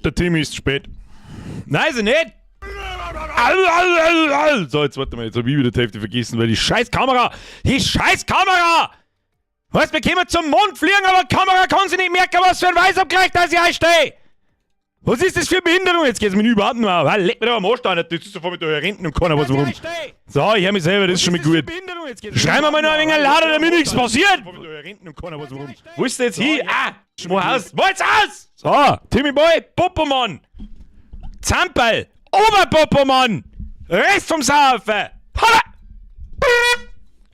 Der Timmy ist spät. Nein, ist er nicht! So, jetzt warte mal, jetzt hab ich wieder die Hälfte vergessen, weil die scheiß Kamera, die scheiß Kamera! Weißt, wir können zum Mond fliegen, aber die Kamera kann sich nicht merken, was für ein Weißabgleich da ich einstehe! Was ist das für eine Behinderung? Jetzt geht's mir überhaupt nicht mehr auf. Leck mir doch am Arsch da nicht. Das ist sofort mit der Renten und keiner weiß warum. So, ich hör mich selber, das ist schon mal gut. Schreien wir mal noch ein wenig lauter, damit nichts passiert! Wo ist denn jetzt hin? Ah! Wo aus? Wo jetzt aus? So, Timmy Boy, Popomann! Zamperl! Oberpopomann! Rest vom Saufen! Holla!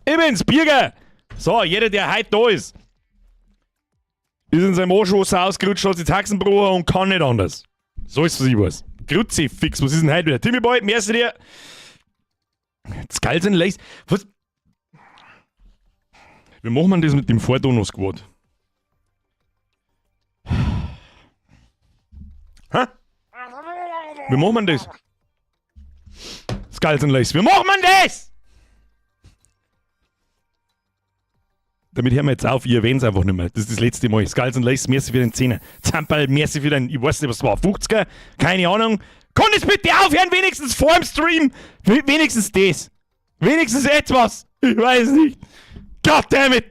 Ich bin's, Birger! So, jeder, der heute da ist, ist in seinem Arschwasser ausgerutscht, hat sich Taxen gebrochen und kann nicht anders. So ist es, was ich weiß. Kruzifix, was ist denn heute wieder? Timmy Boy, merci dir. Skulls and Lace. Was? Wie machen wir das mit dem Vordono Squad? Hä? Wie machen wir das? Skulls and Lace. Wie machen wir das? Damit hören wir jetzt auf, ich erwähne es einfach nicht mehr. Das ist das letzte Mal. Skulls and Lace, merci für den Zehner. Zamperl, merci für den, ich weiß nicht, was war, 50er? Keine Ahnung. Kann es bitte aufhören, wenigstens vor dem Stream? Wenigstens das. Wenigstens etwas. Ich weiß nicht. God damn it.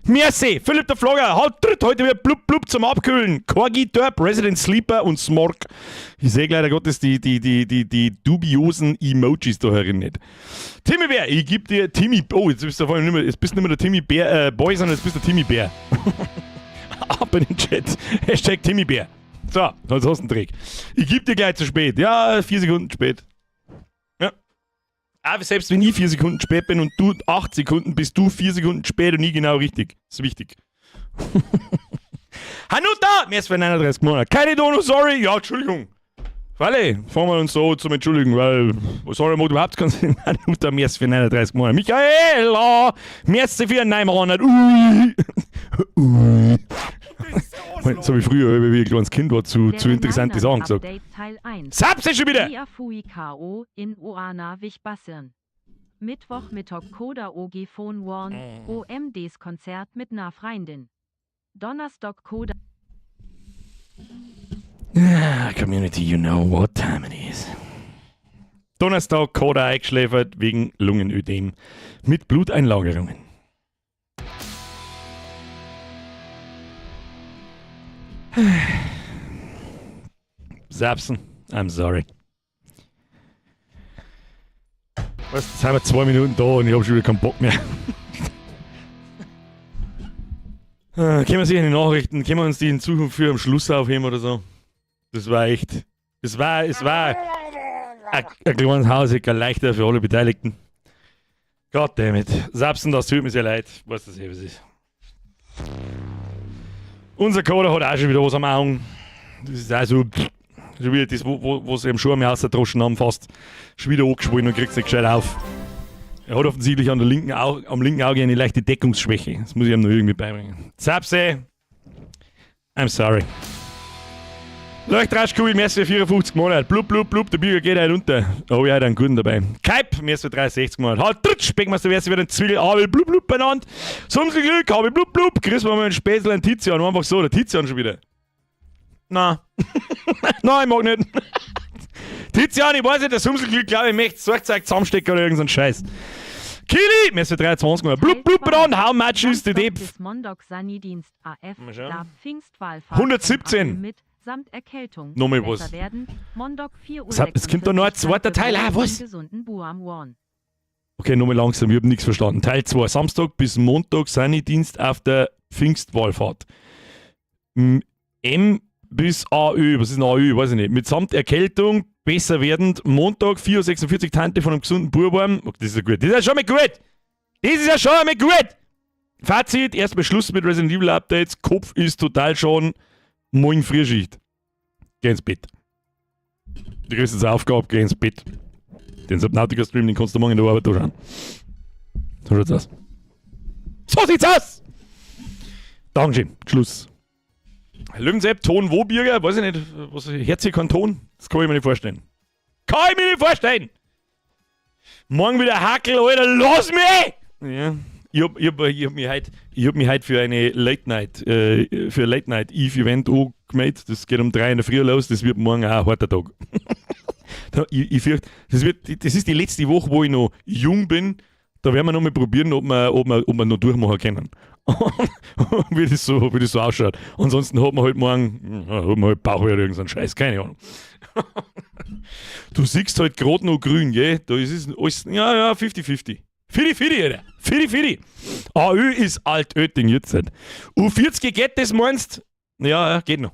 Merci. Philipp der Vlogger. Haut tritt heute wieder blub blub zum Abkühlen. Corgi Derp, Resident Sleeper und Smork. Ich sehe leider Gottes die, die, die, die, die dubiosen Emojis da herin nicht. Timmy Bär, ich geb dir Timmy. Oh, jetzt bist du vor allem nicht mehr, jetzt bist du nicht mehr der Timmy Bär, Boy, sondern jetzt bist du der Timmy Bär. Ab in den Chat. Hashtag Timmy Bär. So, jetzt hast du einen Trick. Ich geb dir gleich zu spät. Ja, 4 Sekunden spät. Ja. Aber selbst wenn ich 4 Sekunden spät bin und du 8 Sekunden, bist du 4 Sekunden spät und ich genau richtig. Das ist wichtig. Hanuta! Mir ist für 39 Monate. Keine Dono, sorry. Ja, Entschuldigung. Falle, fahren wir uns so zum Entschuldigen, weil, sorry, macht überhaupt keinen Sinn. Hanuta, mir ist für 39 Monate. Michaela! Mir ist für 9 Monate. Ui! Ui. Das habe ich früher, wie ich ein kleines Kind war, Der zu interessante Sachen gesagt. Update Teil 1. Sapse schon wieder! Via Fui K.O. in Oana Wichbassern. Mittwoch Mittag Koda OG Phone Warn, OMDs Konzert mit na Freundin. Donnerstag Koda. Ah, Community, you know what time it is. Donnerstag Koda eingeschläfert wegen Lungenödem mit Bluteinlagerungen. Sapsen, I'm sorry. Weißt, jetzt sind wir 2 Minuten da und ich hab schon wieder keinen Bock mehr. Können wir sich in die Nachrichten, können wir uns die in Zukunft für am Schluss aufheben oder so? Das war echt, es war, es war ein kleines Haus, ein leichter für alle Beteiligten. Goddammit. Sapsen, das tut mir sehr leid. Ich weiß das eh, was ist. Unser Koda hat auch schon wieder was am Augen. Das ist auch so, pff, schon wieder das, wo sie im Schuh mehr rausgedroschen haben, fast schon wieder angeschwollen und kriegt's nicht gescheit auf. Er hat offensichtlich an der linken Au-, am linken Auge eine leichte Deckungsschwäche. Das muss ich ihm noch irgendwie beibringen. Zapse, I'm sorry. Leuchtraschkugel, merci für 54 Monate. Blub, blub, blub, der Bürger geht halt unter. Da hab ich heute einen guten dabei. Kaip, merci für 63 Monate. Halt, tritt, Speckmeister, wär's wieder ein Zwiegel, Abel, blub, blub, benannt. Zum Glück, hab ich blub, blub. Grüß mal einen Spätzle, einen Tizian. Einfach so, der Tizian schon wieder. Na. Nein, ich mag nicht. Tizian, ich weiß nicht, der Sumselglück, glaub ich, möchte Zeugzeug zusammenstecken oder irgend so einen Scheiß. Kili, mir ist für 23 Mal. Blub, blub, benannt, how much is the Samstag depth? bis Montag Sani-Dienst AF, Mal schauen. da Pfingstwahlfahrt 117. mit samt Erkältung. Nochmal Besser was. werden. Montag vier Uhr Es kommt da noch ein zweiter Teil. Ah, was? Gesunden Buam Warn. Okay, nochmal langsam, ich hab nichts verstanden. Teil 2, Samstag bis Montag Sani-Dienst auf der Pfingstwallfahrt. M bis AÖ, was ist denn AÖ? Weiß ich nicht. Mitsamt Erkältung, besser werdend. Montag, 4:46 Uhr, Tante von einem gesunden Burbaum. Okay, das ist ja gut. Das ist ja schon mal gut. Das ist ja schon mal gut. Fazit, erstmal Schluss mit Resident Evil Updates. Kopf ist total schon. Morgen Frühschicht. Geh ins Bett. Die größte Aufgabe, geh ins Bett. Den Subnautica-Stream, den kannst du morgen in der Arbeit anschauen. So schaut's aus. So sieht's aus! Dankeschön. Schluss. Löwensepp, Ton wo, Birger? Weiß ich nicht. Was, Herz kein Ton? Das kann ich mir nicht vorstellen. Kann ich mir nicht vorstellen! Morgen wieder Hackel, Alter, lass mich! Ja. Ich hab mich heut für eine Late Night, für Late Night Eve Event gemeldet. Das geht um 3 in der Früh los. Das wird morgen auch ein harter Tag. Da, ich fürchte, das ist die letzte Woche, wo ich noch jung bin. Da werden wir noch mal probieren, ob wir noch durchmachen können, wie das so ausschaut. Ansonsten hat man halt morgen, ja, hat man halt Bauchweh oder irgendeinen Scheiß, keine Ahnung. Du siehst halt gerade noch grün, gell? Da ist es alles, ja, 50-50. 50-50, Alter. 50-50. AÖ ist Altötting jetzt halt. U40 geht das, meinst? Ja, geht noch.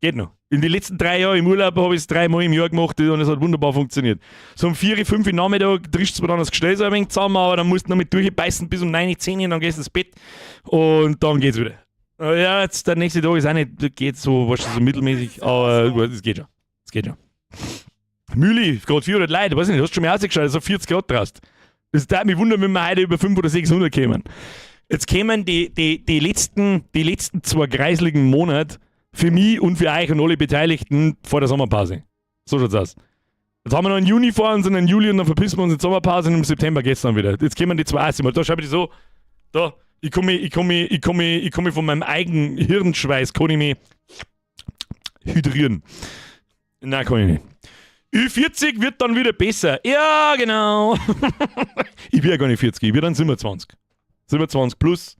Geht noch. In den letzten 3 Jahren im Urlaub habe ich es dreimal im Jahr gemacht und es hat wunderbar funktioniert. So um 4, 5 Uhr Nachmittag drischt zwar dann das Gestell so ein wenig zusammen, aber dann musst du noch mit durchbeißen bis um 9, 10 Uhr, dann gehst du ins Bett und dann geht's wieder. Ja, jetzt der nächste Tag ist auch nicht, geht so, weißt du, so mittelmäßig, aber gut, es geht schon. Es geht schon. Müli, gerade 400 Leute, weiß ich nicht, hast du schon mal ausgeschaut, so 40 Grad draußen. Das würde mich wundern, wenn wir heute über 500 oder 600 kämen. Jetzt kämen die letzten 2 greisligen Monate für mich und für euch und alle Beteiligten vor der Sommerpause. So schaut's aus. Jetzt haben wir noch einen Juni vor uns und einen Juli und dann verpissen wir uns in die Sommerpause und im September geht's dann wieder. Jetzt kommen die zwei mal. Da schau ich so, da, ich komme von meinem eigenen Hirnschweiß, kann ich mich hydrieren. Nein, kann ich nicht. Ü40 wird dann wieder besser. Ja, genau. Ich bin ja gar nicht 40, ich bin dann 27. 27 plus,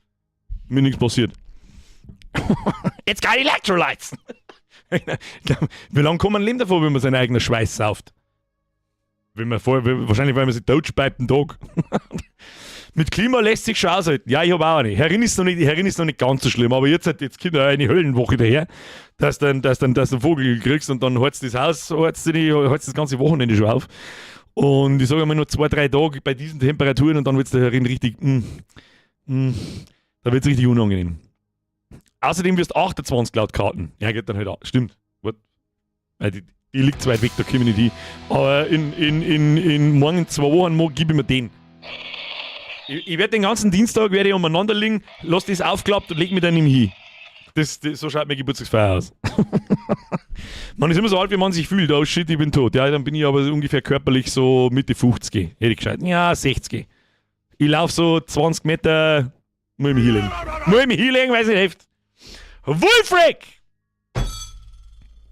mir nichts passiert. It's got electrolytes. Wie lange kann man leben davon, wenn man seinen eigenen Schweiß sauft? Wenn man vorher, wahrscheinlich, weil man sich tot speibt den Tag. Mit Klima lässt sich schon aushalten. Ja, ich habe auch eine. Herin ist noch nicht ganz so schlimm, aber jetzt kommt ja eine Höllenwoche daher, dass du einen Vogel kriegst und dann heizt das Haus, heizt das ganze Wochenende schon auf. Und ich sage einmal nur 2, 3 Tage bei diesen Temperaturen und dann wird es da herin richtig, da wird es richtig unangenehm. Außerdem wirst du 28 laut Karten. Ja, geht dann halt auch. Stimmt. What? Weil die liegt zu weit weg, da komme ich nicht hin. Aber in morgen in 2 Wochen gebe ich mir den. Ich werde den ganzen Dienstag werde ich umeinander liegen, lass das aufklappt und leg mich dann ihm hin. So schaut meine Geburtstagsfeier aus. Man ist immer so alt, wie man sich fühlt. Oh shit, ich bin tot. Ja, dann bin ich aber ungefähr körperlich so Mitte 50. Hätte ich gescheit. Ja, 60. Ich laufe so 20 Meter, muss ich mich hinlegen. Muss ich mich hinlegen, weil es nicht hilft. Wulfric!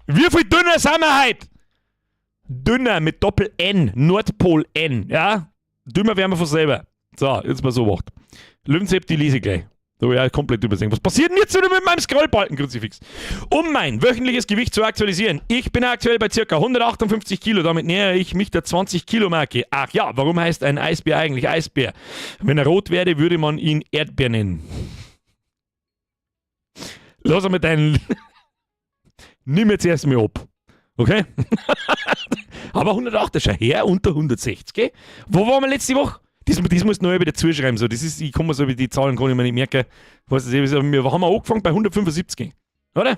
Wie viel dünner sind wir heute? Dünner mit Doppel-N, Nordpol N, ja? Dümmer werden wir von selber. So, jetzt mal so wacht. Löwensepp, die lese ich gleich. Da habe ich auch komplett übersehen. Was passiert denn jetzt wieder mit meinem Scrollbalken, Kruzifix? Um mein wöchentliches Gewicht zu aktualisieren. Ich bin aktuell bei ca. 158 Kilo. Damit nähere ich mich der 20 Kilo Marke. Ach ja, warum heißt ein Eisbär eigentlich Eisbär? Wenn er rot wäre, würde man ihn Erdbeer nennen. Lass einmal deinen. Nimm jetzt erstmal ab. Okay? Aber 108 ist schon her, unter 160, gell? Wo waren wir letzte Woche? Das musst du noch wieder zuschreiben. So. Das ist, ich komme so über die Zahlen, kann ich mir nicht merken. Was das ist. Wir haben angefangen bei 175, oder?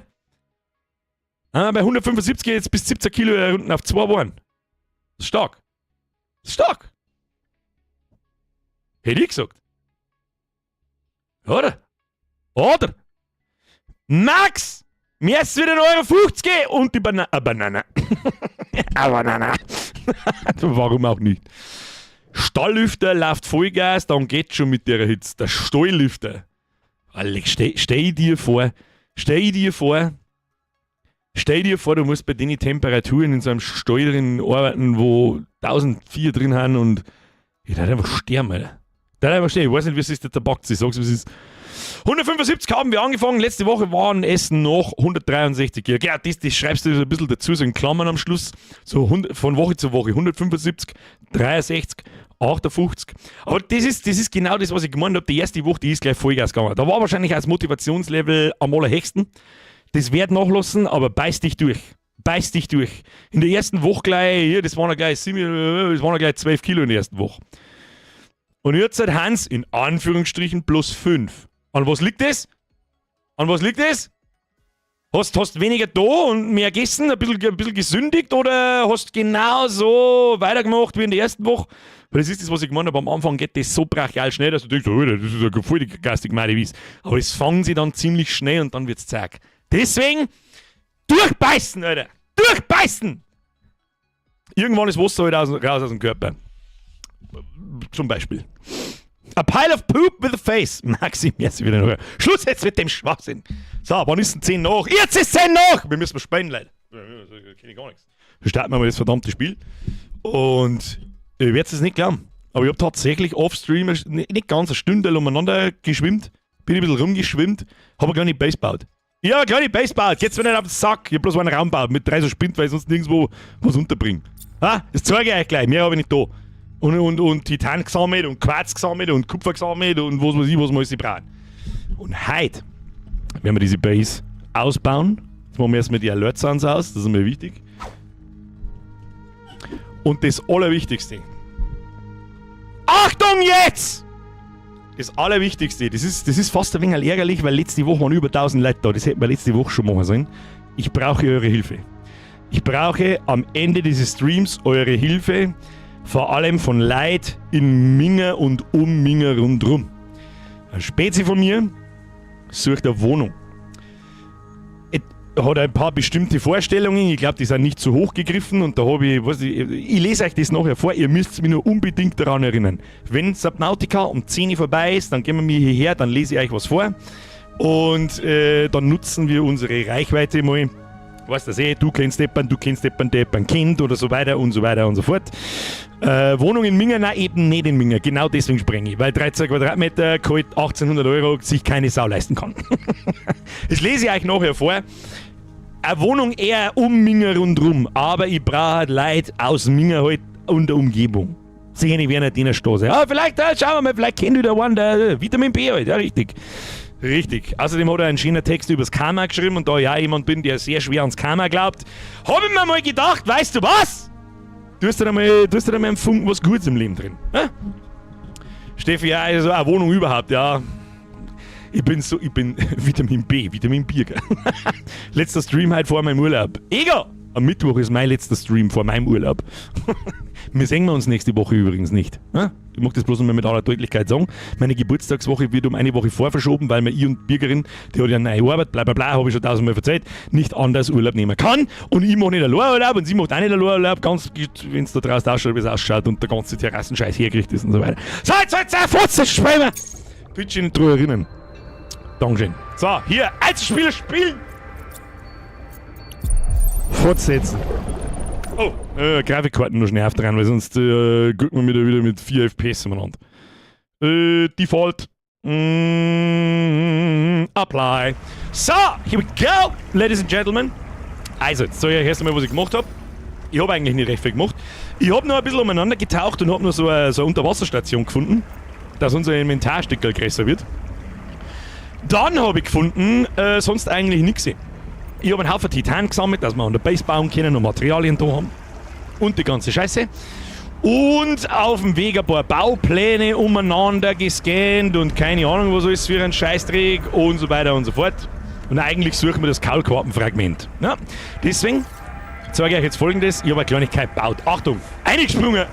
Ah, bei 175 jetzt bis 17 Kilo unten auf 2 Wochen. Das ist stark. Das ist stark. Hätte ich gesagt. Oder? Oder? Max! Mir ist wieder 1,50 Euro und die Banane. Banana. Banana. Warum auch nicht? Stalllüfter läuft Vollgas, dann geht's schon mit der Hitze. Der Stalllüfter. Alex, stell dir vor, du musst bei den Temperaturen in so einem Stall drin arbeiten, wo 1004 drin haben, und ich würde einfach sterben, Alter. Da einfach stehen. Ich weiß nicht, wie es ist, der Tabak. Ich sag's, wie es ist. 175 haben wir angefangen. Letzte Woche waren es noch 163. Ja, das schreibst du so ein bisschen dazu, so in Klammern am Schluss. So 100, von Woche zu Woche. 175, 63, 58. Aber das ist genau das, was ich gemeint habe. Die erste Woche, die ist gleich Vollgas gegangen. Da war wahrscheinlich als Motivationslevel am allerhöchsten. Das wird nachlassen, aber beiß dich durch. Beiß dich durch. In der ersten Woche gleich, hier, das waren ja gleich 12 Kilo in der ersten Woche. Und jetzt hat Hans in Anführungsstrichen plus 5. An was liegt das? An was liegt das? Hast weniger da und mehr gegessen, ein bisschen gesündigt oder hast genauso weitergemacht wie in der ersten Woche? Weil das ist das, was ich gemeint habe. Am Anfang geht das so brachial schnell, dass du denkst, oh, das ist ja voll die garstig Wies. Aber es fangen sie dann ziemlich schnell und dann wird's zack. Deswegen durchbeißen, Alter! Durchbeißen! Irgendwann ist Wasser halt raus aus dem Körper. Zum Beispiel. A pile of poop with a face. Maxi, merci wieder noch. Schluss jetzt mit dem Schwachsinn. So, wann ist denn 10 nach? Jetzt ist 10 nach! Wir müssen spielen, Leute. Kenn ich gar nichts. Starten wir mal das verdammte Spiel. Und ich werde es nicht glauben. Aber ich habe tatsächlich off-stream nicht ganz eine Stunde umeinander geschwimmt. Bin ein bisschen rumgeschwimmt, habe eine kleine Base gebaut. Ja, eine kleine Base gebaut. Jetzt bin ich auf den Sack. Ich habe bloß einen Raum gebaut mit drei so Spind, weil ich sonst nirgendwo was unterbringe. Ah, das zeige ich euch gleich. Mehr habe ich nicht da. Und Titan gesammelt und Quarz gesammelt und Kupfer gesammelt und was weiß ich, was wir alles brauchen. Und heute werden wir diese Base ausbauen. Jetzt machen wir erstmal die Alert Sounds aus, das ist mir wichtig. Und das Allerwichtigste. Achtung jetzt! Das Allerwichtigste, das ist fast ein wenig ärgerlich, weil letzte Woche waren über 1000 Leute da. Das hätten wir letzte Woche schon machen sollen. Ich brauche eure Hilfe. Ich brauche am Ende dieses Streams eure Hilfe, vor allem von Leuten in Minga und um Minga rundrum. Ein Spezi von mir sucht eine Wohnung. Er hat ein paar bestimmte Vorstellungen, ich glaube, die sind nicht zu hoch gegriffen und da habe ich, weiß ich, ich lese euch das nachher vor, ihr müsst mich nur unbedingt daran erinnern. Wenn Subnautica um 10 Uhr vorbei ist, dann gehen wir mir hierher, dann lese ich euch was vor und dann nutzen wir unsere Reichweite mal. Weißt du eh, du kennst jemanden, der jemanden kennt oder so weiter und so weiter und so fort. Wohnung in Minga, nein, eben nicht in Minga. Genau deswegen spreng ich, weil 13 Quadratmeter, kalt 1800 € sich keine Sau leisten kann. Das lese ich euch nachher vor. Eine Wohnung eher um Minga rundrum, aber ich brauche halt Leute aus Minga halt und der Umgebung. Sicher nicht, wer nicht in der Straße. Ah, vielleicht, schauen wir mal, vielleicht kennt wieder einen, der Vitamin B halt, ja, richtig. Richtig. Außerdem hat er einen schönen Text übers Karma geschrieben und da ich auch jemand bin, der sehr schwer ans Karma glaubt, habe ich mir mal gedacht, weißt du was? Du hast dir einmal einen Funken was Gutes im Leben drin. Hä? Steffi, ja, also eine Wohnung überhaupt, ja. Ich bin Vitamin B, Vitamin B. Gell? Letzter Stream heute vor meinem Urlaub. Egal! Am Mittwoch ist mein letzter Stream vor meinem Urlaub. Wir sehen uns nächste Woche übrigens nicht. Hä? Ich mag das bloß nochmal mit aller Deutlichkeit sagen. Meine Geburtstagswoche wird um eine Woche vorverschoben, weil mir ich und Birgerin, die hat ja eine neue Arbeit, bla bla bla, habe ich schon tausendmal erzählt, nicht anders Urlaub nehmen kann. Und ich mache nicht allein Urlaub und sie macht auch nicht allein Urlaub, ganz, wenn es da draußen ausschaut, wie es ausschaut und der ganze Terrassenscheiß hergerichtet ist und so weiter. So, jetzt, jetzt, jetzt, Fotze, schwimmen! Bitte schön drüber erinnern. Dankeschön. So, hier, Einzelspieler spielen! Fortsetzen. Oh, Grafikkarten noch schnell aufdrehen, weil sonst gucken wir wieder mit 4 FPS umeinander. Default. Apply. So, here we go, ladies and gentlemen. Also, jetzt zeige ich euch erst einmal, was ich gemacht habe. Ich habe eigentlich nicht recht viel gemacht. Ich habe noch ein bisschen umeinander getaucht und habe noch so eine Unterwasserstation gefunden, dass unser Inventarstückel größer wird. Dann habe ich gefunden, sonst eigentlich nichts. Ich habe einen Haufen Titan gesammelt, dass wir an der Base bauen können und Materialien da haben. Und die ganze Scheiße. Und auf dem Weg ein paar Baupläne umeinander gescannt und keine Ahnung, was alles für ein Scheißdreck und so weiter und so fort. Und eigentlich suchen wir das Kaulquappenfragment. Ja? Deswegen zeige ich euch jetzt Folgendes. Ich habe eine Kleinigkeit gebaut. Achtung, eingesprungen!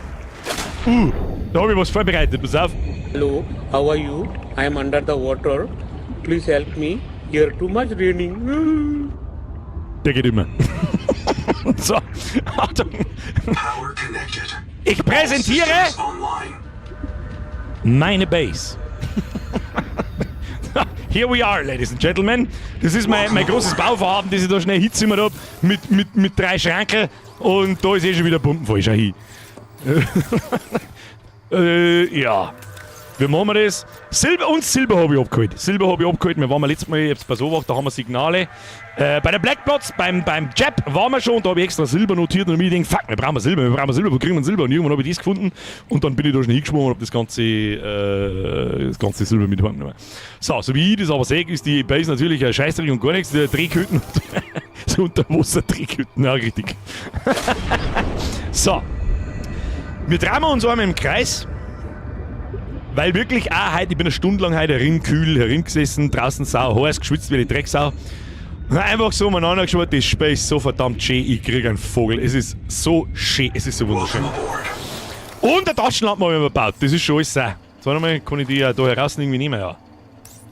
Da habe ich was vorbereitet. Pass auf. Hello, how are you? I am under the water. Please help me. Here too much raining. Der geht immer. So, Achtung. Power connected. Ich präsentiere Systems online. Meine Base. Here we are, ladies and gentlemen. Das ist mein großes Bauvorhaben, das ich da schnell hinzimmert hab, mit drei Schranken. Und da ist eh schon wieder pumpenvoll. Schau hin. Ja. Wie machen wir das? Silber und Silber habe ich abgeholt. Silber habe ich abgeholt. Wir waren letztes Mal jetzt bei sowas, da haben wir Signale. Bei der Blackplots, beim Jab waren wir schon, da habe ich extra Silber notiert und ich gedacht, fuck, wir brauchen Silber, wir brauchen Silber, wo kriegen wir Silber? Und irgendwann habe ich das gefunden und dann bin ich da schnell hingeschwommen und habe das ganze Silber mit heimgenommen. So, so wie ich das aber sehe, ist die Base natürlich ein Scheißdreck und gar nichts, der Dreckhütten, so Unterwasser-Dreckhütten, ja, richtig. So. Wir drehen uns einmal im Kreis. Weil wirklich auch heute, ich bin eine Stunde lang heute herin kühl, herin gesessen, draußen sau heiß, geschwitzt wie die Drecksau. Und einfach so umeinander geschaut, das Spiel ist so verdammt schön, ich krieg einen Vogel. Es ist so schön, es ist so wunderschön. Welcome aboard. Und eine Taschenlampe habe ich mir gebaut, das ist schon alles. Auch. So, warte mal, kann ich die ja da heraus irgendwie nehmen? Ja.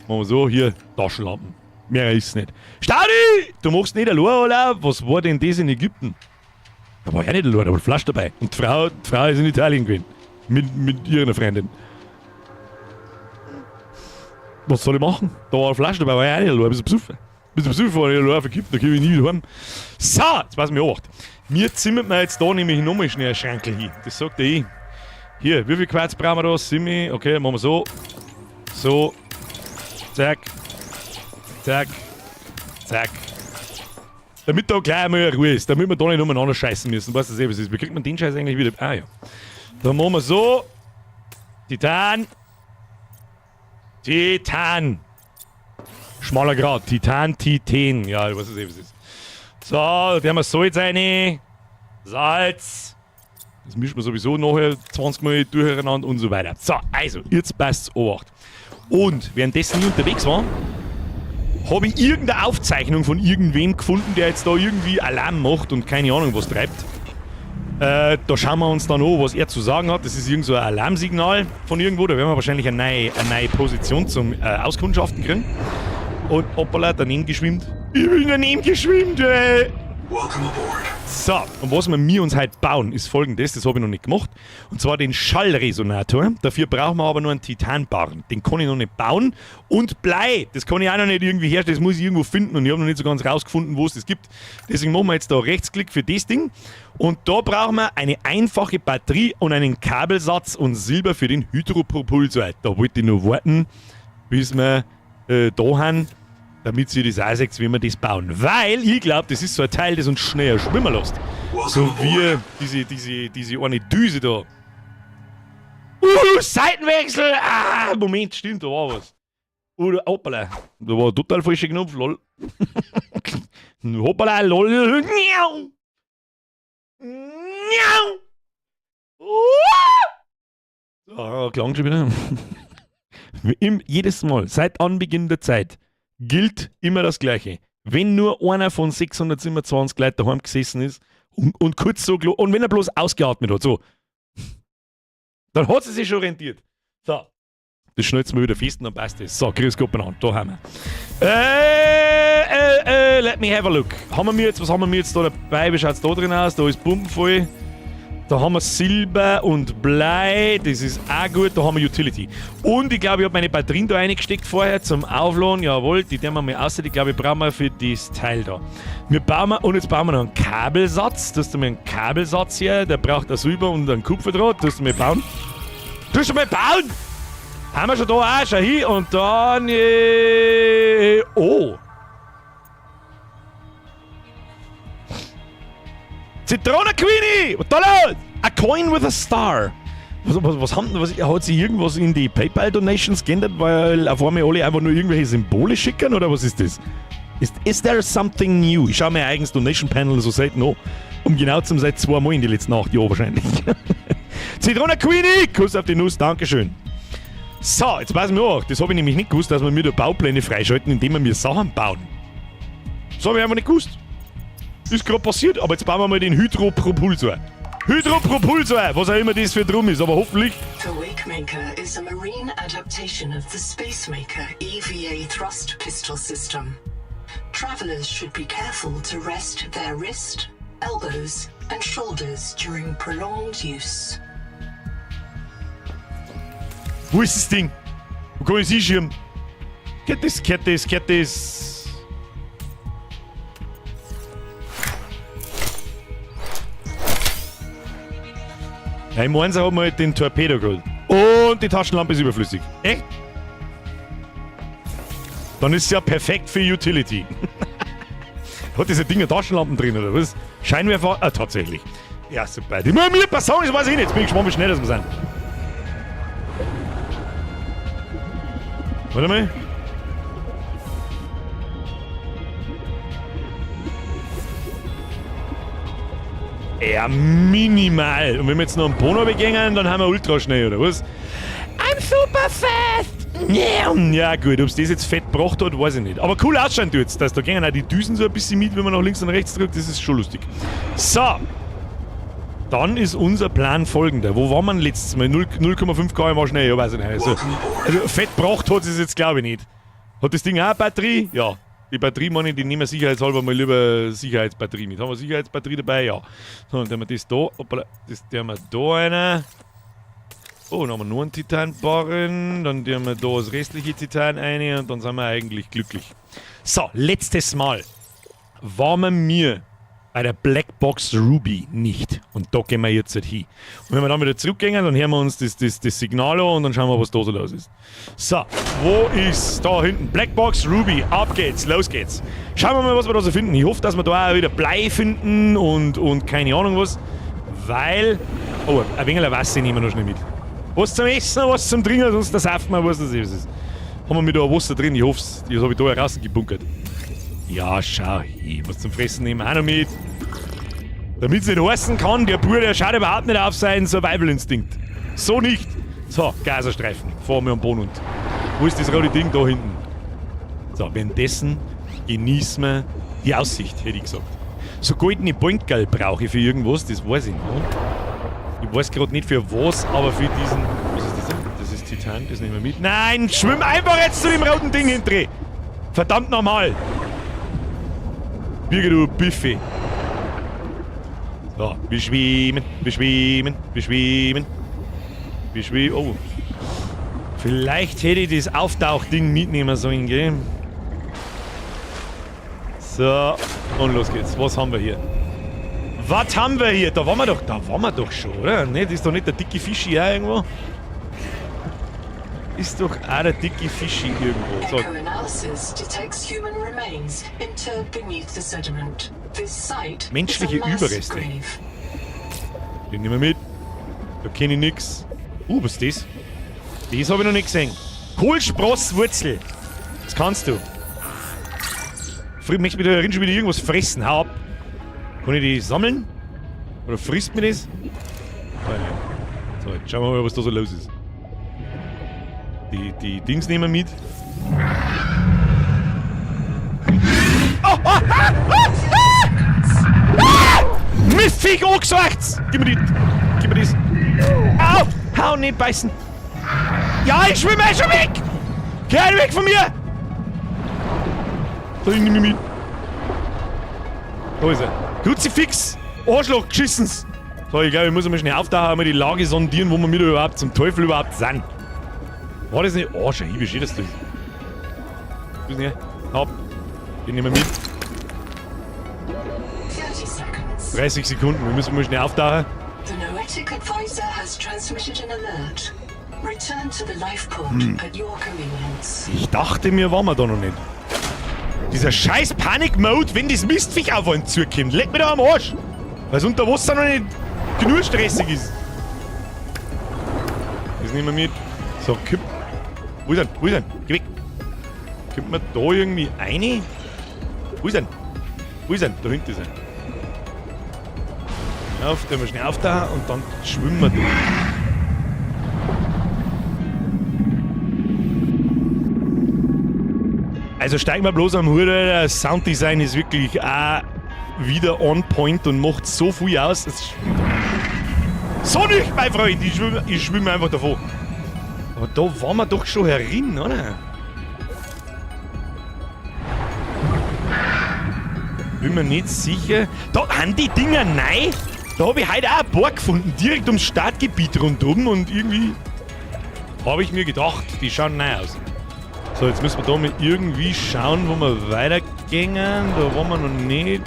Machen wir so, hier, Taschenlampen. Mehr ist es nicht. Staudi! Du machst nicht allein Urlaub? Was war denn das in Ägypten? Da war ich auch nicht allein, da war eine Flasche dabei. Und die Frau ist in Italien gewesen. Mit ihrer Freundin. Was soll ich machen? Da war eine Flasche dabei, war ich auch nicht allein, ein bisschen besoffen. Ein bisschen besoffen war ich allein verkippt, da komm ich nie wieder heim. So, jetzt pass mir acht. Mir zimmert mir jetzt da nämlich nochmal schnell ein Schrankel hin. Das sagt er eh. Hier, wie viel Quarz brauchen wir da? Simi, okay, machen wir so. So. Zack. Zack. Zack. Damit da gleich einmal Ruhe ist, damit wir da nicht umeinander scheißen müssen. Weißt du, was ist? Wie kriegt man den Scheiß eigentlich wieder? Ah ja. Dann machen wir so. Titan. Titan. Schmaler Grat. Titan, Titan. Ja, ich weiß es eh, was ist. So, da haben wir Salz rein. Salz. Das mischen wir sowieso nachher 20 Mal durcheinander und so weiter. So, also, jetzt passt's, Obacht. Und währenddessen ich unterwegs war, habe ich irgendeine Aufzeichnung von irgendwem gefunden, der jetzt da irgendwie Alarm macht und keine Ahnung was treibt. Da schauen wir uns dann an, was er zu sagen hat. Das ist irgend so ein Alarmsignal von irgendwo. Da werden wir wahrscheinlich eine neue Position zum Auskundschaften kriegen. Und hoppala, daneben geschwimmt. Ich bin daneben geschwimmt, ey. Welcome aboard. So, und was wir uns heute bauen, ist folgendes, das habe ich noch nicht gemacht. Und zwar den Schallresonator. Dafür brauchen wir aber nur einen Titanbarren. Den kann ich noch nicht bauen. Und Blei, das kann ich auch noch nicht irgendwie herstellen, das muss ich irgendwo finden und ich habe noch nicht so ganz rausgefunden, wo es das gibt. Deswegen machen wir jetzt da Rechtsklick für das Ding. Und da brauchen wir eine einfache Batterie und einen Kabelsatz und Silber für den Hydropropulsor. Da wollte ich nur warten, bis wir da haben, damit sie das auch seht, wie wir das bauen. Weil ich glaub, das ist so ein Teil, das uns schneller schwimmen lässt. So wie diese eine Düse da. Seitenwechsel! Ah, Moment, stimmt, da war was. Oder, hoppala. Da war ein total falscher Knopf, lol. Hoppala, lol. Miau. Miau. So, klang schon wieder. Jedes Mal, seit Anbeginn der Zeit, gilt immer das Gleiche. Wenn nur einer von 627 Leuten daheim gesessen ist und kurz so und wenn er bloß ausgeatmet hat, so, dann hat sie sich schon rentiert. So, das schnellst wir wieder fest und dann passt das. So, grüß Gott benannt, da haben wir. Let me have a look. Haben wir jetzt, was haben wir jetzt da dabei? Wie schaut's da drin aus? Da ist pumpenvoll. Da haben wir Silber und Blei, das ist auch gut, da haben wir Utility. Und ich glaube, ich habe meine Batterien da reingesteckt vorher zum Aufladen, jawohl, die tun wir mal aus, die glaube ich brauchen wir für das Teil da. Wir bauen wir, und jetzt bauen wir noch einen Kabelsatz, das ist mal einen Kabelsatz hier, der braucht ein Silber und einen Kupferdraht, das wir bauen. Das du mal bauen! Haben wir schon da auch, schau hin, und dann oh! Zitrone Queenie! Was da los? A coin with a star. Hat sich irgendwas in die PayPal Donations geändert, weil auf einmal alle einfach nur irgendwelche Symbole schicken oder was ist das? Is there something new? Ich schaue mir eigenes Donation Panel so selten an. Um genau zu sein, seit 2 Mal in den letzten 8 Jahren wahrscheinlich. Zitrone Queenie! Kuss auf die Nuss, Dankeschön. So, jetzt weiß ich mir auch, das habe ich nämlich nicht gewusst, dass wir mir da Baupläne freischalten, indem wir mir Sachen bauen. Das habe ich einfach nicht gewusst. Ist grad passiert, aber jetzt bauen wir mal den Hydropropulsor. Hydropropulsor, was auch immer das für drum ist, aber hoffentlich. The Wakemaker is a marine adaptation of the Spacemaker EVA thrust pistol system. Travelers should be careful to rest their wrist, elbows and shoulders during prolonged use. Wo ist das Ding? Wo kann ich es hinschieben? Geht das, geht das, geht das? Ja, im Einser haben wir halt den Torpedo geholt. Und die Taschenlampe ist überflüssig. Echt? Dann ist es ja perfekt für Utility. Hat diese Dinger Taschenlampen drin, oder was? Scheinwerfer? Ah, tatsächlich. Ja, super. Die muss mir passen, das weiß ich nicht. Jetzt bin ich gespannt, wie schnell das wir sind. Warte mal. Ja, minimal. Und wenn wir jetzt noch einen Bono begehen, dann haben wir ultra schnell, oder was? I'm super fast! Yeah. Ja gut, ob's das jetzt fett gebracht hat, weiß ich nicht. Aber cool ausschauen tut's, dass da gehen auch die Düsen so ein bisschen mit, wenn man nach links und rechts drückt, das ist schon lustig. So. Dann ist unser Plan folgender. Wo war man letztes Mal? 0,5 km/h schnell, ja, weiß ich nicht. Also fett gebracht hat es jetzt, glaube ich, nicht. Hat das Ding auch eine Batterie? Ja. Die Batterie, meine ich, die nehmen wir sicherheitshalber mal lieber Sicherheitsbatterie mit. Haben wir Sicherheitsbatterie dabei? Ja. So, dann haben wir das da. Hoppala, das tun wir da rein. Oh, dann haben wir nur einen Titanbarren. Dann tun wir da das restliche Titan ein und dann sind wir eigentlich glücklich. So, letztes Mal waren wir mir bei der Black Box Ruby nicht. Und da gehen wir jetzt halt hin. Und wenn wir dann wieder zurückgehen, dann hören wir uns das Signal an und dann schauen wir, was da so los ist. So, wo ist da hinten? Black Box Ruby. Ab geht's, los geht's. Schauen wir mal, was wir da so finden. Ich hoffe, dass wir da auch wieder Blei finden und keine Ahnung was. Weil. Oh, ein wenig Wasser nehmen wir noch schnell mit. Was zum Essen, was zum Trinken, sonst das sauft man, was das ist. Haben wir mit da Wasser drin? Ich hoffe, das habe ich da rausgebunkert. Ja, schau hier, was zum Fressen nehmen wir auch noch mit. Damit es nicht heißen kann, der Bub, der schaut überhaupt nicht auf seinen Survival-Instinkt. So nicht. So, Gazastreifen. Fahren wir am Boden und. Wo ist das rote Ding da hinten? So, währenddessen genießen wir die Aussicht, hätte ich gesagt. So goldene Pointgall brauche ich für irgendwas, das weiß ich noch. Ich weiß gerade nicht für was, aber für diesen. Was ist das denn? Das ist Titan, das nehmen wir mit. Nein, schwimm einfach jetzt zu dem roten Ding hindreh! Verdammt nochmal! Birger, du Büffe! So, wir schwimmen, wir schwimmen, wir schwimmen. Wir schwimmen. Oh. Vielleicht hätte ich das Auftauchding mitnehmen sollen, gell? So, und los geht's. Was haben wir hier? Was haben wir hier? Da waren wir doch, da waren wir doch schon, oder? Ne, das ist doch nicht der dicke Fischi auch irgendwo? Ist doch auch der dicke Fischi irgendwo. So, Echo analysis detects human remains interred beneath the sediment. This site Menschliche is a mass Überreste. grave. Den nehmen wir mit. Da kenne ich nix. Was ist das? Das habe ich noch nicht gesehen. Kohlsprosswurzel. Das kannst du. Ich möchte mir da drin schon wieder irgendwas fressen. Hau ab. Kann ich die sammeln? Oder frisst mir das? Nein, nein. So, jetzt schauen wir mal, was da so los ist. Die Dings nehmen wir mit. Oh, oh, ah, ah, ah! Ah! Mistviech, angesagt! Gib mir die. Gib mir das. Au! Hau, nicht beißen! Ja, ich schwimme schon weg! Geh weg von mir! So, ich nehme mich mit. Da ist er. Kruzifix! Arschloch, geschissen's! So, ich glaube, ich muss einmal schnell auftauchen, einmal die Lage sondieren, wo wir mit überhaupt zum Teufel überhaupt sind. War das nicht? Oh, schau hier, wie schön das da ist. Wo ist denn her? Hopp. Den nehmen wir mit. 30 seconds. 30 Sekunden, wir müssen mal schnell auftauchen. The Noetic Advisor has transmitted an alert. Return to the lifeport at your convenience. Ich dachte mir, waren wir da noch nicht. Dieser scheiß Panik-Mode, wenn das Mistviech auf einen zukommt. Leck mir da am Arsch. Weil es unter Wasser noch nicht genug stressig ist. Das nehmen wir mit. So, kipp. Wo ist er? Wo ist er? Geh weg. Kommt man da irgendwie rein? Wo ist er? Wo ist er? Da hinten ist er. Auf, tun wir schnell auf da und dann schwimmen wir durch. Also steigen wir bloß am Hut, Alter. Das Sounddesign ist wirklich auch wieder on point und macht so viel aus. Es so nicht, mein Freund! Ich schwimme einfach davon. Aber da waren wir doch schon herin, oder? Bin mir nicht sicher. Da sind die Dinger neu. Da habe ich heute auch ein paar gefunden, direkt ums Startgebiet rundum und irgendwie habe ich mir gedacht, die schauen neu aus. So, jetzt müssen wir da mal irgendwie schauen, wo wir weitergehen. Da waren wir noch nicht.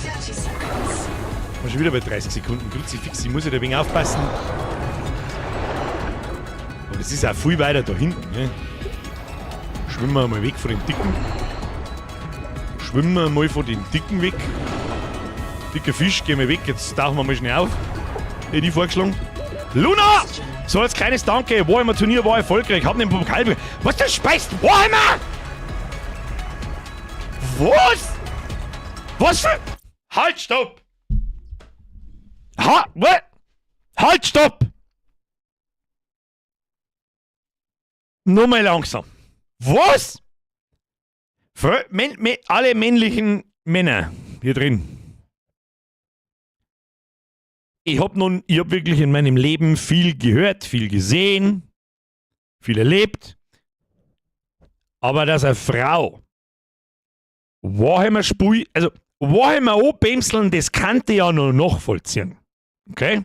30 seconds. Wir sind schon wieder bei 30 Sekunden. Kruzifix, ich muss ja da ein wenig aufpassen. Aber das ist auch viel weiter da hinten. Ne? Schwimmen wir mal weg von den Dicken. Schwimmen wir mal von den Dicken weg. Dicker Fisch, gehen wir weg. Jetzt tauchen wir mal schnell auf. Hätte ich vorgeschlagen. Luna! So, als kleines Danke. Warhammer Turnier war erfolgreich. Hab den Pokal bekommen. Was du speist? Warhammer! Was? Was für... Halt, stopp! Ha, what? Halt, stopp! Nur mal langsam. Was? Für alle männlichen Männer hier drin. Ich hab wirklich in meinem Leben viel gehört, viel gesehen, viel erlebt. Aber dass eine Frau Warhammer Spiel, also Warhammer anbämseln, das kannte ich ja noch nachvollziehen. Okay?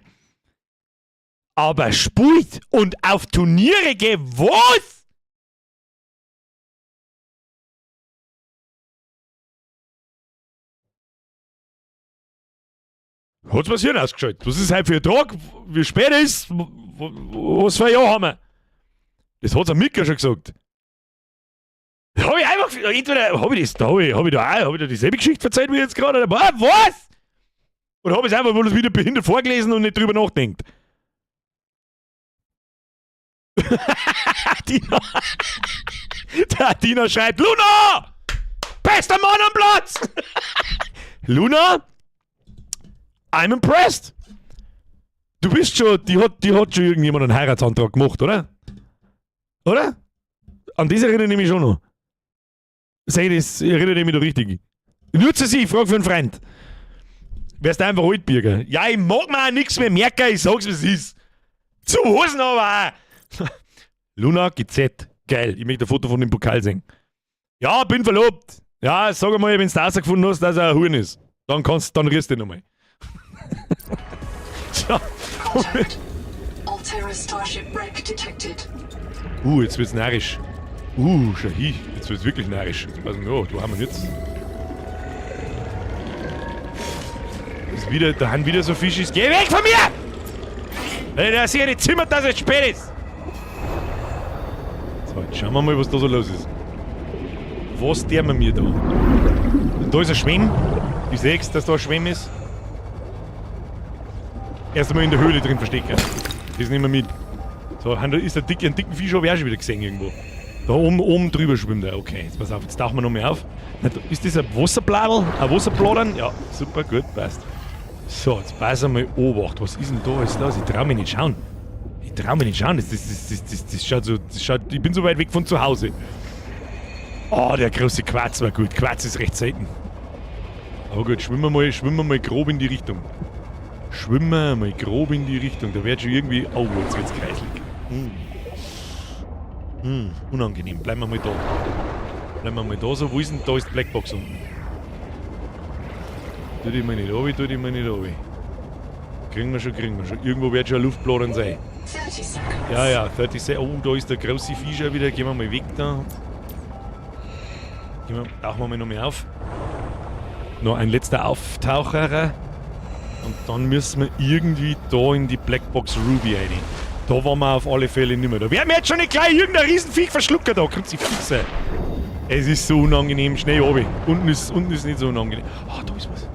Aber spielt und auf Turniere geht, was? Hat's was Hirn ausgeschaltet. Was ist heute für ein Tag? Wie spät ist? Was für ein Jahr haben wir? Das hat's am Mika schon gesagt. Hab ich einfach, entweder hab ich das, da hab ich, hab ich da auch, hab ich da dieselbe Geschichte erzählt wie jetzt gerade, oder was? Oder hab ich es einfach bloß wieder behindert vorgelesen und nicht drüber nachdenkt? Dina. Der Dina schreibt, Luna! Bester Mann am Platz! Luna? I'm impressed! Du bist schon, die hat schon irgendjemand einen Heiratsantrag gemacht, oder? Oder? An das erinnere ich mich schon noch. Sag ich das, erinnere ich mich da richtig? Nur zu sie, ich frag für einen Freund. Wärst einfach Altbürger. Ja, ich mag mir auch nichts mehr merken, ich sag's, wie es ist. Zu Hosen aber auch. Luna GZ. Geil, ich möchte ein Foto von dem Pokal sehen. Ja, bin verlobt. Ja, sag mal, wenn du rausgefunden hast, dass er ein Huhn ist. Dann rührst du dich nochmal. So. Contact. Alterra Starship wreck detected. Jetzt wird's narrisch. Schau hier. Jetzt wird's wirklich narrisch. Jetzt pass mal auf, wo haben wir jetzt? Ist wieder, da haben wieder so Fischis. Geh weg von mir! Wenn der sich nicht zimmert, dass es spät ist. So, jetzt schauen wir mal, was da so los ist. Was der wir mir da? Und da ist ein Schwemm. Ich seh's, dass da ein Schwemm ist. Erst einmal in der Höhle drin verstecken. Das nehmen wir mit. So, da ist der dicke, einen dicken Fisch habe ich auch schon wieder gesehen irgendwo. Da oben drüber schwimmt er. Okay, jetzt pass auf, jetzt tauchen wir noch mal auf. Na, da, ist das ein Wasserbladel? Ein Wasserbladern? Ja, super, gut, passt. So, jetzt pass einmal Obacht. Was ist denn da alles los? Ich trau mich nicht schauen. Ich trau mich nicht schauen. Das schaut so, das schaut, ich bin so weit weg von zu Hause. Oh, der große Quarz war gut. Quarz ist recht selten. Aber gut, schwimmen wir mal grob in die Richtung. Schwimmen wir mal grob in die Richtung. Da wird schon irgendwie... Oh, jetzt wird's kreislig. Unangenehm. Bleiben wir mal da. Bleiben wir mal da so. Wo ist denn da? Ist die Blackbox unten. Tu die mal nicht runter, tu die mal nicht runter. Kriegen wir schon, kriegen wir schon. Irgendwo wird schon ein Luftblasen sein. 30 seconds. Ja, ja, 30 Oh, da ist der große Fisch schon wieder. Gehen wir mal weg da. Tauchen wir mal noch mal auf. Noch ein letzter Auftaucher. Und dann müssen wir irgendwie da in die Blackbox Ruby rein. Da waren wir auf alle Fälle nicht mehr. Da werden wir jetzt schon nicht gleich irgendein Riesenviech verschlucken da. Kruzifixe. Es ist so unangenehm. Schnell runter. Unten ist nicht so unangenehm. Ah, da ist was.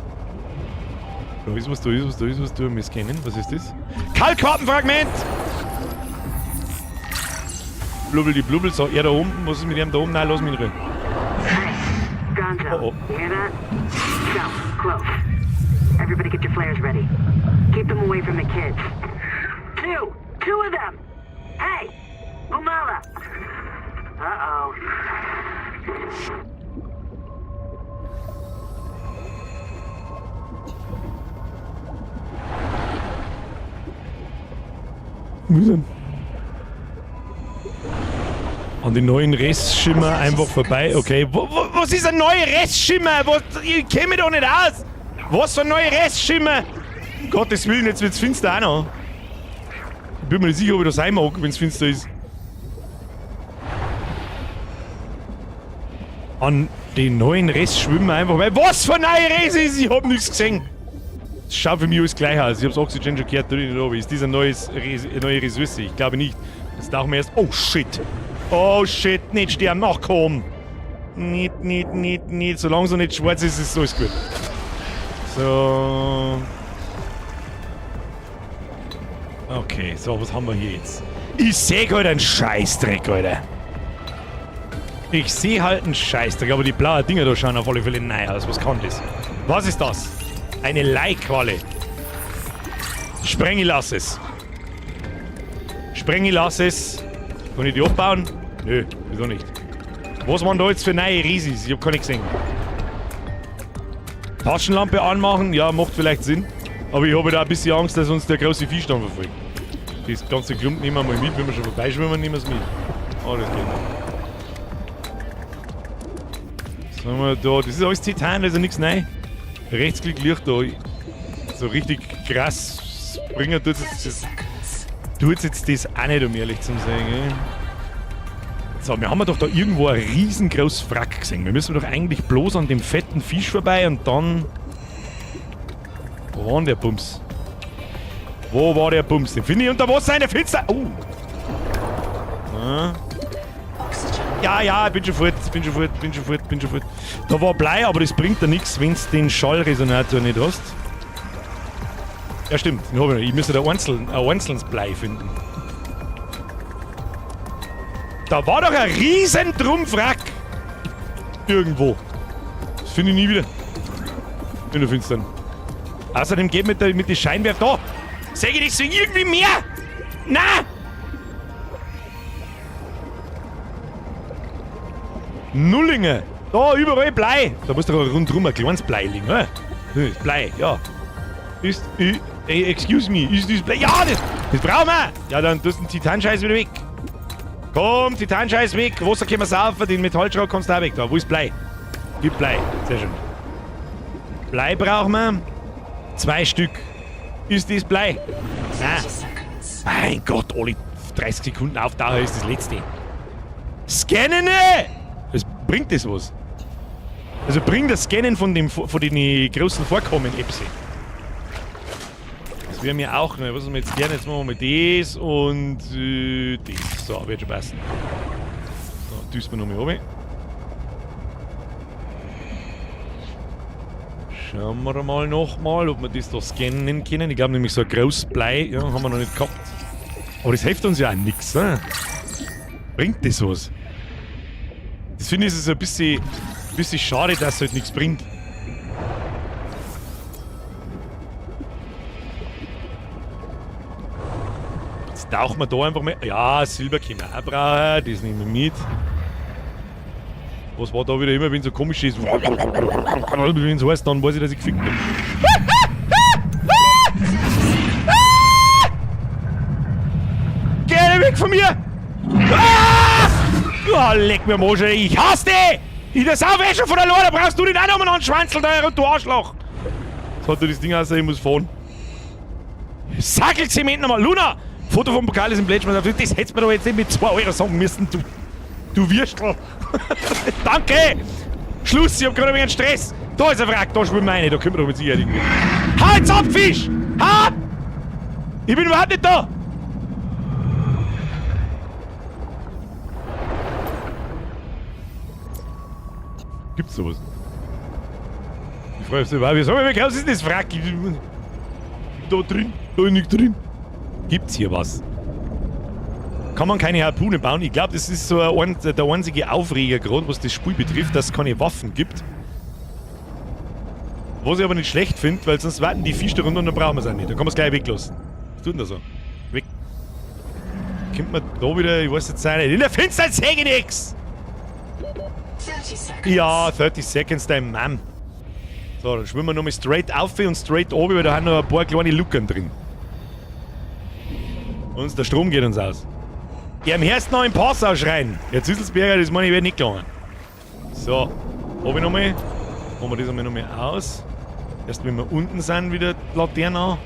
Da ist was, da ist was, da ist was. Da wir scannen. Was ist das? Kalkkartenfragment! Blubbel die Blubbel. So, er da unten. Was ist mit ihm da oben? Nein, lass mich in Ruhe. Gonzo, Uh-oh. you hear that? So, close. Everybody get your flares ready. Keep them away from the kids. Two! Two of them! Hey! Umala! Uh-oh. Wo ist er? An den neuen Restschimmer einfach vorbei. Okay, was ist ein neuer Restschimmer? Was, ich kenn mich doch nicht aus. Was für ein neuer Restschimmer? Um Gottes Willen, jetzt wird's finster auch noch. Ich bin mir nicht sicher, ob ich das sein mag, wenn's finster ist. An den neuen Rest schwimmen wir einfach vorbei. Was für ein neuer Rest ist? Ich hab nichts gesehen. Das schaut für mich alles gleich aus. Ich hab's Oxygen schon gehört, da nicht runter. Ist das eine neue Ressource? Ich glaube nicht. Jetzt tauchen wir erst. Oh shit! Oh shit, nicht sterben. Ach komm! Nicht, nicht, nicht, nicht. Solange so nicht schwarz ist, ist alles gut. So. Okay, so, was haben wir hier jetzt? Ich seh halt einen Scheißdreck, Alter. Ich seh halt einen Scheißdreck, aber die blauen Dinger da schauen auf alle Fälle neu aus. Was kann das? Was ist das? Eine Leihqualle. Spreng, lass es. Spreng, lass es. Kann ich die abbauen? Nö, wieso nicht? Was waren da jetzt für neue Riesis? Ich hab keine gesehen. Taschenlampe anmachen? Ja, macht vielleicht Sinn. Aber ich habe da ein bisschen Angst, dass uns der große Fisch dann verfolgt. Das ganze Klump nehmen wir mal mit. Wenn wir schon vorbeischwimmen, nehmen wir es mit. Oh, das geht nicht. Was haben wir da? Das ist alles Titan, da ist ja nichts neu. Rechtsklick Licht da. So richtig krass Was bringen tut jetzt das? Tut jetzt das auch nicht, um ehrlich zu sein, gell? So, wir haben doch da irgendwo ein riesengroßes Wrack gesehen. Wir müssen doch eigentlich bloß an dem fetten Fisch vorbei und dann... Wo war denn der Bums? Wo war der Bums? Den finde ich unter Wasser in der Finster. Oh. Ja. Ja, ja, ich bin schon fort, bin schon fort, bin schon fort, bin schon fort. Da war Blei, aber das bringt dir nichts, wenn du den Schallresonator nicht hast. Ja, stimmt, den hab ich noch. Ich müsste da ein einzelnes Blei finden. Da war doch ein riesen Trumpfwrack. Irgendwo. Das finde ich nie wieder. In der Finstern. Außerdem geht mit den Scheinwerfer. Da! Seh ich das irgendwie mehr? Na! Nullinge! Da, überall Blei! Da muss doch rundherum ein kleines Blei liegen, oder? Das ist Blei, ja. Ist, excuse me, ist das Blei? Ja, das brauchen wir! Ja, dann tust du den Titanscheiß wieder weg. Komm, Titanscheiß weg, Wasser können wir saufen, den Metallschrott kannst du auch weg. Da, wo ist Blei? Gib Blei, sehr schön. Blei brauchen wir. 2 Stück. Ist das Blei? Nein. Mein Gott, alle 30 Sekunden Auftaucher ist das letzte. Scannen! Das bringt das was? Also bringt das Scannen von den großen Vorkommen Epsi. Das wäre mir auch neu. Was haben wir jetzt gerne? Jetzt machen wir mal das und das. So, wird schon passen. So, düsten wir nochmal runter. Schauen wir mal nochmal, ob wir das da scannen können. Ich glaube nämlich so ein großes Blei, ja, haben wir noch nicht gehabt. Aber das hilft uns ja auch nichts, ne? Bringt das was? Das finde ich so ein bisschen schade, dass es halt nichts bringt. Jetzt tauchen wir da einfach mal. Ja, Silber können wir auch brauchen, das nehmen wir mit. Was war da wieder immer, wenn so komisch ist? Wenn es heißt, dann weiß ich, dass ich gefickt bin. Geh weg von mir! Ah! Oh, leck mir am Arsch, ey. Ich hasse dich! Ich das auch schon von der Lore, brauchst du den auch nochmal einen Schwanzel da, du Arschloch! Jetzt hat er das Ding aus, ich muss fahren. Sackelzement nochmal! Luna! Foto vom Pokal ist im Plätschmann. Das hättest du mir doch jetzt nicht mit 2 Euro sagen müssen, du Würstel! Danke! Schluss, ich hab gerade ein wenig Stress! Da ist ein Wrack, da schwimmen wir rein, da können wir doch mit Sicherheit irgendwie. Halt's ab, Fisch! Ha! Ich bin überhaupt nicht da! Gibt's sowas? Ich frage mich, wie soll ich, wie groß ist denn das Wrack? Da drin, da ist nichts drin. Gibt's hier was? Kann man keine Harpune bauen? Ich glaube, das ist so der einzige Aufreger gerade, was das Spiel betrifft, dass es keine Waffen gibt. Was ich aber nicht schlecht finde, weil sonst warten die Fische darunter und dann brauchen wir es auch nicht. Dann kann man es gleich weglassen. Was tut denn da so? Weg. Kommt man da wieder, ich weiß jetzt auch nicht. In der Finsternis sehe ich nix! Ja, 30 Seconds, dein Mann. So, dann schwimmen wir nochmal straight auf und straight oben, weil da haben noch ein paar kleine Lucken drin. Und der Strom geht uns aus. Ja, am ersten noch im Passau schreien. Der Züsselsberger, das meine ich, wird nicht gegangen. So, oben nochmal. Machen wir das einmal nochmal aus. Erst wenn wir unten sind, wieder die Laterne an.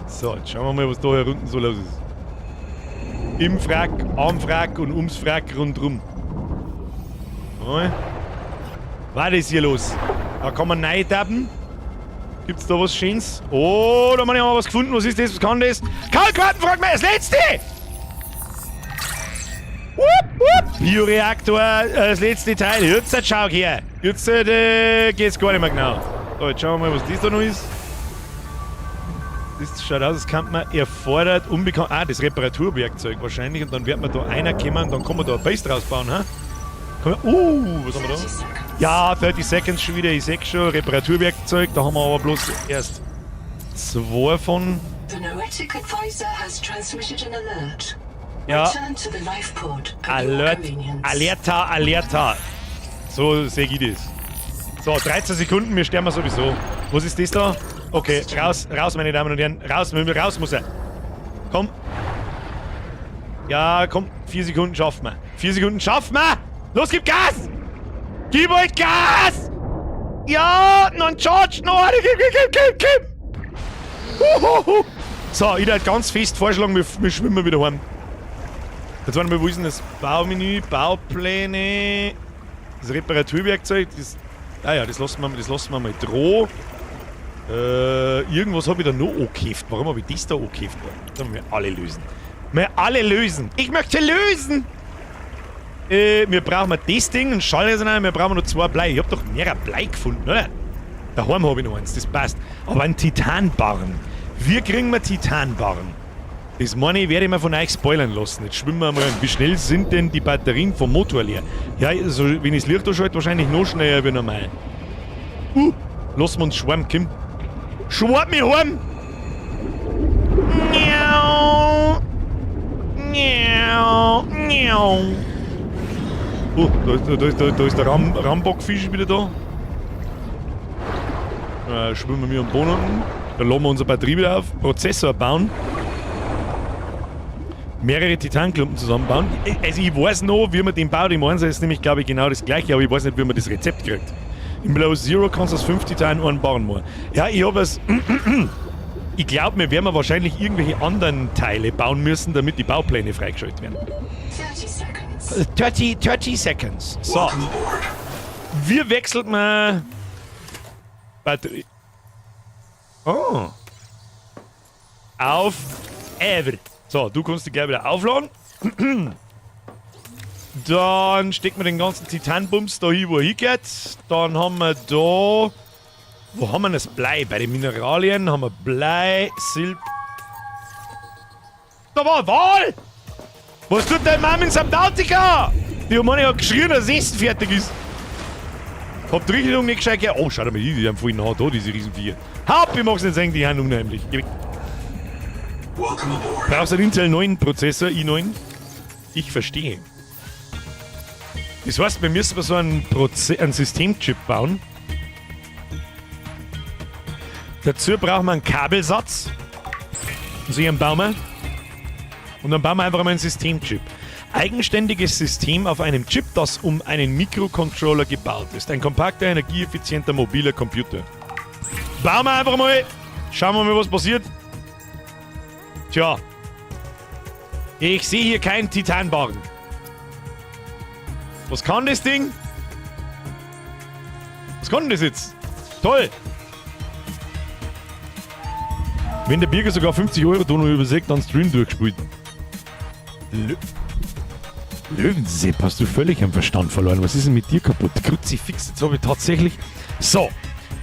So, jetzt schauen wir mal, was da hier unten so los ist. Im Wrack, am Wrack und ums Wrack rundrum. Was ist hier los? Da kann man reintappen. Gibt's da was Schönes? Oh, da haben wir was gefunden. Was ist das? Was kann das? Kalkquartenfragment, das letzte! Wupp, wupp. Bioreaktor, das letzte Teil. Jetzt schau her. Jetzt geht's gar nicht mehr genau. So, jetzt schauen wir mal, was das da noch ist. Das schaut aus, das kann man erfordert unbekannt. Ah, das Reparaturwerkzeug wahrscheinlich. Und dann wird man da einer kommen und dann kann man da ein Base draus bauen, hä? Was haben wir da? Ja, 30 Seconds schon wieder, ich seh schon. Reparaturwerkzeug, da haben wir aber bloß erst 2 von. The Noetic Advisor has transmitted an alert. Ja. Return to the life pod at your Alert, convenience. Alerta, Alerta. So sehe ich das. So, 13 Sekunden, wir sterben sowieso. Was ist das da? Okay, raus, raus, meine Damen und Herren. Raus, raus muss er. Komm. Ja, komm, 4 Sekunden schaffen wir. 4 Sekunden schaffen wir! Los, gib Gas! Gib euch Gas! Ja, noch ein Charge, noch eine, gib, gib, gib, gib, gib! Huhuhu. So, ich würde ganz fest vorschlagen, wir schwimmen wieder heim. Jetzt warte mal, wo ist denn das Baumenü? Baupläne. Das Reparaturwerkzeug. Das, ah ja, das lassen wir mal droh. Irgendwas habe ich da noch angeheft. Warum habe ich das da angeheft? Das haben wir alle lösen. Wir alle lösen. Ich möchte lösen! Wir brauchen das Ding, ein Schallresonator, wir brauchen noch 2 Blei. Ich hab doch mehrere Blei gefunden, oder? Daheim habe ich noch eins, das passt. Aber ein Titanbarren. Wie kriegen wir Titanbarren? Das meine ich, werde ich mir von euch spoilern lassen. Jetzt schwimmen wir mal an. Wie schnell sind denn die Batterien vom Motor leer? Ja, also, wenn ich das Licht anschalte, wahrscheinlich noch schneller wie normal. Lassen wir uns schwimmen, Kim. Schwamm mich heim! Miau! Miau! Miau! Oh, da ist der Rambockfisch wieder da. Schwimmen wir am Boden unten. Da laden wir unsere Batterie wieder auf. Prozessor bauen. Mehrere Titanklumpen zusammenbauen. Also ich weiß noch, wie man den baut. Im Einser ist nämlich, glaube ich, genau das gleiche, aber ich weiß nicht, wie man das Rezept kriegt. Im Below Zero kannst du aus 5 Titan einen bauen. Mal. Ja, ich hab es. Ich glaub, wir werden wahrscheinlich irgendwelche anderen Teile bauen müssen, damit die Baupläne freigeschaltet werden. 30 seconds. 30 seconds. So. Welcome aboard. Wie wechselt man Batterie? Oh. Auf Ever. So, du kannst die gleich wieder aufladen. Dann stecken wir den ganzen Titanbums da hin, wo er hingeht. Dann haben wir da... Wo haben wir denn das Blei? Bei den Mineralien haben wir Blei, Silber... Da war ein Wal! Was tut deine Mama in Subnautica? Die Humane hat geschrien, dass das Essen fertig ist. Hab die Richtung nicht gescheit gehört. Oh, schau dir mal die, die haben voll nah da, diese Riesenviecher. Haupt, ich mag's nicht sagen, die sind unheimlich. Geh weg. Welcome aboard. Brauchst du einen Intel 9 Prozessor, i9? Ich verstehe. Das heißt, wir müssen so einen Systemchip bauen. Dazu brauchen wir einen Kabelsatz. Und so einen bauen wir. Und dann bauen wir einfach mal einen Systemchip. Eigenständiges System auf einem Chip, das um einen Mikrocontroller gebaut ist. Ein kompakter, energieeffizienter, mobiler Computer. Bauen wir einfach mal. Schauen wir mal, was passiert. Tja. Ich sehe hier keinen Titanbarren. Was kann das Ding? Was kann denn das jetzt? Toll! Wenn der Birger sogar 50 Euro da noch übersägt, dann Stream durchgespielt. Löwensepp, hast du völlig am Verstand verloren. Was ist denn mit dir kaputt? Kruzifix, jetzt hab ich tatsächlich... So.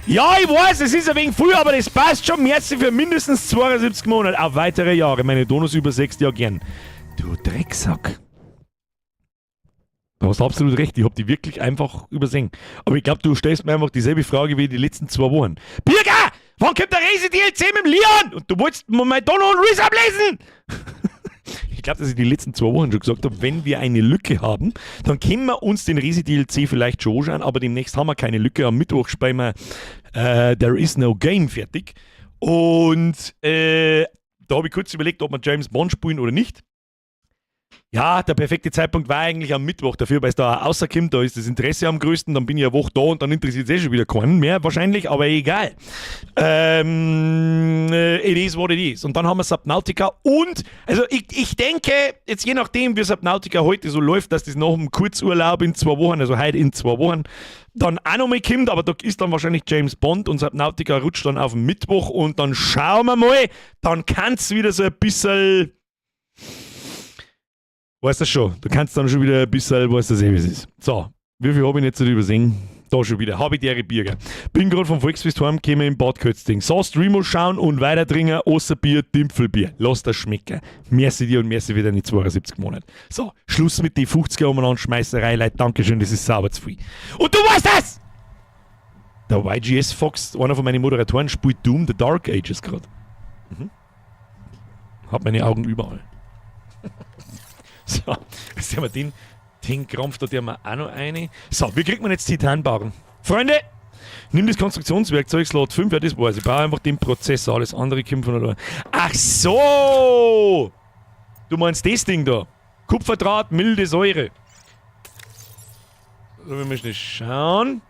Ja, ich weiß, es ist ein wenig früh, aber das passt schon. Merci für mindestens 72 Monate auf weitere Jahre. Meine Donos über 6 Jahre gern. Du Drecksack. Du hast absolut recht, ich hab die wirklich einfach übersehen. Aber ich glaub, du stellst mir einfach dieselbe Frage wie die letzten 2 Wochen. Birger! Wann kommt der Resi DLC mit dem Leon? Und du wolltest mir mein Dono und Reese ablesen! Ich glaub, dass ich die letzten 2 Wochen schon gesagt hab, wenn wir eine Lücke haben, dann können wir uns den Resi DLC vielleicht schon anschauen, aber demnächst haben wir keine Lücke. Am Mittwoch spielen wir There Is No Game fertig. Und da hab ich kurz überlegt, ob wir James Bond spielen oder nicht. Ja, der perfekte Zeitpunkt war eigentlich am Mittwoch dafür, weil's da auch rauskommt, da ist das Interesse am größten, dann bin ich eine Woche da und dann interessiert es eh schon wieder keinen mehr wahrscheinlich, aber egal. It is what it is. Und dann haben wir Subnautica und, also ich denke, jetzt je nachdem, wie Subnautica heute so läuft, dass das nach dem Kurzurlaub in 2 Wochen, also heute in 2 Wochen, dann auch nochmal kommt, aber da ist dann wahrscheinlich James Bond und Subnautica rutscht dann auf den Mittwoch und dann schauen wir mal, dann kann's wieder so ein bisschen... Weißt du schon, du kannst dann schon wieder ein bisschen, weißt du, wie es ist. So, wie viel hab ich jetzt übersehen? Da schon wieder, hab ich die Birger. Bin grad vom Volksfest heimgekommen im Bad Kötzting. So, Streamo schauen und weiter trinken, Osserbier, Dimpfelbier. Lass das schmecken. Merci dir und merci für deine 72 Monate. So, Schluss mit den 50er umeinander Schmeißerei, Leute. Dankeschön, das ist sauber zu viel. Und du weißt das! Der YGS Fox, einer von meinen Moderatoren, spielt Doom The Dark Ages grad. Hab meine Augen überall. So, jetzt haben wir den Krampf, da tun wir auch noch eine. So, wie kriegt man jetzt Titanbarren? Freunde, nimm das Konstruktionswerkzeug, Slot 5, ja, das weiß ich. Ich baue einfach den Prozessor, alles andere kommt von alleine. Ach so! Du meinst das Ding da? Kupferdraht, milde Säure. So, wir müssen schauen.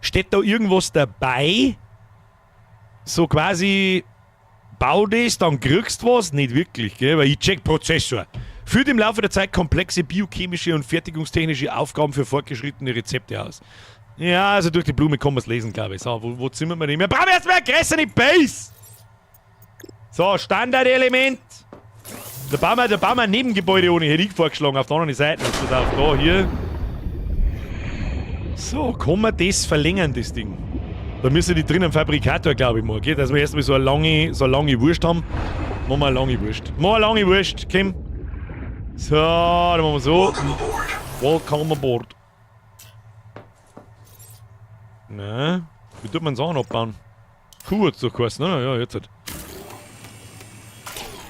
Steht da irgendwas dabei? So quasi Bau das, dann kriegst du was? Nicht wirklich, gell? Weil ich check Prozessor. Führt im Laufe der Zeit komplexe biochemische und fertigungstechnische Aufgaben für fortgeschrittene Rezepte aus. Ja, also durch die Blume kann man es lesen, glaube ich. So, wo zimmern wir denn? Wir brauchen erstmal eine größere Base! So, Standardelement. Da bauen wir ein Nebengebäude ohne, hätte ich vorgeschlagen, auf der anderen Seite. Pass auf, da, hier. So, kann man das verlängern, das Ding? Da müssen die drinnen Fabrikator, glaube ich, mal, gell? Dass wir erstmal so eine lange Wurst haben. Machen wir eine lange Wurst. Machen wir eine lange Wurst, komm. So, dann machen wir so. Welcome aboard. Welcome aboard. Na, wie tut man Sachen abbauen? Kuh hat's doch geheißen, ne? Ja, jetzt halt.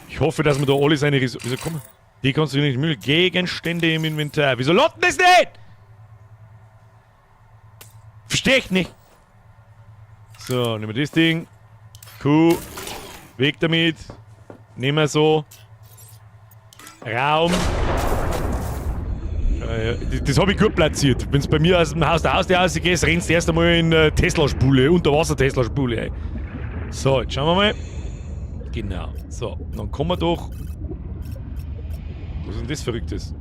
Ich hoffe, dass man da alle seine Ressourcen. Wieso kommen? Die kannst du nicht Müll. Gegenstände im Inventar. Wieso lotten das nicht? Versteh ich nicht. So, nehmen wir das Ding. Kuh. Weg damit. Nehmen wir so. Raum. Das habe ich gut platziert. Wenn es bei mir aus dem Haus der Haustür rausgeht, rennst du erst einmal in Tesla-Spule, Unterwasser-Tesla-Spule. So, jetzt schauen wir mal. Genau. So, dann kommen wir doch. Was ist denn das Verrücktes?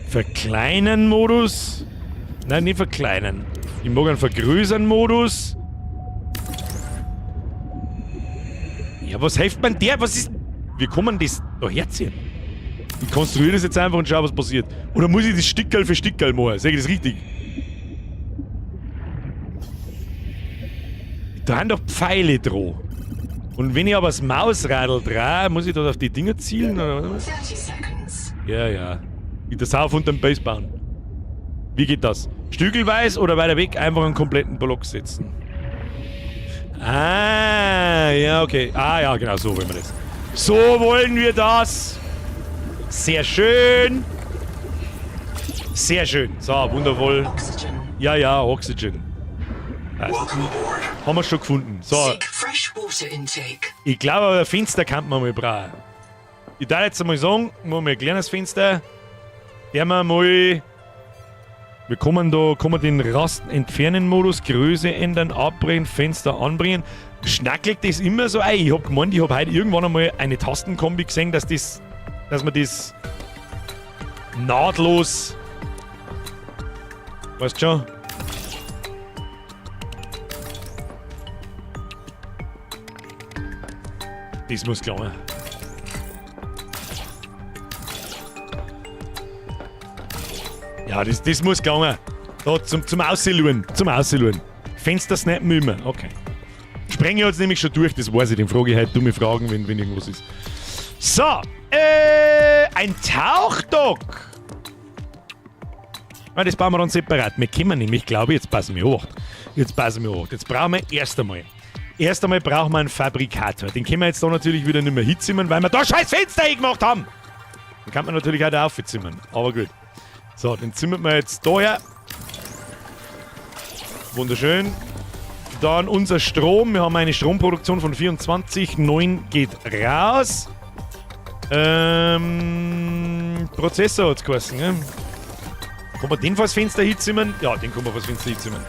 Verkleinern Modus? Nein, nicht verkleinern. Ich mag einen vergrößern Modus. Ja, was hilft man der? Was ist. Wie kann man das da herziehen? Ich konstruiere das jetzt einfach und schau, was passiert. Oder muss ich das Stickerl für Stickerl machen? Sag ich das richtig? Da haben doch Pfeile dran. Und wenn ich aber das Mausradl drehe, muss ich da auf die Dinger zielen? Oder was? 30 seconds. Ja, ja. Ich das auf und den Base bauen. Wie geht das? Stügelweise oder weiter weg einfach einen kompletten Block setzen? Ah, ja, okay. Ah, ja, genau, so wollen wir das. So wollen wir das. Sehr schön. Sehr schön. So, wundervoll. Oxygen. Ja, ja, Oxygen. Passt. Welcome aboard. Haben wir schon gefunden. So, Seek fresh water intake. ich glaube aber, ein Fenster kann man mal brauchen. Ich darf jetzt einmal sagen, machen wir ein kleines Fenster. Der wir mal. Wir kommen da, kommen den Rasten entfernen Modus, Größe ändern, abbrechen, Fenster anbringen. Schnackelt das immer so ein? Ich hab gemeint, ich hab heute irgendwann einmal eine Tastenkombi gesehen, dass man das nahtlos. Weißt schon? Das muss klappen. Ja, das muss gelangen. Da, zum Aussiluren. Zum Aussiluren. Fenster snappen wir immer. Okay. Sprenge hat's nämlich schon durch, das weiß ich. Den frage ich heute dumme Fragen, wenn irgendwas ist. So, ein Tauchdock. Ah, das bauen wir dann separat. Wir können nämlich, glaube ich, jetzt passen wir auf. Jetzt passen wir auf. Jetzt brauchen wir erst einmal. Erst einmal brauchen wir einen Fabrikator. Den können wir jetzt da natürlich wieder nicht mehr hinzimmern, weil wir da scheiß Fenster hingemacht haben. Den kann man natürlich auch da aufzimmern. Aber gut. So, den zimmern wir jetzt da her. Wunderschön. Dann unser Strom. Wir haben eine Stromproduktion von 24. 9 geht raus. Prozessor hat's geheißen, ne? Kann man den vors Fenster hinzimmern? Ja, den kann man vors Fenster hinzimmern.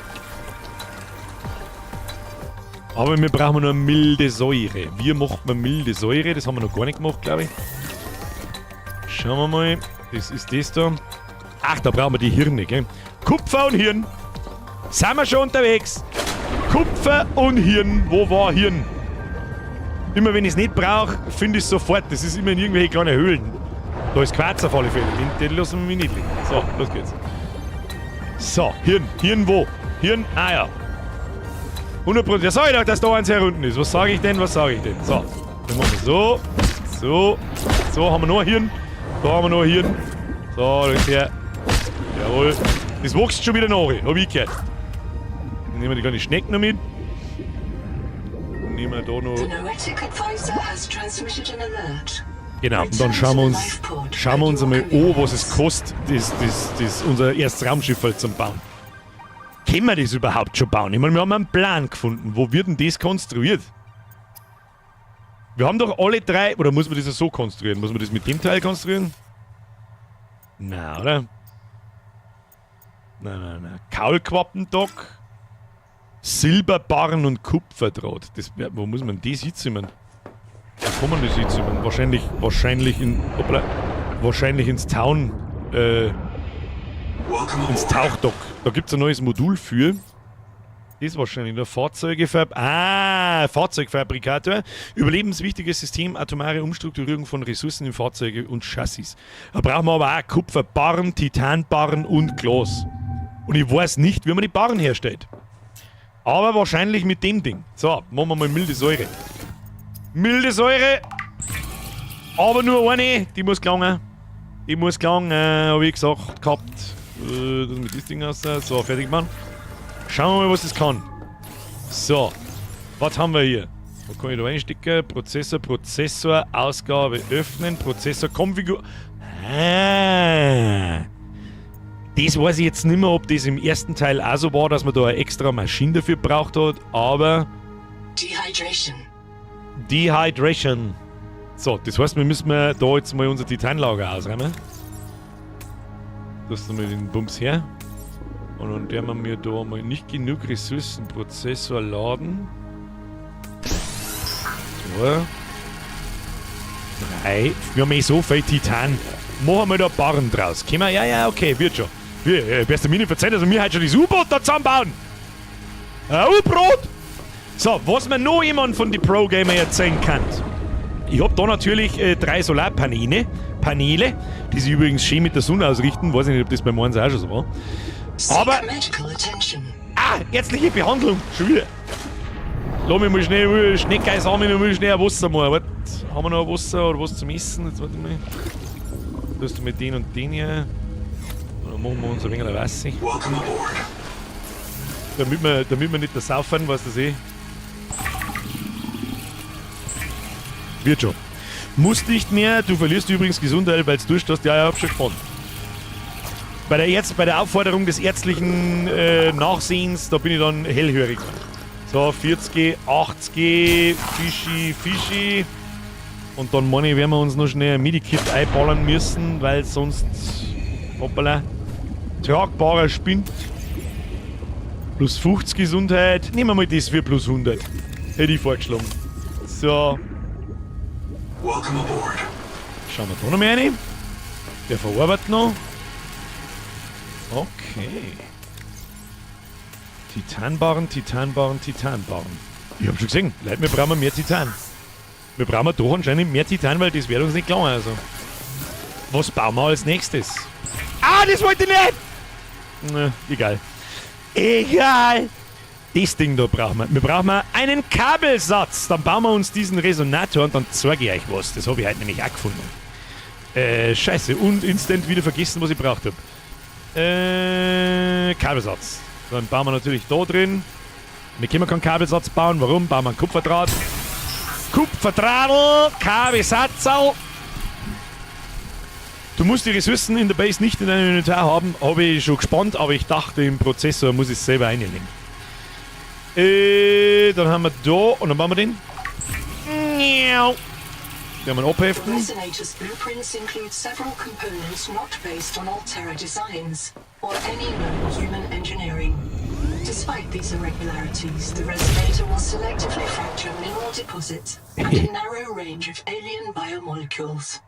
Aber wir brauchen nur milde Säure. Wie macht man milde Säure? Das haben wir noch gar nicht gemacht, glaube ich. Schauen wir mal. Das ist das da. Ach, da brauchen wir die Hirne, gell? Kupfer und Hirn. Sind wir schon unterwegs? Kupfer und Hirn. Wo war Hirn? Immer wenn ich's nicht brauch, finde ich's sofort. Das ist immer in irgendwelche kleinen Höhlen. Da ist Quarz auf alle Fälle. Den lassen wir mich nicht liegen. So, los geht's. So, Hirn. Hirn wo? Hirn, ah ja. 100%. Ja, sag ich doch, dass da eins herunten ist. Was sag ich denn? Was sag ich denn? So, dann machen wir so. So. So, haben wir noch ein Hirn. Da haben wir noch ein Hirn. So, da ist her. Jawohl. Das wächst schon wieder nach, hab ich gehört. Dann nehmen wir die kleine Schnecke noch mit. Dann nehmen wir da noch. The Noetic Advisor has transmitted an alert. Genau, und dann schauen wir uns einmal an, was es kostet, unser erstes Raumschiff halt zum Bauen. Können wir das überhaupt schon bauen? Ich meine, wir haben einen Plan gefunden. Wo wird denn das konstruiert? Wir haben doch alle drei... Oder muss man das ja so konstruieren? Muss man das mit dem Teil konstruieren? Na, oder? Nein, nein, nein. Kaulquappendock. Silberbarren und Kupferdraht. Das, wo muss man das hinzimmern? Wo kann man das hinzimmern? Wahrscheinlich in, hoppla, wahrscheinlich ins Town, Welcome ins aboard. Tauchdock. Da gibt es ein neues Modul für. Das ist wahrscheinlich der Fahrzeugfabrikator. Überlebenswichtiges System, atomare Umstrukturierung von Ressourcen in Fahrzeuge und Chassis. Da brauchen wir aber auch Kupferbarren, Titanbarren und Glas. Und ich weiß nicht, wie man die Barren herstellt. Aber wahrscheinlich mit dem Ding. So, machen wir mal milde Säure. Milde Säure! Aber nur eine, die muss gelangen. Die muss gelangen, habe ich gesagt gehabt. Das mit das Ding aus. So, fertig gemacht. Schauen wir mal, was das kann. So, was haben wir hier? Wo kann ich da einstecken? Prozessor, Prozessor, Ausgabe öffnen, Prozessor, Konfigur. Ah. Das weiß ich jetzt nicht mehr, ob das im ersten Teil auch so war, dass man da eine extra Maschine dafür braucht hat, aber Dehydration. Dehydration. So, das heißt, wir müssen da jetzt mal unser Titanlager ausräumen. Das mal den Bums her. Und dann werden wir da mal nicht genug Ressourcen. Prozessor laden. 2. 3. Wir haben eh so viel Titan. Machen wir da Barren draus. Können wir? Ja, ja, okay, wird schon. Wir, bester mir nicht verzeihen, dass wir heute schon das U-Boot da zusammenbauen. Ein U-Brot! So, was mir noch jemand von den Pro-Gamer erzählen kann. Ich hab da natürlich 3 Solarpaneele, Paneele, die sich übrigens schön mit der Sonne ausrichten. Weiß ich nicht, ob das beim Eins auch schon so war. Seek Aber- medical attention. Ah, ärztliche Behandlung. Schon wieder. Lass mich mal schnell, Schneckeis haben, ich will schnell ein Wasser machen. Warte, haben wir noch ein Wasser oder was zum Essen? Jetzt warte mal. Tust du mit den und den hier. Und dann machen wir uns ein wenig Wasser. Welcome aboard. Damit wir nicht da saufen, weißt du das eh. Wird schon. Musst nicht mehr, du verlierst übrigens Gesundheit, weil du Durst hast. Ja, ja, hab schon gefunden. Bei der Aufforderung des ärztlichen Nachsehens, da bin ich dann hellhörig. So, 40, 80, Fischi, Fischi. Und dann meine ich, werden wir uns noch schnell ein Medikit einballern müssen, weil sonst. Hoppala. Tragbarer Spind. Plus 50 Gesundheit. Nehmen wir mal das für plus 100. Hätte ich vorgeschlagen. So. Welcome aboard. Schauen wir da noch mal rein. Der verarbeitet noch. Okay. Titanbarren, Titanbarren, Titanbarren. Ich hab schon gesehen, Leute, wir brauchen mehr Titan. Wir brauchen doch anscheinend mehr Titan, weil das wird uns nicht gelangen. Also. Was bauen wir als nächstes? Ah, das wollte ich nicht! Na, egal. Egal! Das Ding da brauchen wir. Wir brauchen einen Kabelsatz. Dann bauen wir uns diesen Resonator und dann zeige ich euch was. Das habe ich heute nämlich auch gefunden. Scheiße. Und instant wieder vergessen, was ich braucht hab. Kabelsatz. Dann bauen wir natürlich da drin. Wir können keinen Kabelsatz bauen. Warum? Bauen wir einen Kupferdraht. Kupferdrahtl, Kabelsatzl. Du musst die Ressourcen in der Base nicht in deinem Inventar haben. Habe ich schon gespannt, aber ich dachte, im Prozessor muss ich es selber einlegen. Dann haben wir da und dann bauen wir den. Den haben wir abheften. Resonator's blueprints include several components not based on Alterra designs or any known human engineering. Despite these irregularities, the resonator will selectively fracture mineral deposits and a narrow range of alien biomolecules.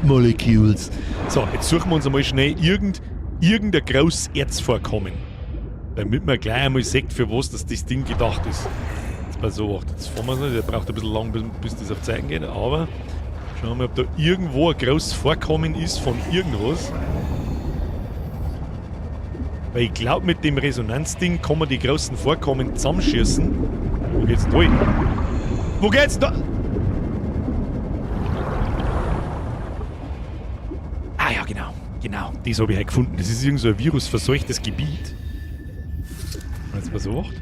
Molecules. So, jetzt suchen wir uns einmal schnell irgendein großes Erzvorkommen. Damit man gleich einmal sieht, für was das Ding gedacht ist. Jetzt mal so, jetzt fahren wir es nicht, der braucht ein bisschen lang, bis das auf Zeichen geht, aber schauen wir mal, ob da irgendwo ein großes Vorkommen ist von irgendwas. Weil ich glaub, mit dem Resonanzding kann man die großen Vorkommen zusammenschießen. Wo geht's denn da hin? Wo geht's da? Ah ja, genau. Genau, das habe ich halt gefunden. Das ist irgend so ein virusverseuchtes Gebiet. Jetzt mal so acht.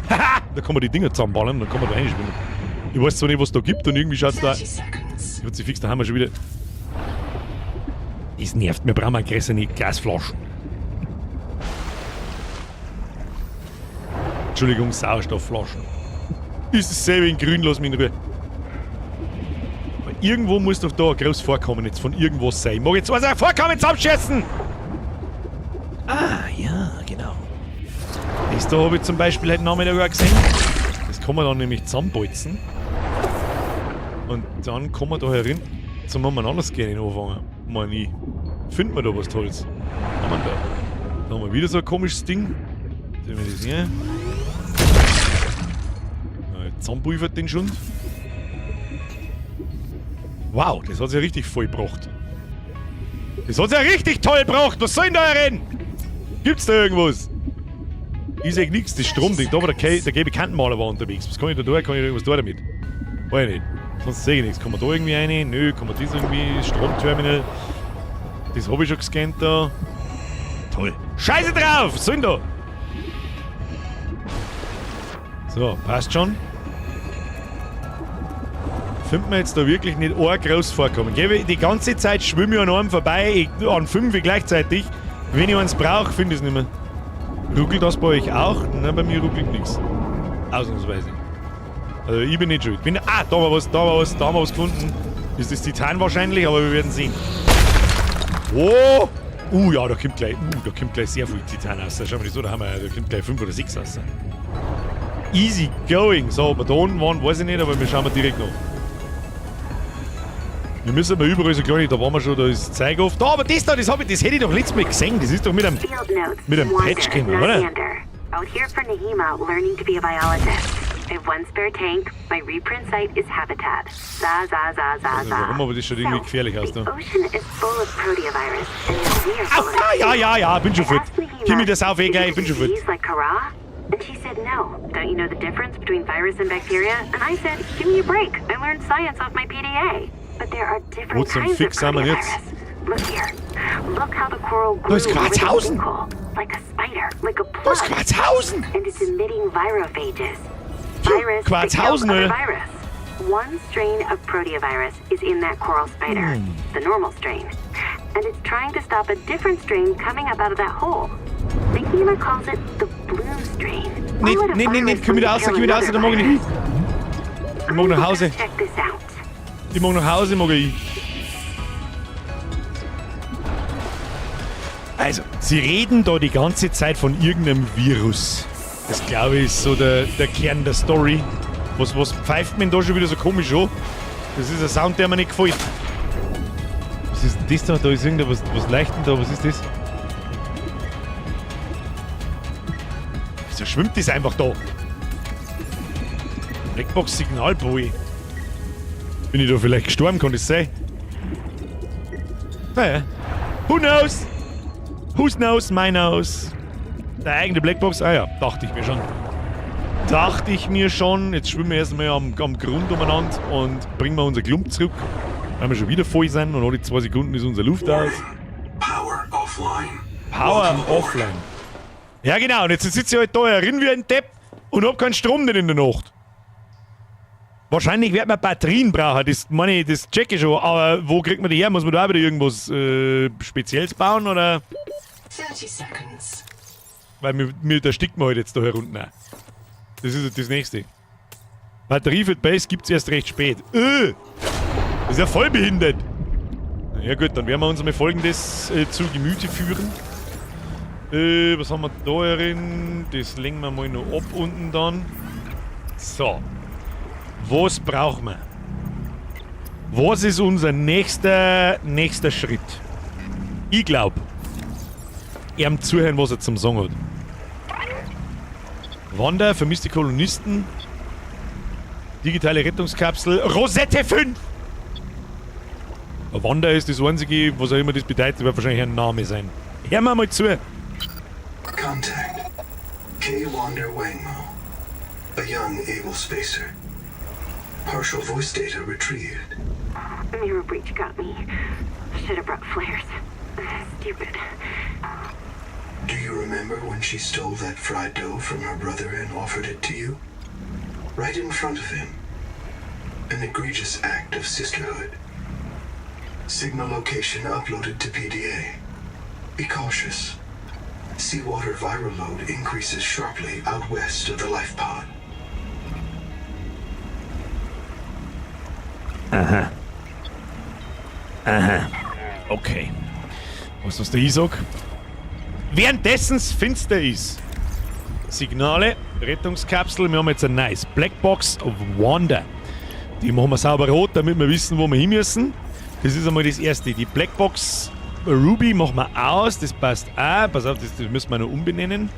Haha! Da kann man die Dinger zusammenballern, dann kann man da reinschwimmen. Ich weiß zwar nicht, was da gibt und irgendwie schaut's da. 30 seconds. Ich hab sie fix, da haben wir schon wieder. Das nervt, wir brauchen eine größere Glasflaschen. Entschuldigung, Sauerstoffflaschen. Ist dasselbe in grün, lass mich in Ruhe. Aber irgendwo muss doch da ein großes Vorkommen jetzt von irgendwas sein. Ich mag jetzt was ein Vorkommen zusammenschießen! Ah, ja, genau. Das da habe ich zum Beispiel heute Nachmittag auch gesehen. Das kann man dann nämlich zusammenbolzen. Und dann kann man da herin zum umeinander scannen anfangen. Meine ich. Finden wir da was Tolles? Haben wir da? Da haben wir wieder so ein komisches Ding. Sehen wir das hier? Zusammenpulvert den schon. Wow, das hat sich ja richtig voll gebracht. Das hat sich ja richtig toll gebracht. Was soll denn da herin? Gibt's da irgendwas? Ich seh nix, das Stromding. Da war der gelbe Kantenmaler war unterwegs. Was kann ich da tun? Kann ich da irgendwas tun damit? Weiß ich nicht. Sonst sehe ich nichts. Kann man da irgendwie rein? Nö, kann man das irgendwie? Stromterminal. Das hab ich schon gescannt da. Toll. Scheiße drauf! Was soll denn da? So, passt schon. Finden wir jetzt da wirklich nicht arg groß vorkommen. Gell, die ganze Zeit schwimme ich an einem vorbei, ich, an 5 gleichzeitig. Wenn ich eins brauche, finde ich es nicht mehr. Ruckelt das bei euch auch? Nein, bei mir ruckelt nichts. Ausnahmsweise. Also ich bin nicht schuld. Bin, ah, da haben wir was, da haben wir was, da haben wir was gefunden. Ist das Titan wahrscheinlich, aber wir werden sehen. Oh! Ja, da kommt gleich sehr viel Titan raus. Schauen wir das so, da haben wir, da kommt gleich 5 oder 6 raus. Easy going. So, ob wir da unten waren, weiß ich nicht, aber wir schauen mal direkt nach. Wir müssen aber überall so kleine, da waren wir schon, da ist Zeug auf. Da, aber das da, das hab ich, das hätte ich doch letztes Mal gesehen. Das ist doch mit einem, Field notes. mit einem Wander, Patch gekommen, not oder? Vander. Out here for Nehema, learning to be a biologist. I have one spare tank. My reprint site is Habitat. Za, za, za, za, Also, za. warum, aber das schaut irgendwie So, gefährlich aus The da. ocean is full of proteovirus, and now we are Au, full of ah, it ja, too. ja, ja, bin schon I fort. asked Nehema, Gib mir das auf, "Is egal, it ich bin a schon fort. disease like Kharaa? And she said, no. Don't you know the difference between virus and bacteria? And I said, give me a break. I learned science off my PDA. But there are different Wo zum kinds of Fick sind wir jetzt? proteovirus. Look here. Look how the coral Da ist grew over the Quarzhausen. sinkhole. Like a spider, like a Da ist plug. Quarzhausen! And it's emitting virophages. Phew, Virus that kills Quarzhausen, other oder? virus. One strain of proteovirus is in that coral spider, the normal strain. And it's trying to stop a different strain coming up out of that hole. Nehema calls it the bloom strain. Why Nee, would a nee, nee, nee, virus komm wieder want raus, to komm kill wieder raus, another da mag ich nicht. virus? Ich mag nach Hause. Check this out. Ich mag nach Hause, mag ich. Also, sie reden da die ganze Zeit von irgendeinem Virus. Das, glaube ich, ist so der Kern der Story. Was pfeift man da schon wieder so komisch an? Das ist ein Sound, der mir nicht gefällt. Was ist denn das da? Da ist irgendwas was leuchtend da. Was ist das? Wieso schwimmt das einfach da? Blackbox Signalboje. Bin ich da vielleicht gestorben, kann das sein? Naja. Who knows? Whose knows, my knows. Der eigene Blackbox? Ah ja, dachte ich mir schon. Dachte ich mir schon. Jetzt schwimmen wir erstmal am Grund umeinander und bringen wir unser Klump zurück. Weil wir schon wieder voll sind und alle 2 Sekunden ist unsere Luft aus. Power offline. Power Welcome aboard. offline. Ja genau, und jetzt sitze ich halt da herin wie ein Depp und hab keinen Strom nicht in der Nacht. Wahrscheinlich wird man Batterien brauchen, das meine ich, das check ich schon, aber wo kriegt man die her? Muss man da auch wieder irgendwas Spezielles bauen oder? 30 seconds. Weil mir da stickt man halt jetzt da herunten auch. Das ist das nächste. Batterie für die Base gibt's erst recht spät. Das ist ja voll behindert. Ja gut, dann werden wir uns mal Folgendes zu Gemüte führen. Was haben wir da herin? Das legen wir mal noch ab unten dann. So. Was brauchen wir? Was ist unser nächster Schritt? Ich glaub, ihm zuhören, was er zum Sagen hat. Wander, vermisste Kolonisten, digitale Rettungskapsel, Rosette 5! Wander ist das einzige, was auch immer das bedeutet, wird wahrscheinlich ein Name sein. Hör mal zu. Contact. K. Wander Wangmo. A young, able spacer. Partial voice data retrieved. Mirror breach got me. Should have brought flares. Stupid. Do you remember when she stole that fried dough from her brother and offered it to you? Right in front of him. An egregious act of sisterhood. Signal location uploaded to PDA. Be cautious. Seawater viral load increases sharply out west of the life pod. Aha. Aha. Okay. Was, was der ich sag? Währenddessen es finster ist. Signale, Rettungskapsel, wir haben jetzt ein nice Blackbox of Wonder. Die machen wir sauber rot, damit wir wissen, wo wir hin müssen. Das ist einmal das Erste. Die Blackbox Ruby machen wir aus, das passt auch. Pass auf, das müssen wir noch umbenennen.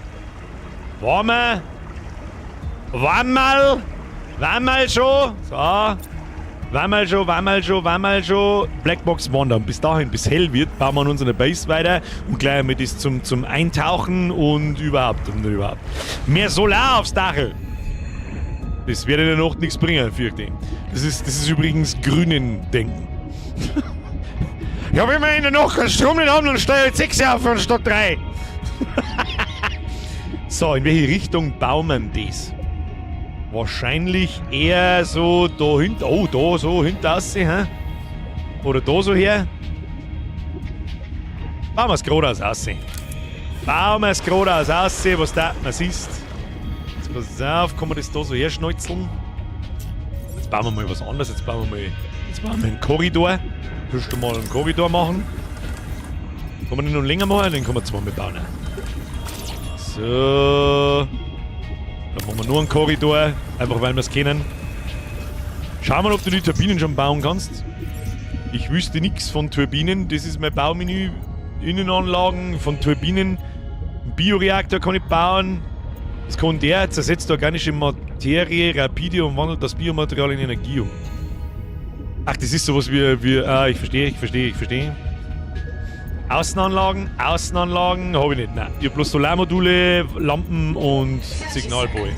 Warmer. Warmal. Warmal schon. So. Warmal schon, warmal schon, warmal schon. Blackbox Wonder. Und bis dahin, bis hell wird, bauen wir an unserer Base weiter und gleich einmal das zum Eintauchen und überhaupt und überhaupt. Mehr Solar aufs Dachel. Das wird in der Nacht nichts bringen, fürchte ich. Das ist übrigens grünen Denken. Ja, wenn wir in der Nacht keinen Strom nicht haben, dann steuere ich 6 auf anstatt 3. So, in welche Richtung bauen wir das? Wahrscheinlich eher so da hinten. Oh, da so hinten raus, hä? Oder da so her. Bauen wir es geradeaus raus. Bauen wir es geradeaus raus, was da man siehst. Jetzt pass auf, kann man das da so herschneuzeln? Jetzt bauen wir mal was anderes. Jetzt bauen wir einen Korridor. Kannst du mal einen Korridor machen? Kann man den noch länger machen? Den kann man zweimal bauen. So. Dann machen wir nur einen Korridor, einfach weil wir es kennen. Schau mal, ob du die Turbinen schon bauen kannst. Ich wüsste nichts von Turbinen. Das ist mein Baumenü. Innenanlagen von Turbinen. Einen Bioreaktor kann ich bauen. Das kann der. Zersetzt organische Materie rapide und wandelt das Biomaterial in Energie um. Ach, das ist sowas wie ah, ich verstehe. Außenanlagen, habe ich nicht. Nein, ich habe bloß Solarmodule, Lampen und Signalboje.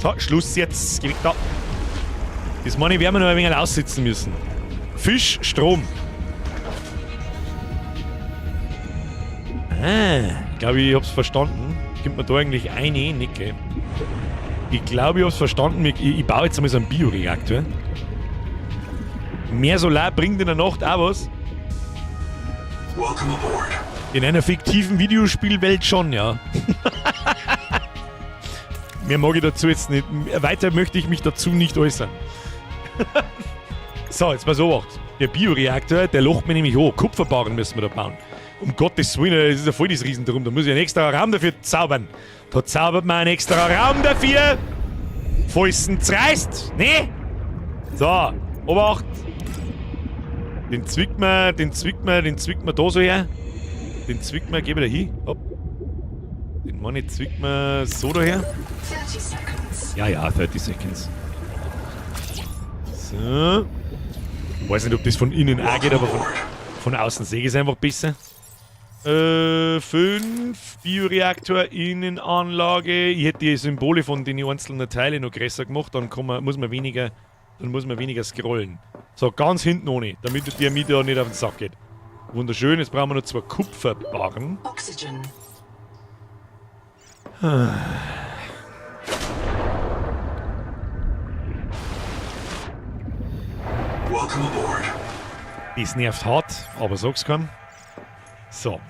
So, Schluss jetzt. Geh weg da. Das meine ich, werden wir noch ein wenig aussitzen müssen. Fisch, Strom. Ah, ich glaube, ich hab's verstanden. Kommt man da eigentlich eine? Nicht, gell? Ich glaube, ich hab's verstanden. Ich baue jetzt einmal so einen Bioreaktor. Mehr Solar bringt in der Nacht auch was. Welcome aboard. In einer fiktiven Videospielwelt schon, ja. Mehr mag ich dazu jetzt nicht. Weiter möchte ich mich dazu nicht äußern. So, jetzt mal so gemacht. Der Bioreaktor, der locht mir nämlich hoch. Kupferbarren müssen wir da bauen. Um Gottes Willen, das ist ja voll das Riesendrum. Da muss ich einen extra Raum dafür zaubern. Da zaubert man einen extra Raum dafür. Falls es reißt. Ne? So, Obacht. Den zwickt man, den zwickt man, den zwickt man da so her. Den zwickt man, geh wieder hin. Hopp. Den Mann zwickt man so daher. 30 seconds. Ja, ja, 30 seconds. So. Ich weiß nicht, ob das von innen auch geht, aber von außen sehe ich es einfach besser. 5 Bioreaktor, Innenanlage. Ich hätte die Symbole von den einzelnen Teilen noch größer gemacht, dann kann man, muss man weniger, dann muss man weniger scrollen. So, ganz hinten ohne, damit der mir da nicht auf den Sack geht. Wunderschön, jetzt brauchen wir noch 2 Kupferbarren. Oxygen. Welcome aboard. Das nervt hart, aber sag's keinem. So.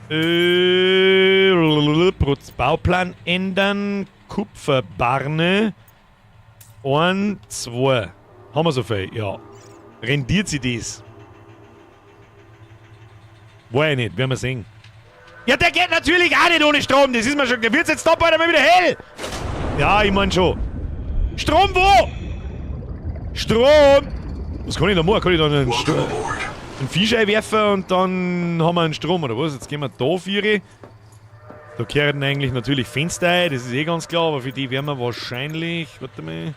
Bauplan ändern. Kupferbarne. 1, 2. Haben wir so viel? Ja. Rendiert sich das? Weiß ich nicht, werden wir sehen. Ja, der geht natürlich auch nicht ohne Strom, das ist mir schon. Der wird's jetzt da bald einmal wieder hell! Ja, ich mein schon. Strom wo? Strom! Was kann ich da machen? Kann ich da einen Fischei werfen und dann haben wir einen Strom oder was? Jetzt gehen wir da 4. Da kehren eigentlich natürlich Fenster ein, das ist eh ganz klar, aber für die werden wir wahrscheinlich. Warte mal.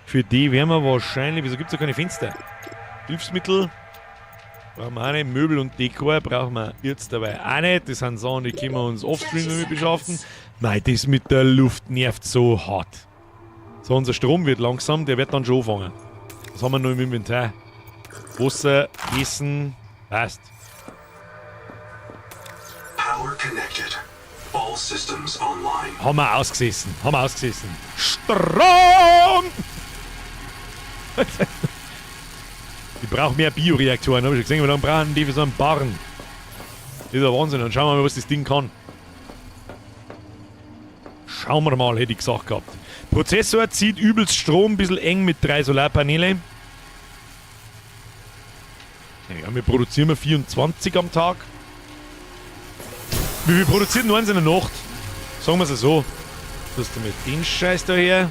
Für die werden wir wahrscheinlich. Wieso gibt's da keine Fenster? Hilfsmittel brauchen wir auch nicht. Möbel und Dekor brauchen wir jetzt dabei auch nicht. Das sind Sachen, die können wir uns offscreen damit beschaffen. Nein, das mit der Luft nervt so hart. So, unser Strom wird langsam, der wird dann schon anfangen. Was haben wir noch im Inventar? Wasser, Essen, passt. Power connected. All systems online. Haben wir ausgesessen, haben wir ausgesessen. Strom! Ich brauche mehr Bioreaktoren, hab ich schon gesehen, wie lange brauchen die für so einen Barren? Das ist ja Wahnsinn. Dann schauen wir mal, was das Ding kann. Schauen wir mal, hätte ich gesagt gehabt. Prozessor zieht übelst Strom, ein bisschen eng mit 3 Solarpaneele. Ja, wir produzieren 24 am Tag. Wie viel produziert nur eins in der Nacht? Sagen wir es so. Das du mit den Scheiß da her.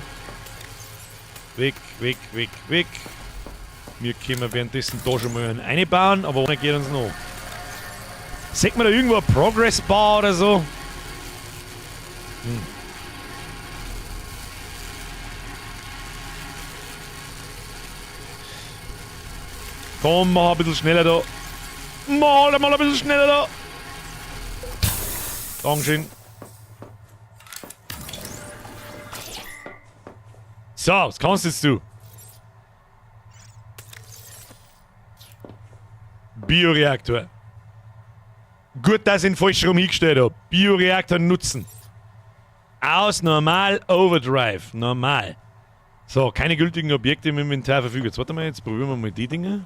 Weg, weg, weg, weg. Wir können währenddessen da schon mal einen einbauen, aber ohne geht uns noch. Sieht man da irgendwo eine Progress Bar oder so? Komm, mach ein bisschen schneller da. Mal, mal ein bisschen schneller da. Dankeschön. So, was kannst jetzt du? Bioreaktor. Gut, dass ich ihn falsch rum hingestellt hab. Bioreaktor nutzen. Aus, normal, Overdrive. Normal. So, keine gültigen Objekte im Inventar verfügbar. Jetzt warte mal, jetzt probieren wir mal die Dinge.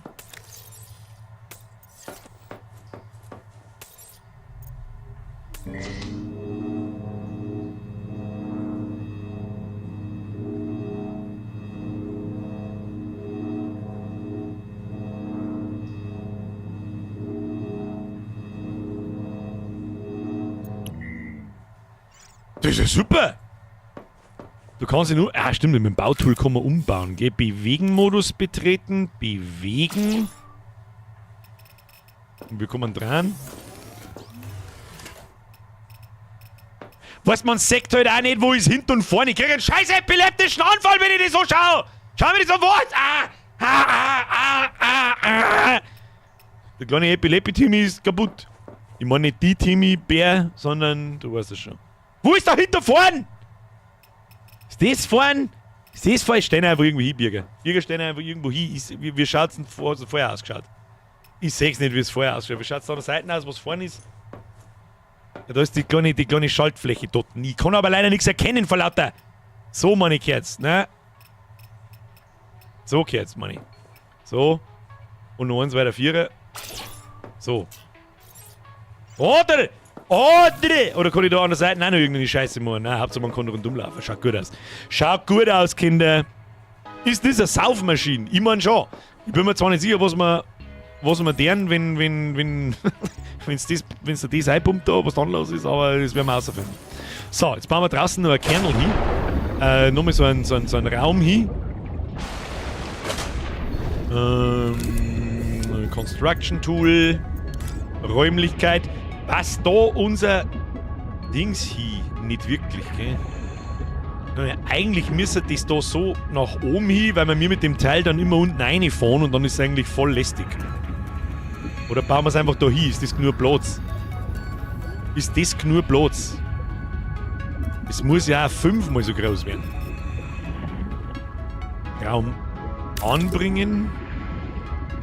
Das ist ja super! Du kannst ihn nur. Ah, stimmt, mit dem Bautool kann man umbauen. Gell? Bewegen-Modus betreten. Bewegen. Und wir kommen dran. Weißt man sagt halt auch nicht, wo ist hinten und vorne. Ich krieg einen scheiß epileptischen Anfall, wenn ich das so schaue. Schau mir das an, was? Ah, ah, ah, ah, ah, ah. Der kleine Epileppi-Timmy ist kaputt. Ich meine nicht die Timmy Bär, sondern du weißt es schon. Wo ist da hinter vorn? Ist das vorn? Ist das vorn? Stehen einfach irgendwo hin, Birger. Birger, stehen einfach irgendwo hin. Ist, wie schaut's denn vorher ausgeschaut? Ich seh's nicht, wie es vorher ausschaut. Wie schaut's da an der Seite aus, was vorne ist? Ja, da ist die kleine Schaltfläche dort. Ich kann aber leider nichts erkennen vor lauter. So, meine Kerz, ne? So Kerz, meine ich. So. Und noch eins weiter, 4. So. Oder! Oder! Oder kann ich da an der Seite auch noch irgendeine Scheiße machen? Nein, Hauptsache man kann rundum laufen. Schaut gut aus. Schaut gut aus, Kinder. Ist das eine Saufmaschine? Ich mein schon. Ich bin mir zwar nicht sicher, was wir deren, wenn's da das einpumpt da, was dann los ist, aber das werden wir rausfinden. So, jetzt bauen wir draußen noch einen Kernel hin. Nochmal so einen Raum hin. Construction Tool. Räumlichkeit. Passt da unser Dings hin? Nicht wirklich, gell? Naja, eigentlich müsste das da so nach oben hin, weil wir mit dem Teil dann immer unten reinfahren und dann ist es eigentlich voll lästig. Oder bauen wir es einfach da hin? Ist das nur Platz? Ist das nur Platz? Es muss ja auch 5-mal so groß werden. Raum anbringen.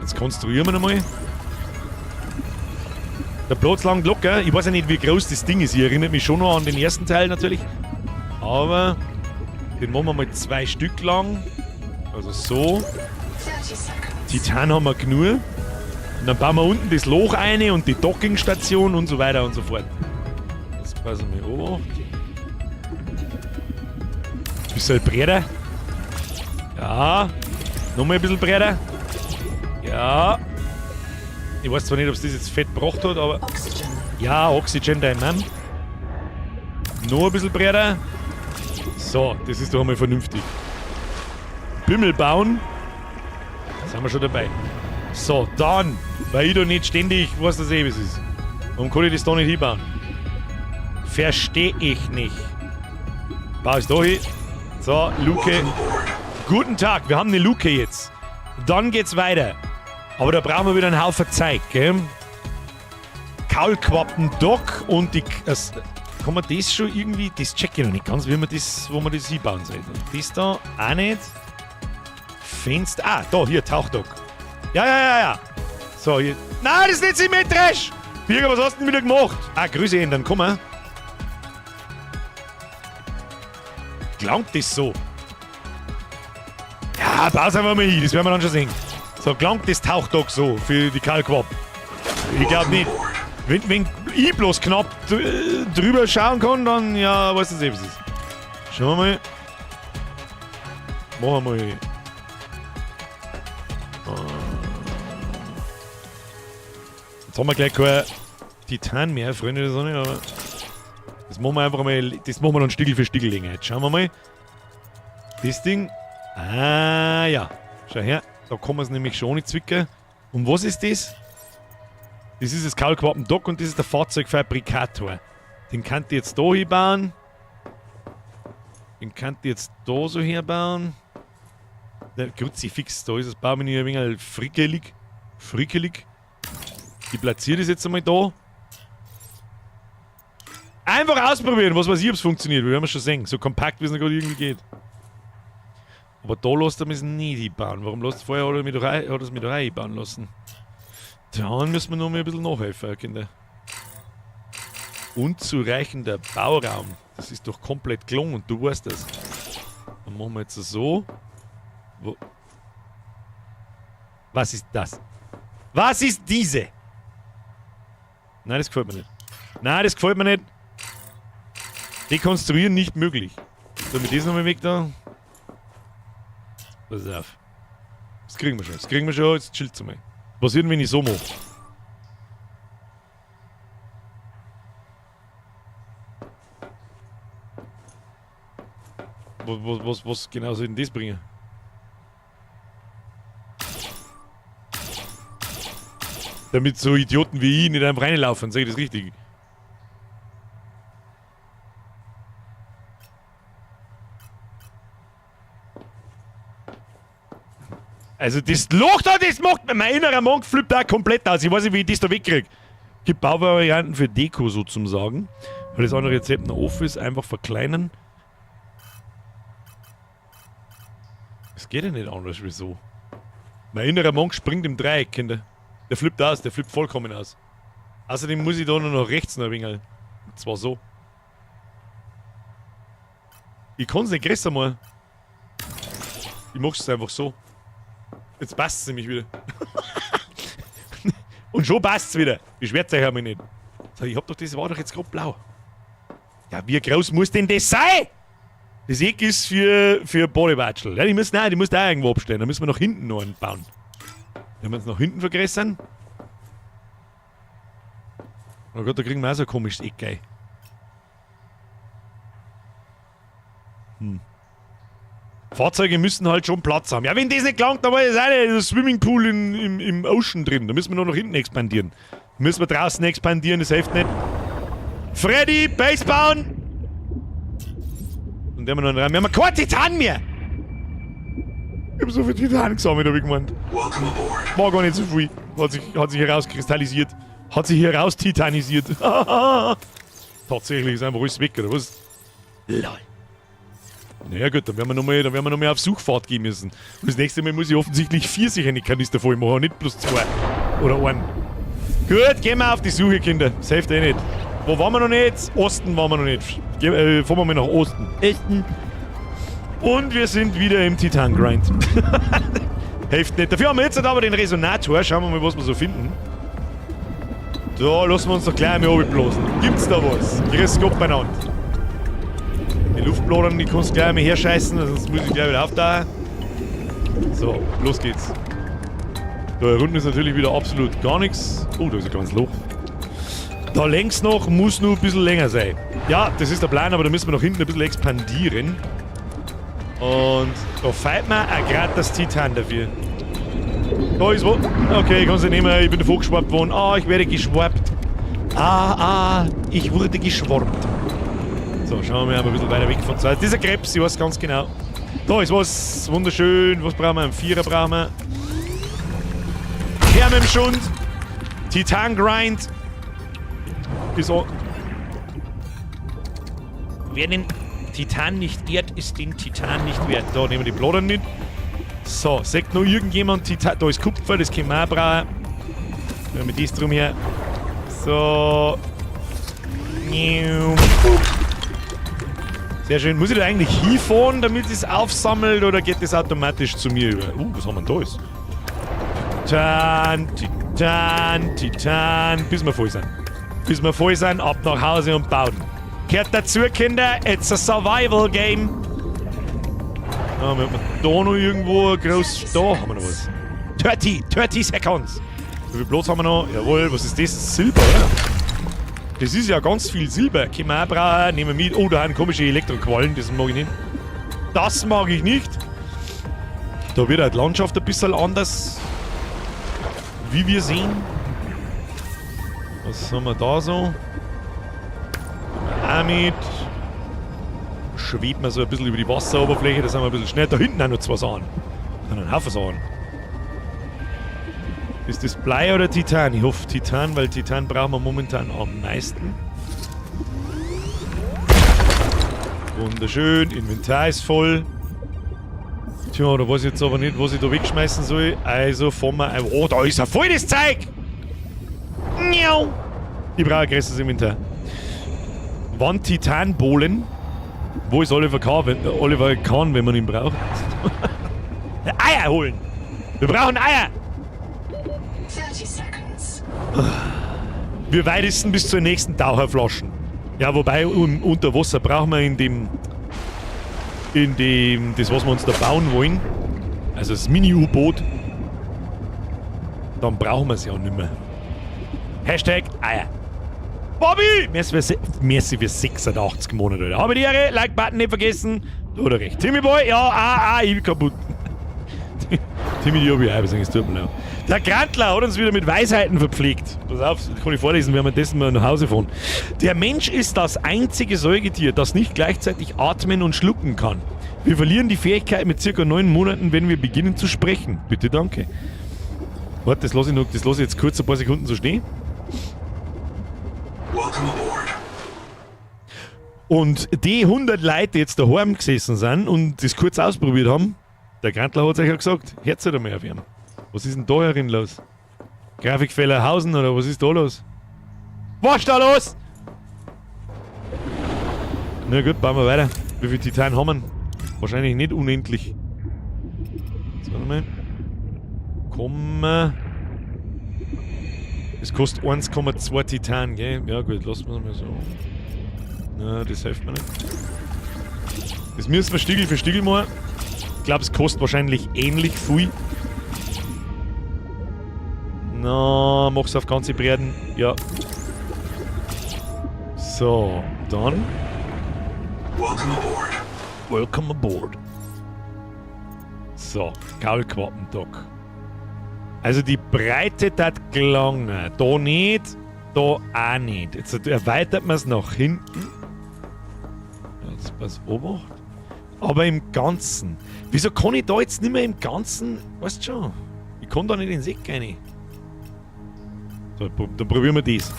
Jetzt konstruieren wir nochmal. Der Platz langt locker. Ich weiß ja nicht, wie groß das Ding ist. Ich erinnere mich schon noch an den ersten Teil natürlich. Aber den machen wir mal 2 Stück lang. Also so. Titan haben wir genug. Und dann bauen wir unten das Loch ein und die Dockingstation und so weiter und so fort. Das passen wir auf. Ein bisschen breiter. Ja. Nochmal ein bisschen breiter. Ja. Ich weiß zwar nicht, ob es das jetzt fett gebracht hat, aber... Oxygen. Ja, Oxygen, dein Mann. Noch ein bisschen breiter. So, das ist doch einmal vernünftig. Bimmel bauen. Da sind wir schon dabei. So, dann. Weil ich da nicht ständig weiß, dass eh was ist. Warum kann ich das da nicht hinbauen? Versteh ich nicht. Bau es da hin. So, Luke. Guten Tag, wir haben eine Luke jetzt. Dann geht's weiter. Aber da brauchen wir wieder einen Haufen Zeug, gell? Kaulquappen-Dock und die... Das, kann man das schon irgendwie... Das check ich noch nicht ganz, wie man das, wo man das hinbauen soll. Und das da auch nicht. Fenster... Ah, da, hier, Tauchdock. Ja, ja, ja, ja. So, hier... Nein, das ist nicht symmetrisch! Birger, was hast du denn wieder gemacht? Ah, Grüße ändern, komm mal. Gelangt das so? Ja, pass einfach mal hin, das werden wir dann schon sehen. So, gelangt das Tauchdock so für die Kaulquappen? Ich glaub nicht. Wenn ich bloß knapp drüber schauen kann, dann, ja, weißt du, was es ist. Schauen wir mal. Machen wir mal. Jetzt haben wir gleich kein Titan mehr, Freunde der Sonne, aber das machen wir einfach mal, das machen wir dann Stickel für Stickel länger. Jetzt schauen wir mal. Das Ding. Ah ja. Schau her, da kann man es nämlich schon nicht zwicken. Und was ist das? Das ist das Kaulquappendock und das ist der Fahrzeugfabrikator. Den könnt ihr jetzt da hinbauen. Den könnt ihr jetzt da so herbauen. Der Kruzifix, da ist das Baumenü ein wenig frickelig. Frickelig. Ich platziere das jetzt einmal da. Einfach ausprobieren, was weiß ich, ob es funktioniert. Wir werden schon sehen. So kompakt, wie es noch gerade irgendwie geht. Aber da lässt er mich nicht einbauen. Warum lässt vorher hat er mich doch, hat er mich doch einbauen lassen? Dann müssen wir noch mal ein bisschen nachhelfen, Kinder. Unzureichender Bauraum. Das ist doch komplett gelungen und du weißt das. Dann machen wir jetzt so. Wo? Was ist das? Was ist diese? Nein, das gefällt mir nicht. Nein, das gefällt mir nicht. Dekonstruieren nicht möglich. So, mit diesem nochmal weg da. Pass auf. Das kriegen wir schon. Das kriegen wir schon. Jetzt chillt's mal. Was passiert, wenn ich so mache? Was genau soll denn das bringen? Damit so Idioten wie ich nicht einfach reinlaufen, sag ich das richtig? Also das Loch da, das macht mir, mein innerer Monk flippt da komplett aus. Ich weiß nicht, wie ich das da wegkrieg. Gibt Bauvarianten für Deko sozusagen. Weil das andere Rezept noch offen ist, einfach verkleinern. Das geht ja nicht anders wie so. Mein innerer Monk springt im Dreieck, Kinder. Der flippt aus, der flippt vollkommen aus. Außerdem muss ich da nur nach rechts noch ein wenig. Und zwar so. Ich kann's nicht größer machen. Ich mach's einfach so. Jetzt passt's nämlich wieder. Und schon passt's wieder. Beschwert euch einmal nicht. So, ich hab doch, das war doch jetzt grad blau. Ja, wie groß muss denn das sein? Das Eck ist für Badewatschel. Ja, die müssen auch, die müssen auch irgendwo abstellen. Da müssen wir nach hinten noch einen bauen. Wenn wir uns nach hinten vergrößern. Oh Gott, da kriegen wir auch so ein komisches Eck, ey. Fahrzeuge müssen halt schon Platz haben. Ja, wenn das nicht gelangt, dann war das auch nicht das Swimmingpool im Ocean drin. Da müssen wir nur nach hinten expandieren. Müssen wir draußen expandieren, das hilft nicht. Freddy, Base bauen! Und dann haben wir noch einen Raum. Wir haben kein Titan mehr! Ich hab so viel Titan gesammelt, hab ich gemeint. Welcome aboard. War gar nicht so viel. Hat sich herauskristallisiert. Hat sich heraustitanisiert. Tatsächlich ist einfach alles weg, oder was? Lol. Naja gut, dann werden wir noch mal auf Suchfahrt gehen müssen. Und das nächste Mal muss ich offensichtlich 4 sicher in die Kanister voll machen, nicht bloß 2. Oder 1. Gut, gehen wir auf die Suche, Kinder. Das hilft eh nicht. Wo waren wir noch nicht? Osten waren wir noch nicht. Fahren wir mal nach Osten. Osten. Und wir sind wieder im Titan-Grind. Hilft nicht. Dafür haben wir jetzt aber den Resonator. Schauen wir mal, was wir so finden. Da lassen wir uns doch gleich einmal runterblasen. Gibt's da was? Grüß Gott beieinander. Die Luftbladern, die kannst du gleich einmal herscheißen, sonst muss ich gleich wieder auftauchen. So, los geht's. Da unten ist natürlich wieder absolut gar nichts. Oh, da ist ein kleines Loch. Da längs noch, muss nur ein bisschen länger sein. Ja, das ist der Plan, aber da müssen wir nach hinten ein bisschen expandieren. Und da feiert man auch grad das Titan dafür. Da ist wo. Okay, ich kann's nicht nehmen, ich bin davor geschwappt worden. Ah, ich werde geschwappt. Ah, ich wurde geschwappt. So, schauen wir mal ein bisschen weiter weg von zu Hause. Dieser Krebs, ich weiß ganz genau. Da ist was, wunderschön. Was brauchen wir? Einen Vierer brauchen wir. Her mit dem Schund. Titan Grind. Ist auch. Wer den Titan nicht ehrt, ist den Titan nicht wert. Da nehmen wir die Plodern mit. So, sagt noch irgendjemand Titan. Da ist Kupfer, das können wir auch brauchen. Wir haben das drum her. So. Sehr schön. Muss ich da eigentlich hinfahren, damit es aufsammelt, oder geht das automatisch zu mir über? Was haben wir denn da alles? Titan, Titan, Titan. Bis wir voll sind. Bis wir voll sind, ab nach Hause und bauen. Kehrt dazu, Kinder. It's a survival game. Ah, wir haben da noch irgendwo groß. Da haben wir noch was. 30 seconds. Wie viel Platz haben wir noch? Jawohl, was ist das? Silber, oder? Das ist ja ganz viel Silber. Können wir auch brauchen. Nehmen wir mit. Oh, da haben komische Elektroquallen. Das mag ich nicht. Das mag ich nicht. Da wird halt die Landschaft ein bisschen anders. Wie wir sehen. Was haben wir da so? Auch mit. Schwebt man so ein bisschen über die Wasseroberfläche. Da sind wir ein bisschen schnell. Da hinten auch noch zwei Sachen. Da sind ein Haufen Sachen. Ist das Blei oder Titan? Ich hoffe Titan, weil Titan brauchen wir momentan am meisten. Wunderschön, Inventar ist voll. Tja, da weiß ich jetzt aber nicht, was ich da wegschmeißen soll. Also fahren wir einfach. Oh, da ist ja voll das Zeug! Miau. Ich brauche ein größeres Inventar. Wann Titanbohlen? Wo ist Oliver Kahn, wenn man ihn braucht? Eier holen! Wir brauchen Eier! 30 seconds. Wie weit ist denn bis zur nächsten Taucherflaschen? Ja, wobei unter Wasser brauchen wir in dem, das was wir uns da bauen wollen, also das Mini-U-Boot, dann brauchen wir es ja nicht mehr. Hashtag Eier. Bobby! Merci für 86 Monate, Alter. Habe die Ehre, Like-Button nicht vergessen. Oder recht. Timmy Boy, ja, ich bin kaputt. Timmy, die hab ich auch, es tut mir leid. Der Grantler hat uns wieder mit Weisheiten verpflegt. Pass auf, das kann ich vorlesen, während wir dessen mal nach Hause fahren. Der Mensch ist das einzige Säugetier, das nicht gleichzeitig atmen und schlucken kann. Wir verlieren die Fähigkeit mit circa 9 Monaten, wenn wir beginnen zu sprechen. Bitte, danke. Warte, das lasse ich noch, das lasse ich jetzt kurz ein paar Sekunden so stehen. Welcome aboard. Und die 100 Leute, die jetzt daheim gesessen sind und das kurz ausprobiert haben, der Grantler hat euch ja gesagt, hört's halt einmal auf ihn. Was ist denn da herin los? Grafikfehler Hausen oder was ist da los? Was ist da los? Na gut, bauen wir weiter. Wie viel Titan haben wir? Wahrscheinlich nicht unendlich. Jetzt warte mal. Kommen. Es kostet 1,2 Titan, gell? Ja gut, lassen wir es mal so. Na, das hilft mir nicht. Das müssen wir Stiegel für Stiegel machen. Ich glaub, es kostet wahrscheinlich ähnlich viel. Na, mach's auf ganze Breiten. Ja. So, dann. Welcome aboard. Welcome aboard. So, Kaulquappendock. Also die Breite dat gelangen. Da nicht, da auch nicht. Jetzt erweitert man's nach hinten. Jetzt pass Obacht. Aber im Ganzen. Wieso kann ich da jetzt nicht mehr im Ganzen? Weißt du schon? Ich kann da nicht in den Sack rein. So, dann probieren wir das.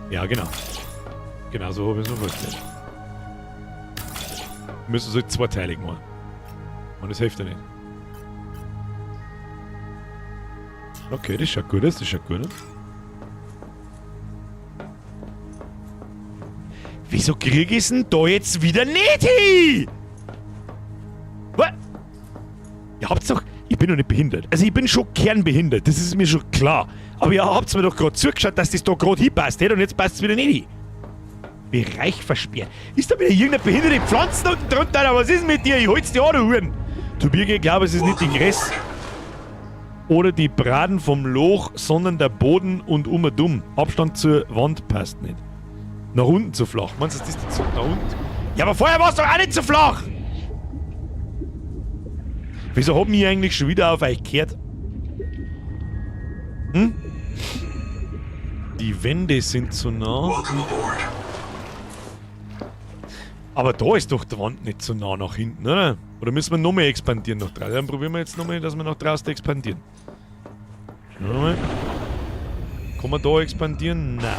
Ja, genau. Genau so habe ich es mir vorgestellt. Wir müssen es halt zweiteilig machen. Und das hilft ja nicht. Okay, das schaut gut aus, das schaut gut aus. Wieso krieg ich's denn da jetzt wieder nicht hin? Was? Ihr habt's doch... Ich bin doch nicht behindert. Also ich bin schon kernbehindert, das ist mir schon klar. Aber ihr habt's mir doch grad zugeschaut, dass das da grad hinpasst, hätte, und jetzt passt's wieder nicht hin. Bereich versperrt. Ist da wieder irgendeine behinderte Pflanze unten drunter? Alter? Was ist denn mit dir? Ich hol's dir an, du Huren. Du Birge, ich glaube, es ist nicht die Gräs oder die Braten vom Loch, sondern der Boden und um und um. Abstand zur Wand passt nicht. Nach unten zu flach. Meinst du, das ist zu nach unten? Ja, aber vorher war's doch auch nicht zu flach! Wieso hab ich eigentlich schon wieder auf euch gehört? Hm? Die Wände sind zu nah. Welcome aboard. Aber da ist doch die Wand nicht zu nah nach hinten, oder? Oder müssen wir noch mehr expandieren nach draußen? Dann probieren wir jetzt noch mal, dass wir nach draußen expandieren. Schauen wir mal. Kann man da expandieren? Nein,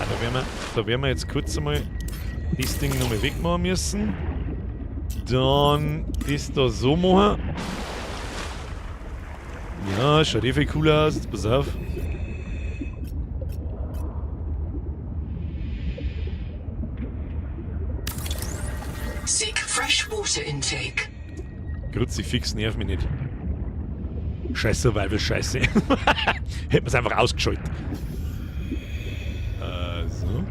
da werden wir jetzt kurz einmal das Ding nochmal wegmachen müssen. Dann das da so machen. Ja, schaut eh viel cooler aus. Jetzt pass auf. Seek fresh water intake. Kruzifix nervt mich nicht. Scheiß Survival, Scheiße. Hätten wir's einfach ausgeschaltet. So.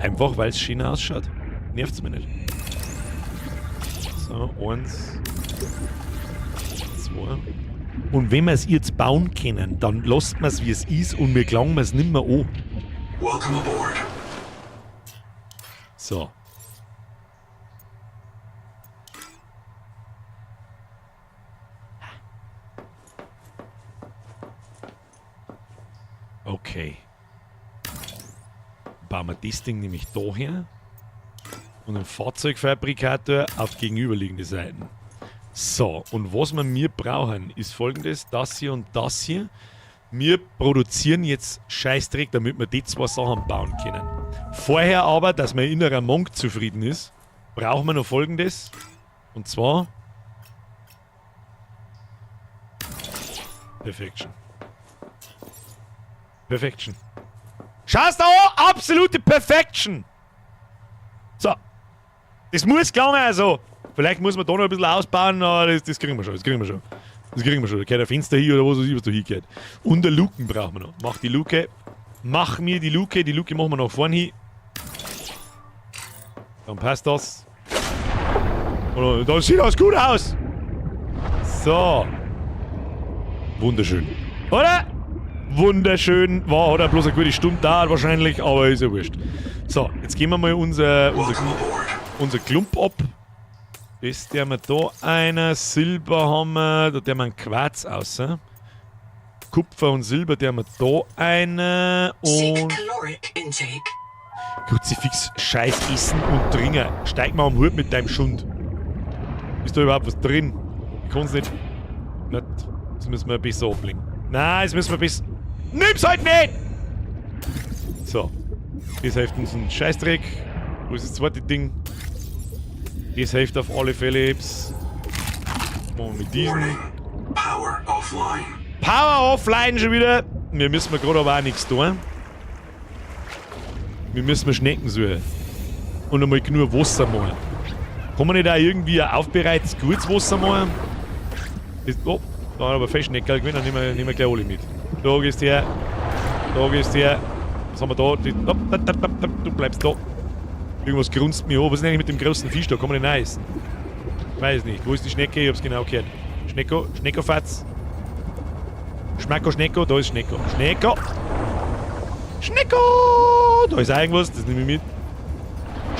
Einfach, weil's schöner ausschaut. Nervt's mir nicht. So, 1, 2. Und wenn wir es jetzt bauen können, dann lasst man es, wie es ist und wir klagen es nimmer an. Welcome aboard. So. Okay. Bauen wir das Ding nämlich da her. Und einen Fahrzeugfabrikator auf gegenüberliegende Seiten. So, und was wir mir brauchen, ist folgendes: Das hier und das hier. Wir produzieren jetzt Scheißdreck, damit wir die zwei Sachen bauen können. Vorher aber, dass mein innerer Monk zufrieden ist, brauchen wir noch folgendes. Und zwar Perfection. Perfection. Schau's da an! Absolute Perfection! So. Das muss gelangen, also. Vielleicht muss man da noch ein bisschen ausbauen, aber das kriegen wir schon, das kriegen wir schon. Das kriegen wir schon. Da gehört ein Fenster hier oder was weiß ich, was da hingehört. Und eine Luken brauchen wir noch. Mach die Luke. Mach mir die Luke. Die Luke machen wir nach vorne hin. Dann passt das. Und dann sieht das gut aus. So. Wunderschön. Oder? Wunderschön. War, hat er bloß eine gute Stunde dauert wahrscheinlich, aber ist ja wurscht. So, jetzt gehen wir mal Welcome aboard. unser Klump ab. Das der wir da einer, Silber haben wir, da der wir einen Quarz aus. Kupfer und Silber, der wir da einer Seek und caloric intake. Kruzifix, Scheiß Essen und Trinken. Steig mal am Hut mit deinem Schund. Ist da überhaupt was drin? Ich kann's nicht. Nicht. Das müssen wir besser ablegen. Nein, das müssen wir besser. Nimm's halt nicht! So. Das hilft uns ein Scheißdreck. Wo ist das zweite Ding? Das hilft auf alle Fälle. Psst. Machen wir mit diesem. Warning. Power offline. Power offline schon wieder. Wir müssen wir gerade aber auch nichts tun. Wir müssen wir Schnecken suchen. Und einmal genug Wasser machen. Kann man nicht auch irgendwie ein aufbereitetes gutes Wasser machen? Das, oh, da hat aber Fischneckerl gewinnt, dann nehmen wir gleich alle mit. Da gehst du her. Da gehst du her. Was haben wir da? Die, hopp, hopp, hopp, hopp, hopp, du bleibst da. Irgendwas grunzt mich an. Was ist denn eigentlich mit dem großen Fisch da? Kann man den auch essen? Ich weiß nicht. Wo ist die Schnecke? Ich hab's genau gehört. Schnecko, Schneckofatz. Schmacko, Schnecko, da ist Schnecko. Schnecko! Schnecko! Da ist auch irgendwas, das nehme ich mit.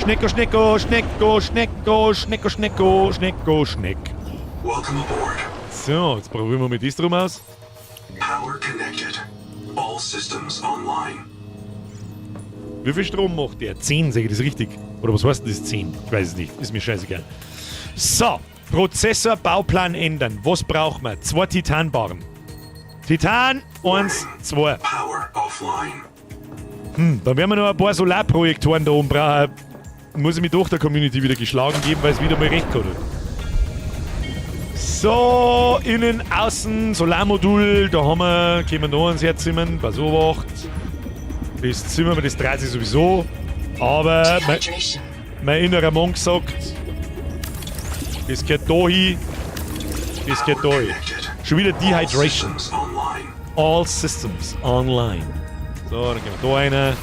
Schnecko, Schnecko, Schnecko, Schnecko, Schnecko, Schnecko, Schnecko, Schneck. Welcome aboard. So, jetzt probieren wir mit das drum aus. Power connected. All systems online. Wie viel Strom macht der? 10, sage ich das richtig? Oder was heißt denn das 10? Ich weiß es nicht. Ist mir scheißegal. So, Prozessor, Bauplan ändern. Was braucht man? 2 Titanbarren. Titan, 1, 2. Power offline. Dann werden wir noch ein paar Solarprojektoren da oben brauchen. Muss ich mich doch der Community wieder geschlagen geben, weil es wieder mal recht hat. So, innen, außen, Solarmodul, da haben wir, können wir noch eins herzimmern, pass auf, Das Zimmer, das dreht sich sowieso. Aber Dehydration. mein innerer Monk sagt, das gehört da hin, das gehört da Power hin. connected. Schon wieder All Dehydration. systems online. All Systems online. So, dann gehen wir da rein.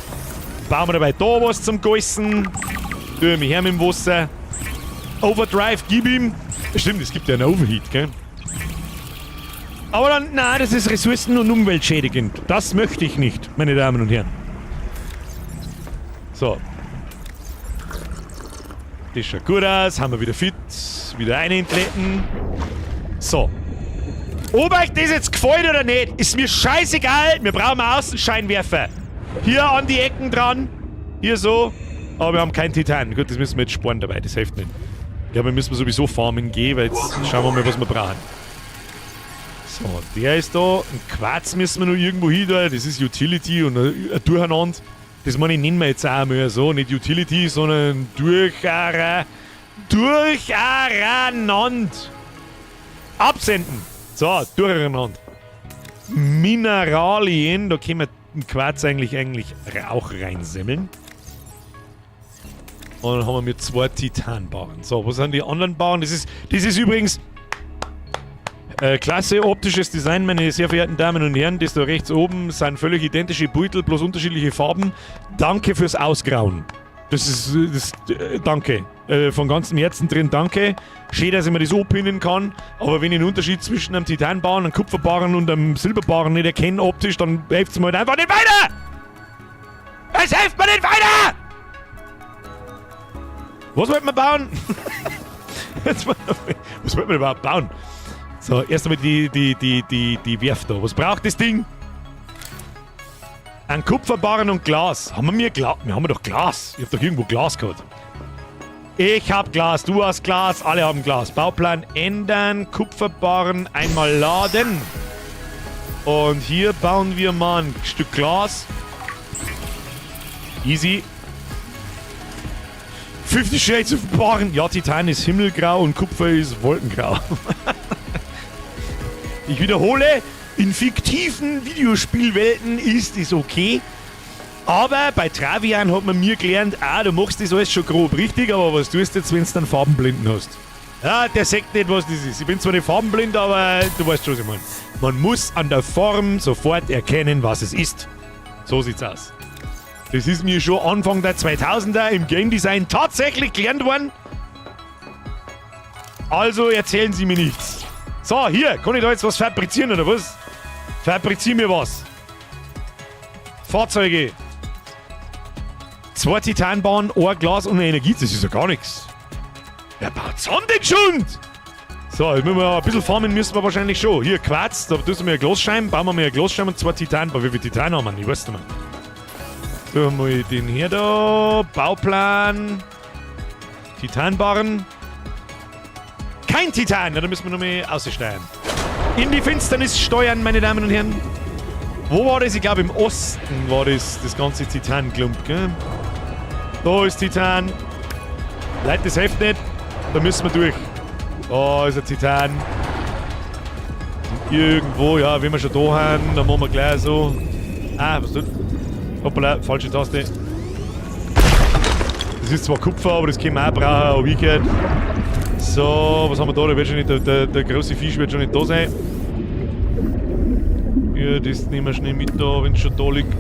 Bauen wir dabei da was zum Geißen. Tue mich her mit dem Wasser. Overdrive, gib ihm. Stimmt, es gibt ja einen Overheat, gell? Aber dann, nein, das ist ressourcen- und umweltschädigend. Das möchte ich nicht, meine Damen und Herren. So. Das schaut gut aus. Haben wir wieder fit. Wieder eine entletten. So. Ob euch das jetzt gefällt oder nicht, ist mir scheißegal. Wir brauchen einen Außenscheinwerfer. Hier an die Ecken dran. Hier so. Aber wir haben keinen Titan. Gut, das müssen wir jetzt sparen dabei. Das hilft nicht. Ja, wir müssen sowieso farmen gehen, weil jetzt schauen wir mal, was wir brauchen. So, der ist da. Ein Quarz müssen wir noch irgendwo hin. Da. Das ist Utility und ein Durcheinander. Das meine ich, nennen wir jetzt auch mal so. Nicht Utility, sondern Durcheinander. Durcheinander. Absenden. So, durcheinander. Mineralien, da können wir den Quarz eigentlich auch reinsemmeln. Und dann haben wir mit 2 Titanbarren. So, was sind die anderen Barren? Das ist übrigens klasse optisches Design, meine sehr verehrten Damen und Herren. Das da rechts oben sind völlig identische Beutel, bloß unterschiedliche Farben. Danke fürs Ausgrauen. Das ist, das danke. Von ganzem Herzen drin, danke. Schön, dass ich mir das anpinnen kann. Aber wenn ich einen Unterschied zwischen einem Titanbarren, einem Kupferbarren und einem Silberbarren nicht erkenne optisch, dann hilft es mir halt einfach nicht weiter! Es hilft mir nicht weiter! Was wollt man bauen? Was wollt man überhaupt bauen? So, erst einmal die Werft da. Was braucht das Ding? Ein Kupferbarren und Glas. Haben wir mir Glas? Wir haben doch Glas. Ich hab doch irgendwo Glas gehabt. Ich hab Glas, du hast Glas, alle haben Glas. Bauplan ändern, Kupferbarren einmal laden. Und hier bauen wir mal ein Stück Glas. Easy. 50 Shades of Barren. Ja, Titan ist himmelgrau und Kupfer ist wolkengrau. Ich wiederhole, in fiktiven Videospielwelten ist es okay. Aber bei Travian hat man mir gelernt, ah, du machst das alles schon grob richtig, aber was tust du jetzt, wenn du einen Farbenblinden hast? Ja, der sagt nicht, was das ist. Ich bin zwar nicht farbenblind, aber du weißt schon, was ich meine. Man muss an der Form sofort erkennen, was es ist. So sieht's aus. Das ist mir schon Anfang der 2000er im Game Design tatsächlich gelernt worden. Also erzählen Sie mir nichts. So, hier, kann ich da jetzt was fabrizieren oder was? Fabrizier mir was. Fahrzeuge. 2 Titanbahnen, ein Glas und eine Energie. Das ist ja gar nichts. Wer baut so den Schund? So, jetzt müssen wir ein bisschen farmen, müssen wir wahrscheinlich schon. Hier, Quarz, da tust du mir ein Glasscheiben, bauen wir mir ein Glasscheiben und 2 Titanbahnen. Wie viel Titan haben wir? Ich weiß nicht mehr. So, mal den hier da. Bauplan. Titanbarren. Kein Titan! Na, da müssen wir noch mal aussteigen. In die Finsternis steuern, meine Damen und Herren. Wo war das? Ich glaube, im Osten war das ganze Titanklump, gell? Da ist Titan. Leute, das hilft nicht. Da müssen wir durch. Da ist ein Titan. Und irgendwo, ja, wenn wir schon da haben, dann machen wir gleich so. Ah, was tut? Hoppala, falsche Taste. Das ist zwar Kupfer, aber das können wir auch brauchen, hab ich gehört. So, was haben wir da? Der wird schon nicht, der große Fisch wird schon nicht da sein. Ja, das nehmen wir schnell mit da, wenn's schon da liegt.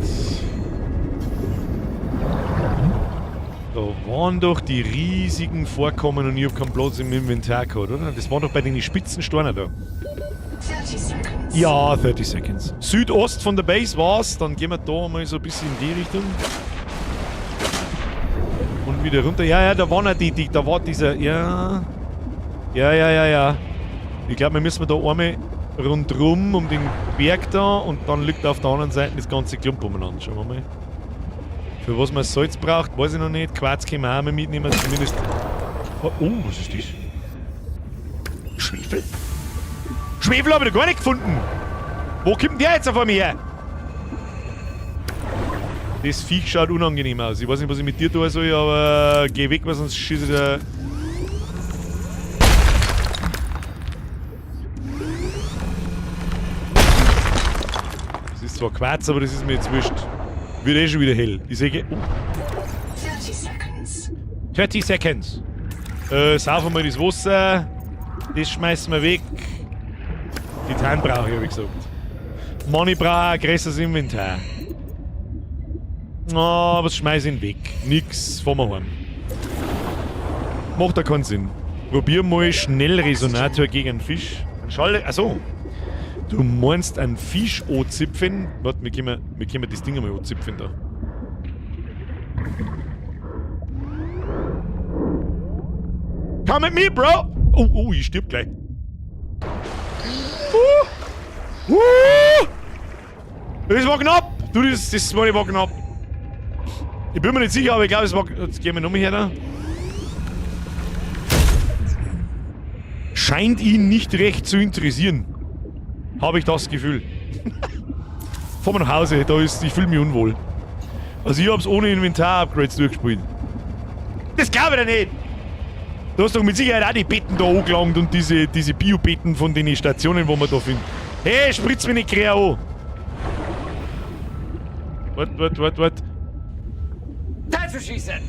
Da waren doch die riesigen Vorkommen und ich hab keinen Platz im Inventar gehabt, oder? Das war doch bei den spitzen Steinen da. 30 seconds. Ja, 30 seconds. Südost von der Base war's. Dann gehen wir da mal so ein bisschen in die Richtung. Und wieder runter. Ja, ja, da waren ja die, da war dieser, ja. Ja, ja, ja, ja. Ich glaub, wir müssen da einmal rundrum um den Berg da und dann liegt auf der anderen Seite das ganze Klump umeinander. Schauen wir mal. Für was man Salz braucht, weiß ich noch nicht. Quarz können wir auch mal mitnehmen, zumindest. Oh, oh, was ist das? Schwefel? Schwefel hab ich noch gar nicht gefunden! Wo kommt der jetzt auf einmal her? Das Viech schaut unangenehm aus. Ich weiß nicht, was ich mit dir tun soll, aber geh weg, weil sonst schieße ich dir. Das ist zwar Quarz, aber das ist mir jetzt wurscht. Wird eh schon wieder hell. Ich sehe. Oh. 30 seconds. 30 seconds. Saufen wir das Wasser. Das schmeißen wir weg. Titan brauche ich, hab ich gesagt. Mann, ich brauche ein größeres Inventar. Oh, was schmeiß ich denn weg? Nix, fahren wir heim. Macht da keinen Sinn. Probier mal Schnellresonator gegen einen Fisch. Ein Schall. Achso. Du meinst einen Fisch anzipfen? Warte, wir können das Ding einmal anzipfen da. Komm mit mir, Bro! Oh, oh, ich stirb gleich. Das war knapp! Du, das war knapp. Ich bin mir nicht sicher, aber ich glaube, es war. Jetzt gehen wir nochmal her da. Scheint ihn nicht recht zu interessieren. Habe ich das Gefühl. Fahren wir nach Hause, da ist, ich fühle mich unwohl. Also ich hab's ohne Inventar-Upgrades durchgespielt. Das glaube ich dir nicht! Du hast doch mit Sicherheit auch die Betten da angelangt und diese Bio-Betten von den Stationen, wo man da findet. Hey, spritz mich nicht quer an! Wart, wart, wart, wart. That's what she said.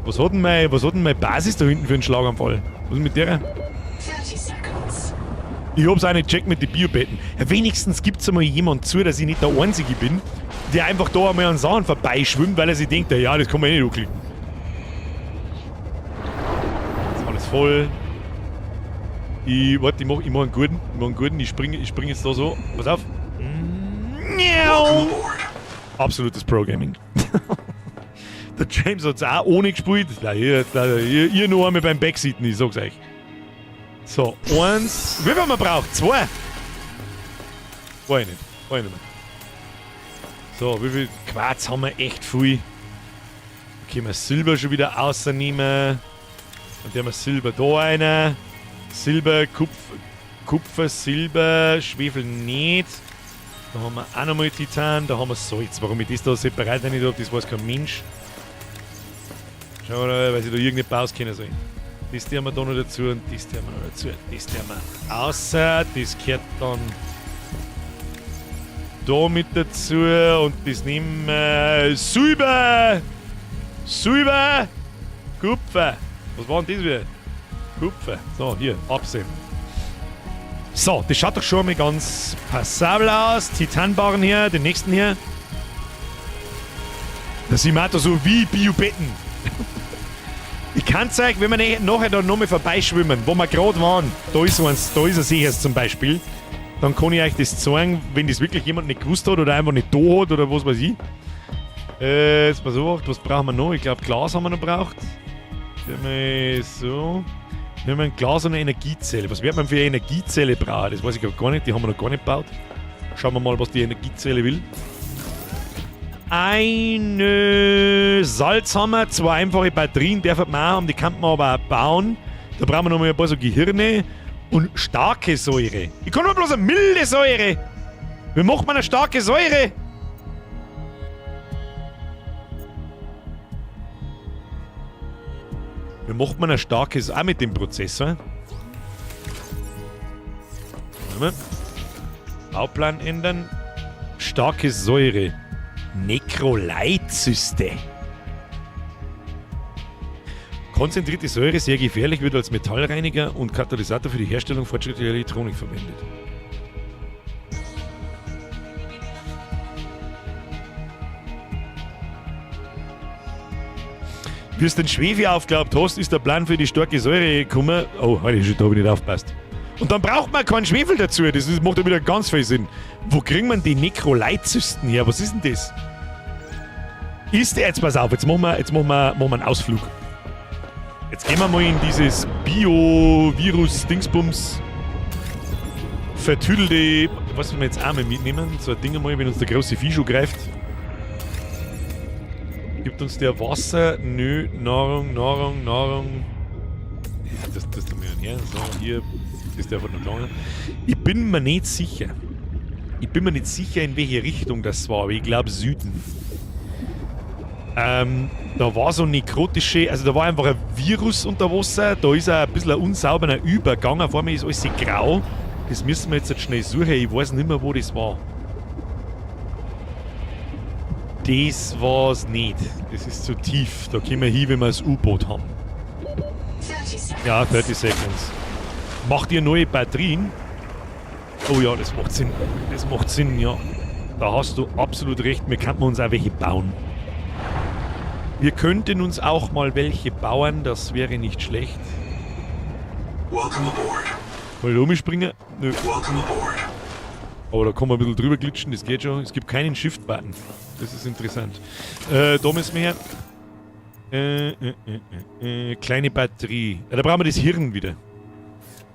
Was hat denn meine, was hat denn meine Basis da hinten für einen Schlaganfall? Was ist mit der? 30 seconds. Ich hab's auch nicht gecheckt mit den Biobetten. Ja, wenigstens gibt's einmal jemand zu, dass ich nicht der Einzige bin. Der einfach da einmal an Sachen vorbeischwimmt, weil er sich denkt, ja, das kann man eh nicht anklicken. Ist alles voll. Ich, warte, ich mach einen guten. Ich mach einen guten. Ich spring jetzt da so. Pass auf. Absolutes Pro-Gaming. Der James hat's auch ohne gespielt. Ja, ihr nur einmal beim Backseaten, ich sag's euch. So, eins. Wie viel man braucht? Zwei? Weiß ich nicht. Weiß ich nicht mehr. So, wie viel Quarz haben wir? Echt viel. Da können wir Silber schon wieder rausnehmen. Und haben wir Silber da rein. Silber, Kupfer, Silber, Schwefel nicht. Da haben wir auch nochmal Titan, da haben wir Salz. Warum ich das da separat nicht habe, das weiß kein Mensch. Schauen wir mal, weil ich da irgendeine auskennen soll. Das tun wir da noch dazu und das tun wir noch dazu. Das tun wir außer, das gehört dann da mit dazu und das nehmen wir Silber! Silber! Kupfer! Was war denn das wieder? Kupfer. So, hier, absehen. So, das schaut doch schon mal ganz passabel aus. Titanbarren hier, den nächsten hier. Das sind wir da so wie Biobetten. Ich kann euch, wenn wir nachher da nochmal vorbeischwimmen, wo wir gerade waren, da ist eins, da ist ein See zum Beispiel, dann kann ich euch das zeigen, wenn das wirklich jemand nicht gewusst hat oder einfach nicht da hat oder was weiß ich. Jetzt pass auf, was brauchen wir noch? Ich glaube, Glas haben wir noch gebraucht. So. Wir haben ein Glas und eine Energiezelle. Was wird man für eine Energiezelle brauchen? Das weiß ich gar nicht, die haben wir noch gar nicht gebaut. Schauen wir mal, was die Energiezelle will. Eine Salz haben wir, zwei einfache Batterien dürfen wir auch haben, die kann man aber auch bauen. Da brauchen wir noch mal ein paar so Gehirne und starke Säure. Ich kann nur bloß eine milde Säure. Wie macht man eine starke Säure? Wie macht man ein starkes, auch mit dem Prozessor? Bauplan ändern. Starke Säure. Nekroleitzyste. Konzentrierte Säure, sehr gefährlich, wird als Metallreiniger und Katalysator für die Herstellung fortschrittlicher Elektronik verwendet. Wie du den Schwefel aufgeglaubt hast, ist der Plan für die starke Säure gekommen. Oh, heute schon, da habe ich nicht aufgepasst. Und dann braucht man keinen Schwefel dazu. Das macht ja wieder ganz viel Sinn. Wo kriegt man die Nekroleitzysten her? Was ist denn das? Ist der, jetzt pass auf, jetzt machen wir einen Ausflug. Jetzt gehen wir mal in dieses Bio-Virus-Dingsbums vertüdelte, was wir jetzt auch mal mitnehmen, so ein Ding mal, wenn uns der große Vieh schon greift. Gibt uns der Wasser? Nö, Nahrung, Nahrung, Nahrung. Das tun wir her. So, hier ist der einfach noch gegangen. Ich bin mir nicht sicher. Ich bin mir nicht sicher, in welche Richtung das war, aber ich glaube Süden. Da war so nekrotische, also da war einfach ein Virus unter Wasser, da ist auch ein bisschen ein unsauberer Übergang, auf einmal ist alles grau. Das müssen wir jetzt schnell suchen, ich weiß nicht mehr, wo das war. Das war's nicht. Das ist zu tief. Da können wir hin, wenn wir das U-Boot haben. Ja, 30 Seconds. Macht ihr neue Batterien? Oh ja, das macht Sinn. Das macht Sinn, ja. Da hast du absolut recht. Wir könnten uns auch welche bauen. Wir könnten uns auch mal welche bauen. Das wäre nicht schlecht. Welcome aboard. Kann ich da umspringen? Nö. Welcome aboard. Aber da kann man ein bisschen drüber glitschen, das geht schon. Es gibt keinen Shift-Button. Das ist interessant. Da müssen wir her. Kleine Batterie. Ja, da brauchen wir das Hirn wieder.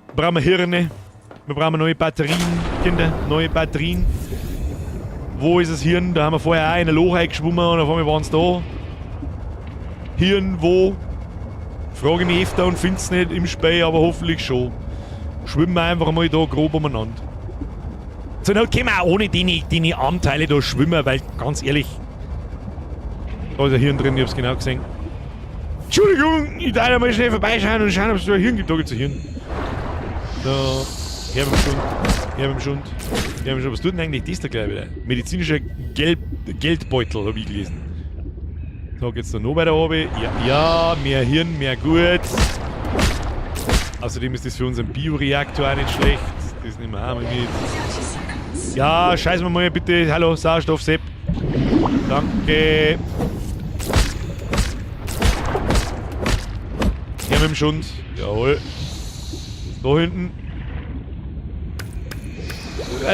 Da brauchen wir Hirne. Wir brauchen neue Batterien, Kinder. Neue Batterien. Wo ist das Hirn? Da haben wir vorher auch in ein Loch eingeschwommen und auf einmal waren es da. Hirn, wo? Frage mich öfter und find's nicht im Spiel, aber hoffentlich schon. Schwimmen wir einfach mal da grob umeinander. So, dann können wir auch ohne die Armteile da schwimmen, weil ganz ehrlich, da ist ein Hirn drin, ich hab's genau gesehen. Entschuldigung, ich darf mal schnell vorbeischauen und schauen, ob es da ein Hirn gibt. Da gibt's ein Hirn. So, her mit dem Schund, her mit dem Schund, her mit dem Schund. Was tut denn eigentlich das da gleich wieder? Medizinischer Geldbeutel, hab ich gelesen. So, geht's da noch weiter runter? Ja, ja, mehr Hirn, mehr gut. Außerdem ist das für unseren Bioreaktor auch nicht schlecht. Das nehmen wir auch mal mit. Ja, scheißen wir mal bitte. Hallo, Sauerstoff, Sepp. Danke. Her mit dem Schund. Jawohl. Da hinten.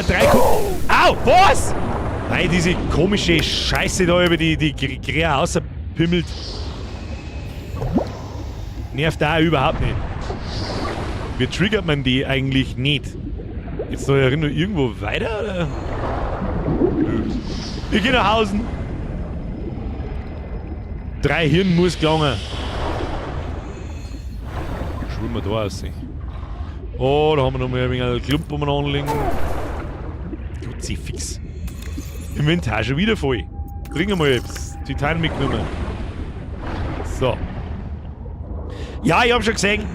Drei Ku Au! Was? Nein, diese komische Scheiße da über die Krähe außerpimmelt. Nervt da überhaupt nicht. Wie triggert man die eigentlich nicht? Jetzt noch erinnern irgendwo weiter, oder? Nö. Ich geh nach Hause. 3 Hirn muss gelangen. Schwimmen wir da aussehen. Oh, da haben wir noch mal ein wenig einen Klump umeinander liegen. Kruzifix. Inventar schon wieder voll. Bring mal etwas. Titan mitgenommen. So. Ja, ich hab schon gesehen,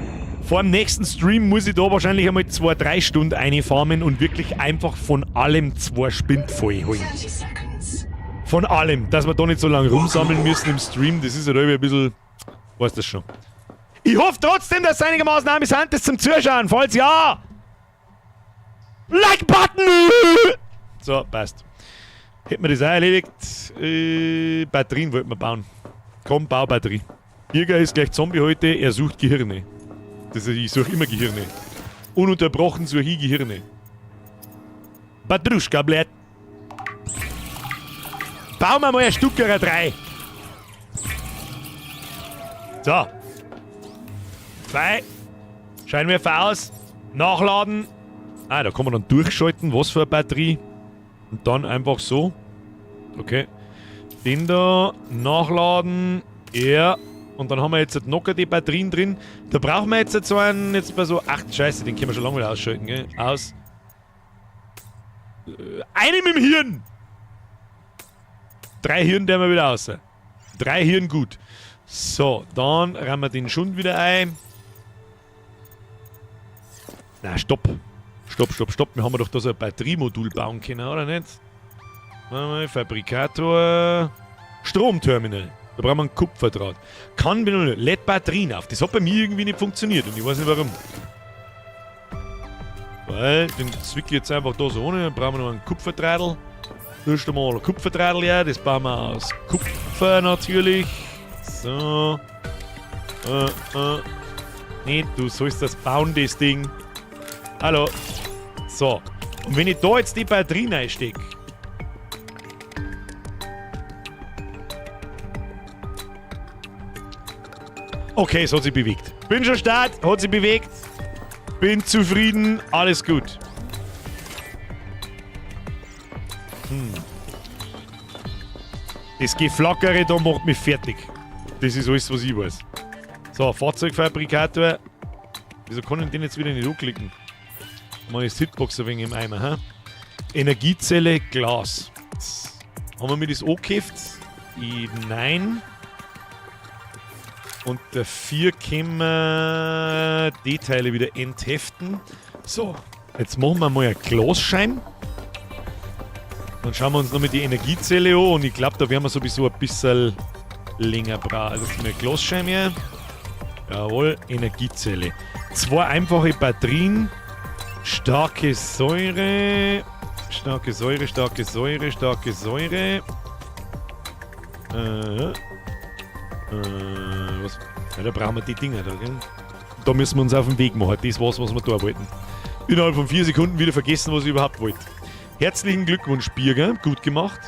vor dem nächsten Stream muss ich da wahrscheinlich einmal 2-3 Stunden einfahren und wirklich einfach von allem 2 Spind voll holen. 30 seconds. Von allem, dass wir da nicht so lange rumsammeln müssen im Stream, das ist ja halt irgendwie ein bisschen... Weißt das schon. Ich hoffe trotzdem, dass es einigermaßen amüsant ist zum Zuschauen. Falls ja, Like-Button! So, passt. Hätten wir das auch erledigt. Batterien wollten wir bauen. Komm, bau Batterie. Birger ist gleich Zombie heute, er sucht Gehirne. Das ist, ich suche immer Gehirne. Ununterbrochen suche ich Gehirne. Batruschka, blöd. Bauen wir mal ein Stück oder 3. So. 2. Scheinwerfer aus. Nachladen. Ah, da kann man dann durchschalten, was für eine Batterie. Und dann einfach so. Okay. Den da. Nachladen. Ja. Und dann haben wir jetzt noch die Batterien drin. Da brauchen wir jetzt so einen, jetzt bei so, ach Scheiße, den können wir schon lange wieder ausschalten, gell? Aus. Einen mit dem Hirn! 3 Hirn, der wir wieder raus. 3 Hirn gut. So, dann rammen wir den Schund wieder ein. Na, stopp. Stopp, stopp, stopp. Wir haben doch da so ein Batteriemodul bauen können, oder nicht? Warte mal, Fabrikator. Stromterminal. Da brauchen wir einen Kupferdraht. Kann benutzen. Lädt Batterien auf. Das hat bei mir irgendwie nicht funktioniert und ich weiß nicht warum. Weil, den zwick ich jetzt einfach da so ohne. Dann brauchen wir noch einen Kupferdrahtl. Erst einmal ein Kupferdrahtl her. Das bauen wir aus Kupfer natürlich. So. Nee, du sollst das bauen, das Ding. Hallo. So. Und wenn ich da jetzt die Batterie reinstecke. Okay, es hat sich bewegt. Bin schon start, hat sich bewegt. Bin zufrieden, alles gut. Das Geflackere da macht mich fertig. Das ist alles, was ich weiß. So, Fahrzeugfabrikator. Wieso kann ich den jetzt wieder nicht anklicken? Mal ist Hitbox ein wenig im Eimer, hä? Energiezelle, Glas. Haben wir mir das angeheftet? Nein. Und der 4 können wir die Teile wieder entheften. So, jetzt machen wir mal einen Glasschein. Dann schauen wir uns noch mit die Energiezelle an und ich glaub, da werden wir sowieso ein bisschen länger brauchen. Also jetzt mal ein Glasschein hier. Jawohl, Energiezelle. 2 einfache Batterien. Starke Säure. Starke Säure, starke Säure, starke Säure. Was? Ja, da brauchen wir die Dinger da, gell? Da müssen wir uns auf den Weg machen. Das war's, was wir da wollten. Innerhalb von 4 Sekunden wieder vergessen, was ich überhaupt wollte. Herzlichen Glückwunsch, Birger. Gut gemacht.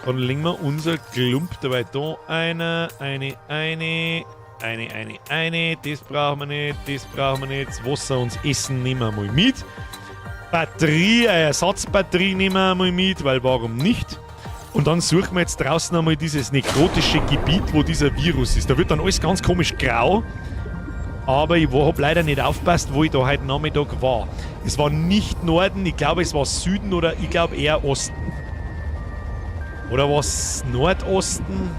Dann legen wir unser Klump dabei da. Eine, eine, eine, eine, eine, eine. Das brauchen wir nicht, das brauchen wir nicht. Das Wasser und das Essen nehmen wir mal mit. Batterie, eine Ersatzbatterie nehmen wir mal mit, weil warum nicht? Und dann suchen wir jetzt draußen einmal dieses nekrotische Gebiet, wo dieser Virus ist. Da wird dann alles ganz komisch grau. Aber ich hab leider nicht aufgepasst, wo ich da heute Nachmittag war. Es war nicht Norden, ich glaube es war Süden oder ich glaube eher Osten. Oder war's Nordosten?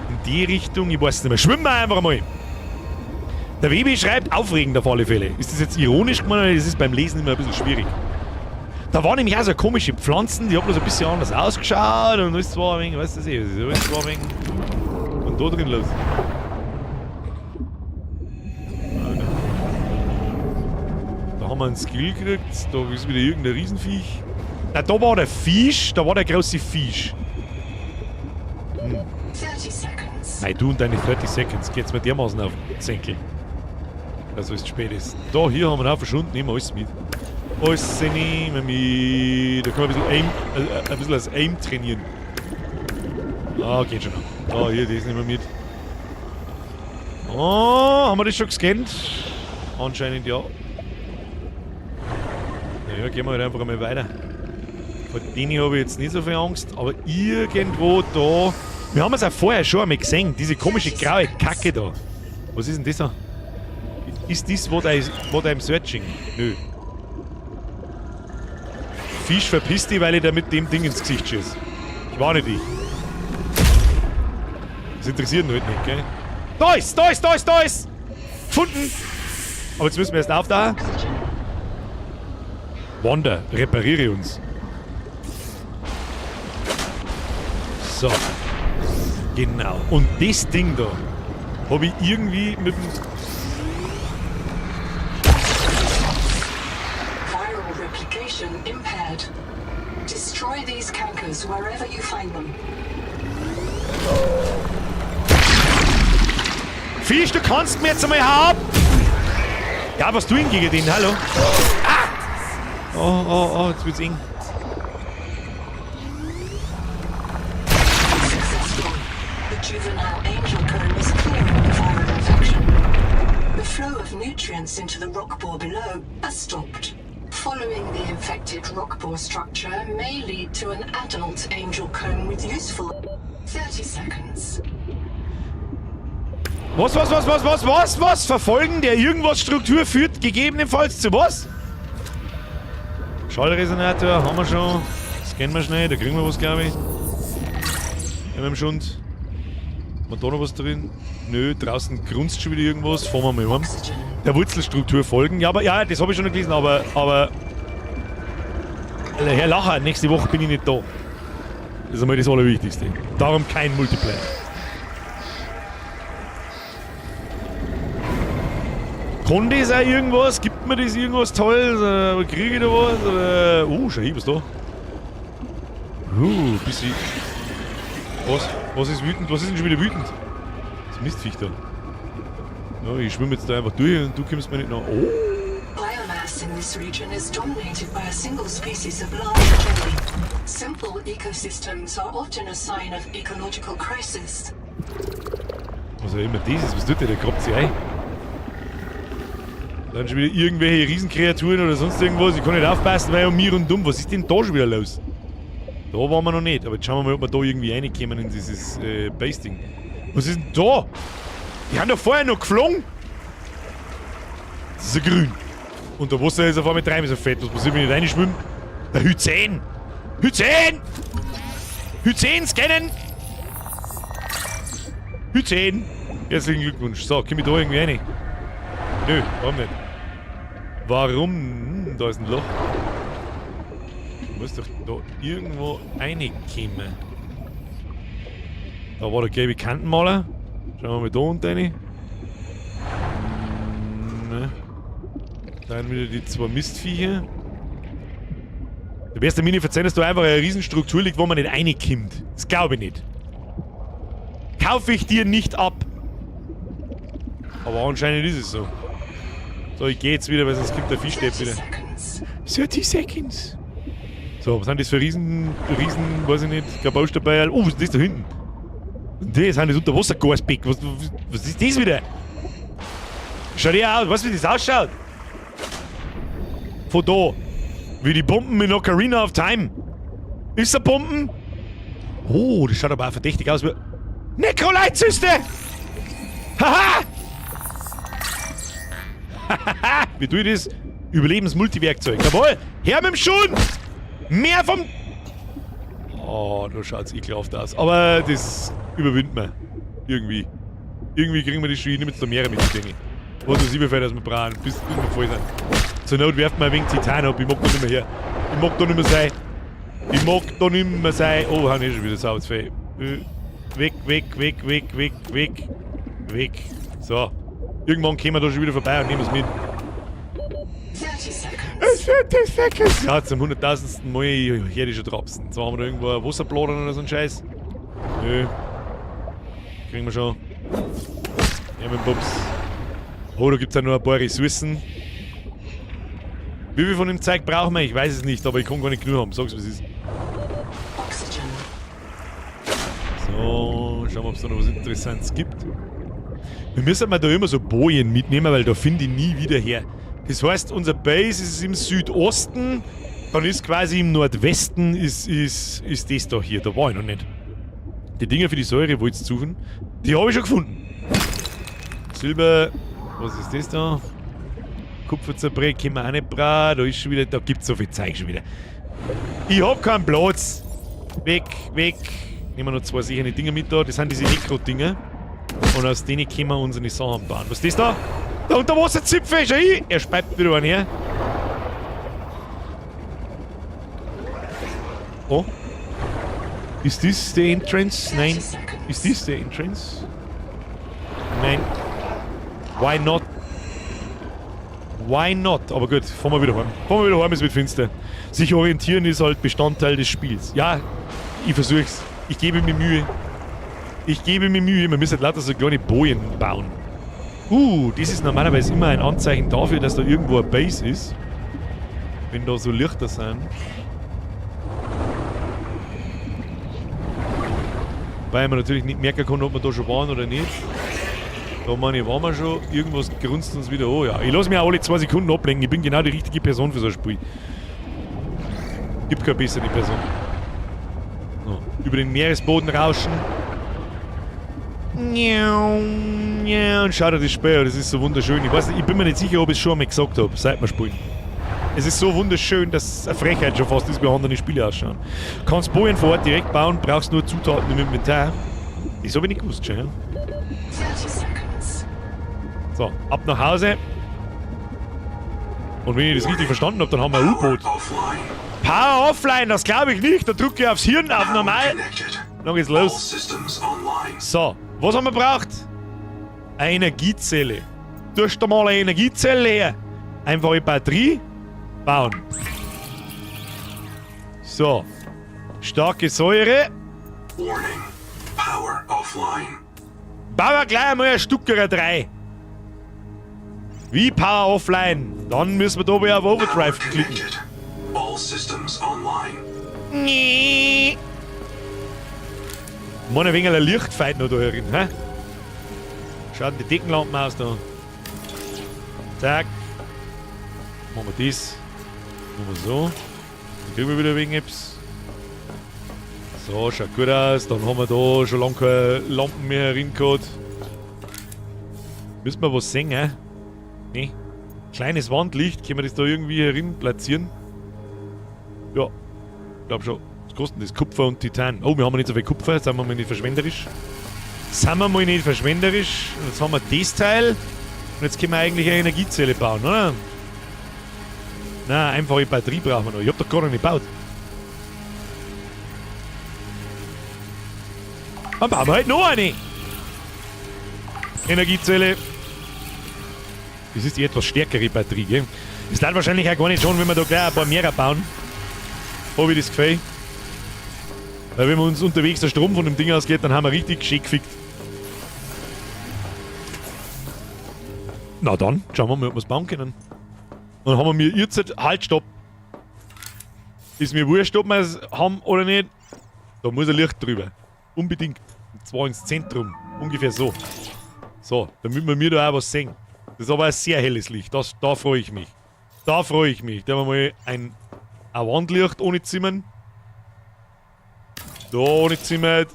In die Richtung, ich weiß nicht mehr. Schwimmen wir einfach mal. Der Webi schreibt aufregend auf alle Fälle. Ist das jetzt ironisch gemeint oder ist das beim Lesen immer ein bisschen schwierig? Da waren nämlich auch so komische Pflanzen, die haben bloß ein bisschen anders ausgeschaut und alles war ein wenig, weißt du, alles war ein wenig. Und da drin los. Da haben wir einen Skill gekriegt, da ist wieder irgendein Riesenviech. Na, da war der Fisch, da war der große Fisch. 30 seconds. Nein, du und deine 30 Seconds. Geht's mir dermaßen auf den Senkel. Also es spät ist. Da, hier haben wir auch verschwunden. Nehmen wir alles mit. Alles nehmen wir mit. Da können wir ein bisschen, Aim, ein bisschen das Aim trainieren. Ah, geht schon. Ah, hier, das nehmen wir mit. Oh, haben wir das schon gescannt? Anscheinend ja. Naja, gehen wir halt einfach einmal weiter. Vor denen habe ich jetzt nicht so viel Angst, aber irgendwo da. Wir haben es auch vorher schon einmal gesehen, diese komische graue Kacke da. Was ist denn das da? Ist das what I'm searching? Nö. Fisch, verpiss dich, weil ich da mit dem Ding ins Gesicht schieße. Ich warne dich. Das interessiert ihn halt nicht, gell? Da ist, da ist, da ist, da ist! Gefunden! Aber jetzt müssen wir erst auftauchen. Wander, repariere uns. So. Genau. Und das Ding da habe ich irgendwie mit dem. Viral replication impaired. Destroy these cankers wherever you find them. Fisch, du kannst mir jetzt einmal haben! Ja, was tu ich gegen den? Hallo? Ah! Oh, oh, oh, jetzt wird's eng. Successful. The juvenile angel cone is clear of the viral infection. The flow of nutrients into the rock bore below has stopped. Following the infected rock bore structure may lead to an adult angel cone with useful 30 seconds. Was, was, was, was, was, was, was? Verfolgen der irgendwas Struktur führt gegebenenfalls zu was? Schallresonator haben wir schon. Scannen wir schnell, da kriegen wir was, glaube ich. Ja, mit dem Schund. Haben wir da noch was drin? Nö, draußen grunzt schon wieder irgendwas. Fahren wir mal heim. Oxygen. Der Wurzelstruktur folgen. Ja, aber ja, das habe ich schon noch gelesen, aber. Alter, Herr Lacher, nächste Woche bin ich nicht da. Das ist einmal das Allerwichtigste. Darum kein Multiplayer. Kann das auch irgendwas? Gibt mir das irgendwas Tolles? Oder kriege ich da was? Oder. Oh, schau hier, was da? Bisschen. Was? Was ist wütend? Was ist denn schon wieder wütend? Das Mistviech da. Ja, ich schwimme jetzt da einfach durch und du kommst mir nicht nach. Oh! Biomass in this region is dominated by a single species of large jelly. Simple ecosystems are often a sign of ecological crisis. Was auch immer das ist, was tut der? Der grabt sich ein. Dann schon wieder irgendwelche Riesenkreaturen oder sonst irgendwas. Ich kann nicht aufpassen, weil um mir und dumm. Was ist denn da schon wieder los? Da waren wir noch nicht. Aber jetzt schauen wir mal, ob wir da irgendwie reinkommen in dieses Base-Ding. Was ist denn da? Die haben doch vorher noch geflogen. Das ist ja grün. Unter Wasser ist auf einmal dreimal so fett. Was passiert, wenn ich reinschwimme? Der Hyzen! Hyzen! Hyzen scannen! Hyzen! Herzlichen Glückwunsch. So, komm ich da irgendwie rein? Nö, warum nicht? Warum? Da ist ein Loch. Du musst doch da irgendwo reinkommen. Da war der gelbe Kantenmaler. Schauen wir mal da unten rein. Ne. Dann wieder die zwei Mistviecher. Du wirst mir nicht verzeihen, dass da einfach eine Riesenstruktur liegt, wo man nicht reinkommt. Das glaube ich nicht. Kaufe ich dir nicht ab. Aber anscheinend ist es so. So, ich gehe jetzt wieder, weil sonst kommt der Fischstäb 30 wieder. seconds. 30 Seconds. So, was sind das für Riesen, Riesen, weiß ich nicht, Grabausch dabei? Oh, was ist das da hinten? Das sind das Unterwassergasbeck. Was ist das wieder? Schau dir aus, weißt du, wie das ausschaut? Von da. Wie die Bomben in Ocarina of Time. Ist da Bomben? Oh, das schaut aber auch verdächtig aus. Necrolyte-Zyste! Haha! Hahaha! Wie tue ich das? Überlebensmultiwerkzeug. Jawohl! Her mit dem Schund! Mehr vom. Oh, da schaut's ekelhaft aus. Aber das überwindet man. Irgendwie. Irgendwie kriegen wir das schon hin. Nimm jetzt da mehrere mit, denke ich. Was weiß ich, wie viel dass wir brauchen, bis wir voll sind. Zur Not werft man ein wenig Titan ab. Ich mag da nicht mehr her. Ich mag da nicht mehr sein. Ich mag da nicht mehr sein. Oh, haben eh schon wieder Sauerfee. Weg, weg, weg, weg, weg, weg. Weg. So. Irgendwann kommen wir da schon wieder vorbei und nehmen es mit. 30 seconds. 30 seconds. Ja, zum 100.000. Mal, ich höre die schon trapsen. So haben wir da irgendwo ein Wasserbladern oder so ein Scheiß. Nö. Kriegen wir schon. Ja, mit dem Bums. Oh, da gibt es ja noch ein paar Ressourcen. Wie viel von dem Zeug brauchen wir? Ich weiß es nicht, aber ich kann gar nicht genug haben. Sag's, was ist. Oxygen. So, schauen wir, ob es da noch was Interessantes gibt. Wir müssen mal da immer so Bojen mitnehmen, weil da finde ich nie wieder her. Das heißt, unser Base ist im Südosten, dann ist quasi im Nordwesten ist das da hier. Da war ich noch nicht. Die Dinger für die Säure wollte ich suchen. Die habe ich schon gefunden. Silber, was ist das da? Kupferzerbrech können wir auch nicht brauchen. Da ist schon wieder, da gibt es so viel Zeug schon wieder. Ich hab keinen Platz. Weg, weg. Nehmen wir noch zwei sichere Dinger mit da. Das sind diese Nekro-Dinger. Und aus denen können wir unsere Sachen bauen. Was ist das da? Der Unterwasserzipfel, schau hin! Er speibt wieder einen her. Oh. Ist das die Entrance? Nein. Ist das die Entrance? Nein. Why not? Why not? Aber gut, fahren wir wieder heim. Fahren wir wieder heim, es wird finster. Sich orientieren ist halt Bestandteil des Spiels. Ja, ich versuch's. Ich gebe mir Mühe. Ich gebe mir Mühe. Wir müssen halt lauter so kleine Bojen bauen. Das ist normalerweise immer ein Anzeichen dafür, dass da irgendwo eine Base ist. Wenn da so Lichter sind. Wobei man natürlich nicht merken kann, ob wir da schon waren oder nicht. Da meine ich, waren wir schon. Irgendwas grunzt uns wieder an. Ja, ich lasse mich auch alle 2 Sekunden ablenken. Ich bin genau die richtige Person für so ein Spiel. Gibt keine bessere Person. So, über den Meeresboden rauschen. Und schau dir das Spiel an, das ist so wunderschön. Ich weiß nicht, ich bin mir nicht sicher, ob ich es schon einmal gesagt habe, seit wir spielen. Es ist so wunderschön, dass es eine Frechheit schon fast ist, wie andere Spiele ausschauen. Kannst Bojen vor Ort direkt bauen, brauchst nur Zutaten im Inventar. Das habe ich nicht gewusst, schon. Ja? So, ab nach Hause. Und wenn ich das richtig verstanden habe, dann haben wir ein U-Boot. Power offline, das glaube ich nicht. Da drücke ich aufs Hirn, auf normal. Dann geht's los. So, was haben wir gebraucht? Eine Energiezelle. Tust du mal eine Energiezelle her. Einfache Batterie. Bauen. So. Starke Säure. Warning. Power offline. Bauen wir gleich einmal ein Stückerer 3. Wie Power offline? Dann müssen wir da wieder auf Overdrive klicken. All systems online. Nee. Mann, ein wenig ein Lichtfeit noch da herin, hä? Schaut die Deckenlampen aus da. Zack. Machen wir das. Machen wir so. Dann kriegen wir wieder wegen etwas. So, schaut gut aus. Dann haben wir da schon lange keine Lampen mehr herin gehabt. Müssen wir was sehen, hä? Nee. Kleines Wandlicht. Können wir das da irgendwie herin platzieren? Ja. Glaub schon. Was kostet denn das? Kupfer und Titan. Oh, wir haben nicht so viel Kupfer. Sind wir mal nicht verschwenderisch. Sind wir mal nicht verschwenderisch. Und jetzt haben wir das Teil. Und jetzt können wir eigentlich eine Energiezelle bauen, oder? Nein, einfache Batterie brauchen wir noch. Ich hab doch gar noch nicht gebaut. Dann bauen wir halt noch eine. Energiezelle. Das ist die etwas stärkere Batterie, gell? Das tat wahrscheinlich auch gar nicht schon, wenn wir da gleich ein paar mehr bauen. Hab ich das Gefühl. Weil wenn wir uns unterwegs der Strom von dem Ding ausgeht, dann haben wir richtig geschickt gefickt. Na dann, schauen wir mal, ob wir es bauen können. Und dann haben wir mir jetzt... Halt, stopp! Ist mir wurscht, ob wir es haben oder nicht. Da muss ein Licht drüber. Unbedingt. Und zwar ins Zentrum. Ungefähr so. So, damit wir mir da auch was sehen. Das ist aber ein sehr helles Licht. Das, da freue ich mich. Da freue ich mich. Da haben wir mal ein Wandlicht ohne Zimmern. Da ohne Zimmer.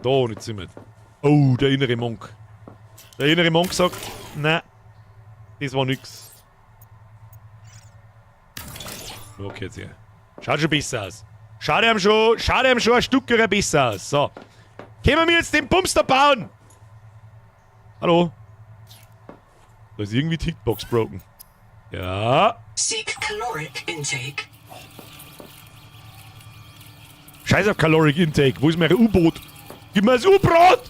Da ohne Zimmer. Oh, der innere Monk. Der innere Monk sagt, nein, das war nix. Okay, jetzt hier. Schaut schon besser aus. Schaut ihm schon ein Stück besser aus. So. Können wir jetzt den Bumster bauen? Hallo? Da ist irgendwie die Hitbox broken. Ja. Seek caloric intake. Scheiß auf Caloric Intake. Wo ist mein U-Boot? Gib mir das U-Brot!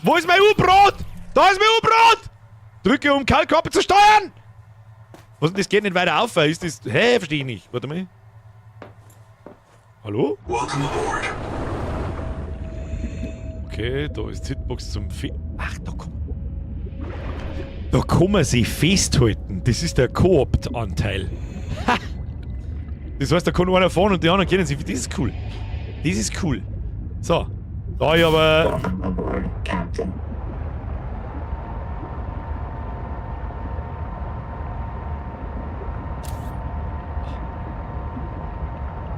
Wo ist mein U-Brot? Da ist mein U-Brot! Drücke, um Kaltkörper zu steuern! Was denn, das geht nicht weiter auf, ist das... Hä, verstehe ich nicht. Warte mal. Hallo? Welcome aboard. Okay, da ist die Hitbox zum Fe Ach, da kommt. Da kann man sich festhalten. Das ist der Koop-Anteil. Ha! Das heißt, da kann einer fahren und die anderen kennen sich. Das ist cool. Das ist cool. So. Da ich aber.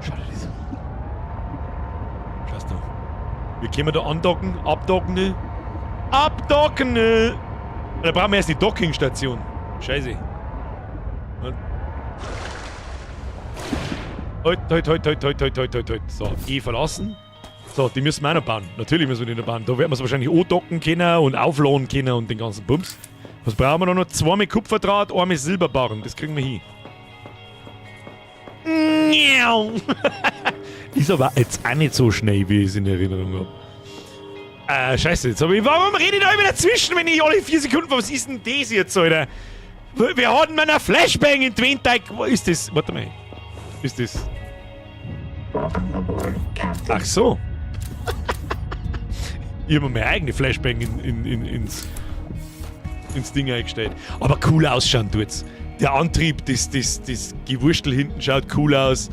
Schau dir das an. Schaust du. Wir können da andocken, abdocken. Ne? Abdocken! Ne? Da brauchen wir erst die Dockingstation. Scheiße. Halt, halt, halt, halt, halt, halt, halt, halt, halt. So, E verlassen. So, die müssen wir auch noch bauen. Natürlich müssen wir die noch bauen. Da werden wir es wahrscheinlich andocken können und aufladen können und den ganzen Bums. Was brauchen wir da noch? Zweimal Kupferdraht, einmal Silberbarren. Das kriegen wir hin. Ist aber jetzt auch nicht so schnell, wie ich es in Erinnerung habe. Scheiße, jetzt habe ich. Warum rede ich da immer dazwischen, wenn ich alle 4 Sekunden. Was ist denn das jetzt, Alter? Wir hatten mal eine Flashbang in Twinteig. Wo ist das? Warte mal. Ist das. Ach so. Ich habe mir meine eigene Flashbang ins Ding eingestellt. Aber cool ausschauen tut's. Der Antrieb, das Gewurstel hinten schaut cool aus.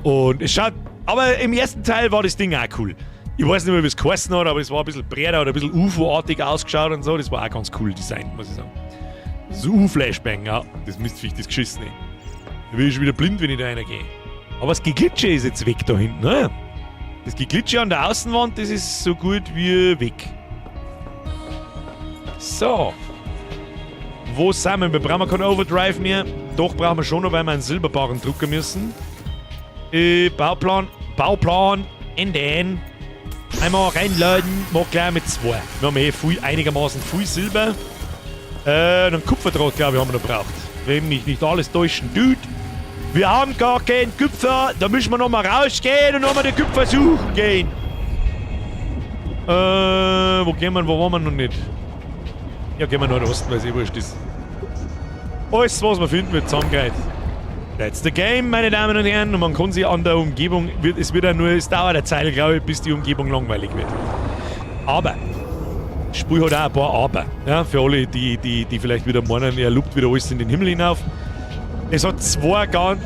Und es schaut. Aber im ersten Teil war das Ding auch cool. Ich weiß nicht mehr, wie es geheißen hat, aber es war ein bisschen breiter oder ein bisschen UFO-artig ausgeschaut und so. Das war auch ganz cool designt, muss ich sagen. Das U-Flashbang, ja. Das Mistviech, das Geschissene. Da bin ich schon wieder blind, wenn ich da reingehe. Aber das Geglitsche ist jetzt weg da hinten, ne? Das Geglitsche an der Außenwand, das ist so gut wie weg. So. Wo sind wir? Wir brauchen keinen Overdrive mehr. Doch, brauchen wir schon noch, weil wir einen Silberbarren drucken müssen. Bauplan. Bauplan. Enden. Einmal reinladen. Mach gleich mit 2. Wir haben eh viel, einigermaßen viel Silber. Einen Kupferdraht, glaube ich, haben wir noch gebraucht. Wenn mich nicht alles täuschen tut. Wir haben gar keinen Kupfer. Da müssen wir nochmal rausgehen und nochmal den Kupfer suchen gehen. Wo gehen wir? Wo waren wir noch nicht? Ja, gehen wir Nordosten, weil es eh wurscht ist. Alles, was wir finden, wird zusammengereiht. That's the game, meine Damen und Herren. Und man kann sich an der Umgebung... Es wird ja nur... Es dauert eine Zeit, glaube ich, bis die Umgebung langweilig wird. Aber... Das Spiel hat auch ein paar Aber. Ja, für alle, die vielleicht wieder meinen, er lupt wieder alles in den Himmel hinauf. Es hat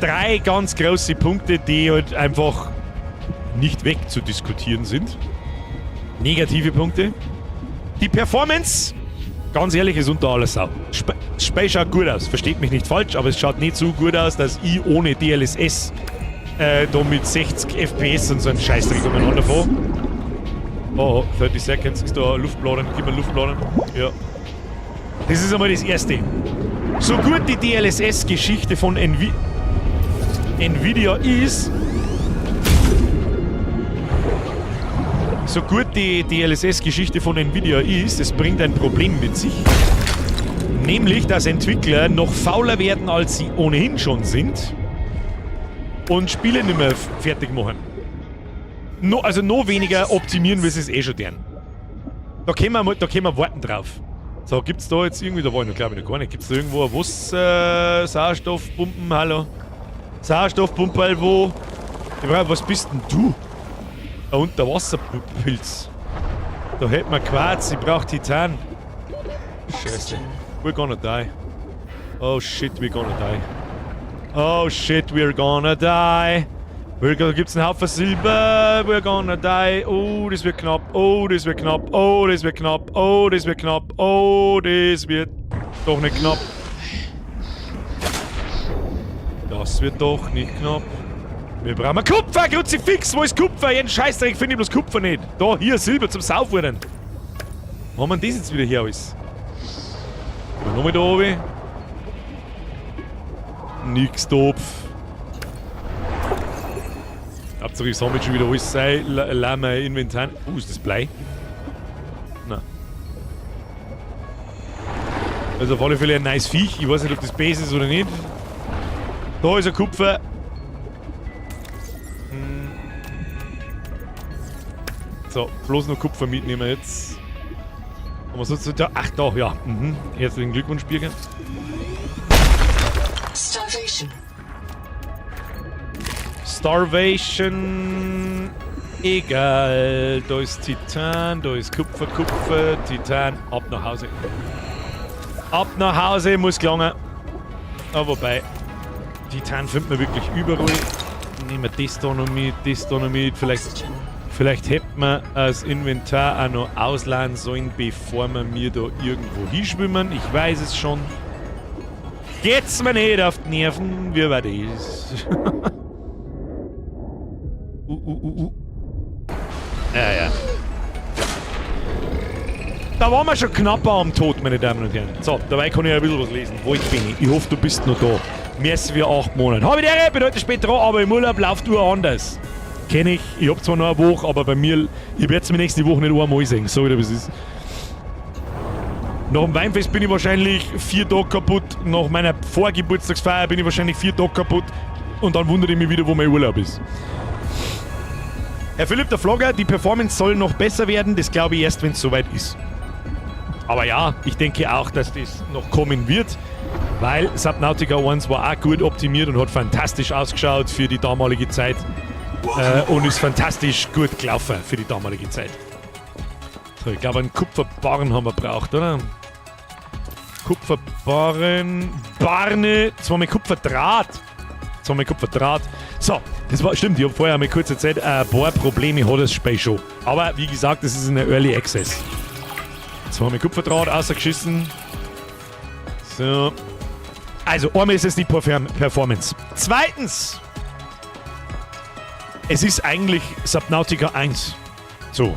drei ganz große Punkte, die halt einfach nicht wegzudiskutieren sind. Negative Punkte. Die Performance, ganz ehrlich, ist unter aller Sau. Das Spiel schaut gut aus, versteht mich nicht falsch, aber es schaut nicht so gut aus, dass ich ohne DLSS da mit 60 FPS und so einen Scheißdreck umeinander fahre. Oh, 30 Seconds, ist da Luftbladen, gib mir Luftbladen. Ja. Das ist einmal das Erste. So gut die DLSS-Geschichte von Nvidia ist, so gut die DLSS-Geschichte von Nvidia ist, es bringt ein Problem mit sich. Nämlich, dass Entwickler noch fauler werden, als sie ohnehin schon sind und Spiele nicht mehr fertig machen. No, also noch weniger optimieren, wie sie es eh schon tun. Da können wir warten drauf. So, gibt's da jetzt irgendwie, da war ich noch, glaube ich, noch gar nicht. Gibt's da irgendwo ein Wasser, Sauerstoffpumpen, hallo? Sauerstoffpumpe, wo? Ich brauch, was bist denn du? Ein Unterwasserpilz. Da hätten wir Quarz, ich brauch Titan. Scheiße. We're gonna die. Oh shit, we're gonna die. Oh shit, we're gonna die. Da gibt's einen Haufen Silber. We're gonna die. Oh, das wird knapp. Oh, das wird knapp. Oh, das wird knapp. Oh, das wird knapp. Oh, das wird doch nicht knapp. Das wird doch nicht knapp. Wir brauchen Kupfer, Kruzifix. Wo ist Kupfer? Jeden Scheißdreck finde ich bloß Kupfer nicht. Da, hier, Silber zum Saufuhren. Wo haben wir denn das jetzt wieder her alles? Nochmal da oben. Nix Topf. Hauptsache ich sammle schon wieder alles sein. Mein Inventar. Oh, ist das Blei? Nein. Also auf alle Fälle ein nice Viech. Ich weiß nicht, ob das Base ist oder nicht. Da ist ein Kupfer. Hm. So, bloß noch Kupfer mitnehmen jetzt. Aber sonst da. Ach da, ja. Mhm. Herzlichen Glückwunsch, Birger. Starvation. Starvation. Egal, da ist Titan, da ist Kupfer, Kupfer, Titan. Ab nach Hause. Ab nach Hause muss gelangen. Aber wobei, Titan findet man wirklich überall. Nehmen wir das da noch mit, das da noch mit. Vielleicht hätte man das Inventar auch noch ausleihen sollen, bevor wir mir da irgendwo hinschwimmen. Ich weiß es schon. Geht's mir nicht auf die Nerven? Wie war das? Ja, ja. Da waren wir schon knapp am Tod, meine Damen und Herren. So, dabei kann ich ein bisschen was lesen. Wo ich bin. Ich hoffe, du bist noch da. Merci für 8 Monate. Hab ich die bin heute spät dran, aber im Urlaub läuft Uhr anders. Kenn ich. Ich hab zwar noch eine Woche, aber bei mir, ich werde mir nächste Woche nicht einmal sehen. So wie das ist. Nach dem Weinfest bin ich wahrscheinlich 4 Tage kaputt. Nach meiner Vorgeburtstagsfeier bin ich wahrscheinlich 4 Tage kaputt. Und dann wundere ich mich wieder, wo mein Urlaub ist. Herr Philipp, der Vlogger, die Performance soll noch besser werden. Das glaube ich erst, wenn es soweit ist. Aber ja, ich denke auch, dass das noch kommen wird, weil Subnautica 1 war auch gut optimiert und hat fantastisch ausgeschaut für die damalige Zeit. Und ist fantastisch gut gelaufen für die damalige Zeit. So, ich glaube, einen Kupferbarren haben wir braucht, oder? Kupferbarren, Barne, zweimal Kupferdraht. Zweimal Kupferdraht. So, das war, stimmt, ich hab vorher mal kurz erzählt, ein paar Probleme hat das Spiel schon. Aber wie gesagt, das ist eine Early Access. Zweimal Kupferdraht rausgeschissen. So. Also, einmal ist es die Performance. Zweitens, es ist eigentlich Subnautica 1. So.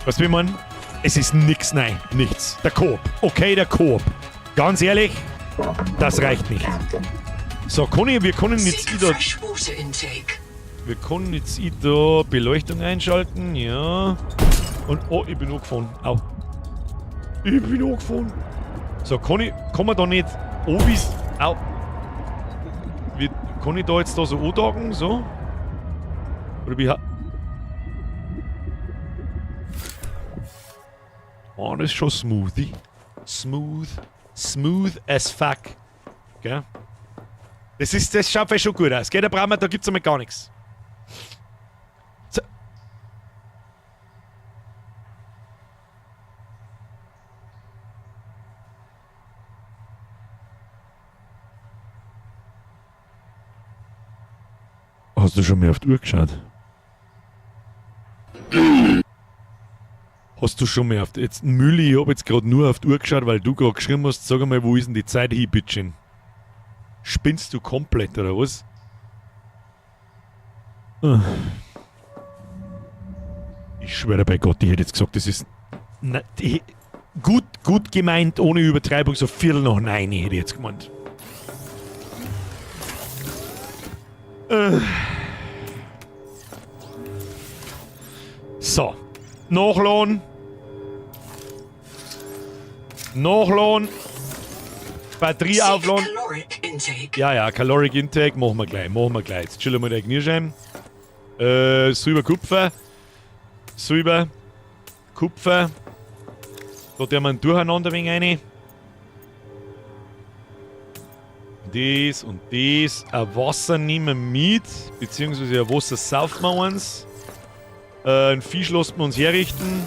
Was will man? Es ist nix, nein, nichts. Der Koop. Okay, der Koop. Ganz ehrlich, das reicht nicht. So, Conny, wir können jetzt wieder... Wir können jetzt da Beleuchtung einschalten, ja. Und, oh, ich bin angefahren. Au. Ich bin angefahren. So, kann man da nicht... Oh, wie's... Au. Wie, kann ich da jetzt da so antagen, so? Oder wie... Oh, das ist schon smoothie. Smooth. Smooth as fuck. Gell? Das schaut vielleicht schon gut aus. Gell, da brauchen wir, da gibt's einmal gar nichts. So. Hast du schon mal auf die Uhr geschaut? Hast du schon mal auf die, jetzt, Mülli, ich hab jetzt grad nur auf die Uhr geschaut, weil du grad geschrieben hast, sag einmal, wo ist denn die Zeit hin, bitteschön? Spinnst du komplett, oder was? Ich schwöre bei Gott, ich hätte jetzt gesagt, das ist... Na, die, gut gemeint, ohne Übertreibung, so 8:15 hätte ich jetzt gemeint. So. Nachladen. Nachladen. Batterie aufladen. Ja, ja, Caloric Intake machen wir gleich, Jetzt chillen wir den Knirschein. Silber, Kupfer. Silber. Kupfer. Da tun wir ein Durcheinander wegen rein. Das und das. Ein Wasser nehmen wir mit. Beziehungsweise ein Wasser saufen wir uns. Einen Fisch lassen wir uns herrichten.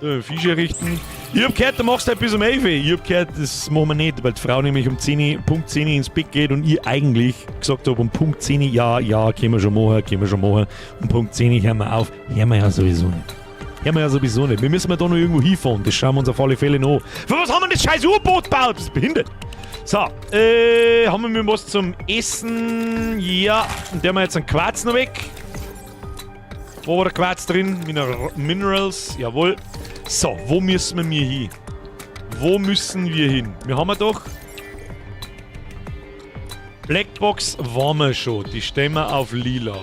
Einen Fisch herrichten. Ich hab gehört, du machst halt bis um 11 Uhr. Ich hab gehört, das machen wir nicht, weil die Frau nämlich um 10 Uhr, Punkt 10 Uhr ins Bett geht und ich eigentlich gesagt hab, um Punkt 10 Uhr, ja, ja, können wir schon machen, können wir schon machen. Um Punkt 10 Uhr hören wir auf. Hören wir ja sowieso nicht. Hören wir ja sowieso nicht. Wir müssen mal da noch irgendwo hinfahren. Das schauen wir uns auf alle Fälle noch an. Für was haben wir das scheiß U-Boot gebaut? Das ist behindert. So, haben wir was zum Essen? Ja, und der haben wir jetzt einen Quarz noch weg. Wo war der Quarz drin? Minerals, jawohl. So, wo müssen wir hin? Wo müssen wir hin? Wir haben ja doch... Blackbox waren wir schon. Die stellen wir auf lila.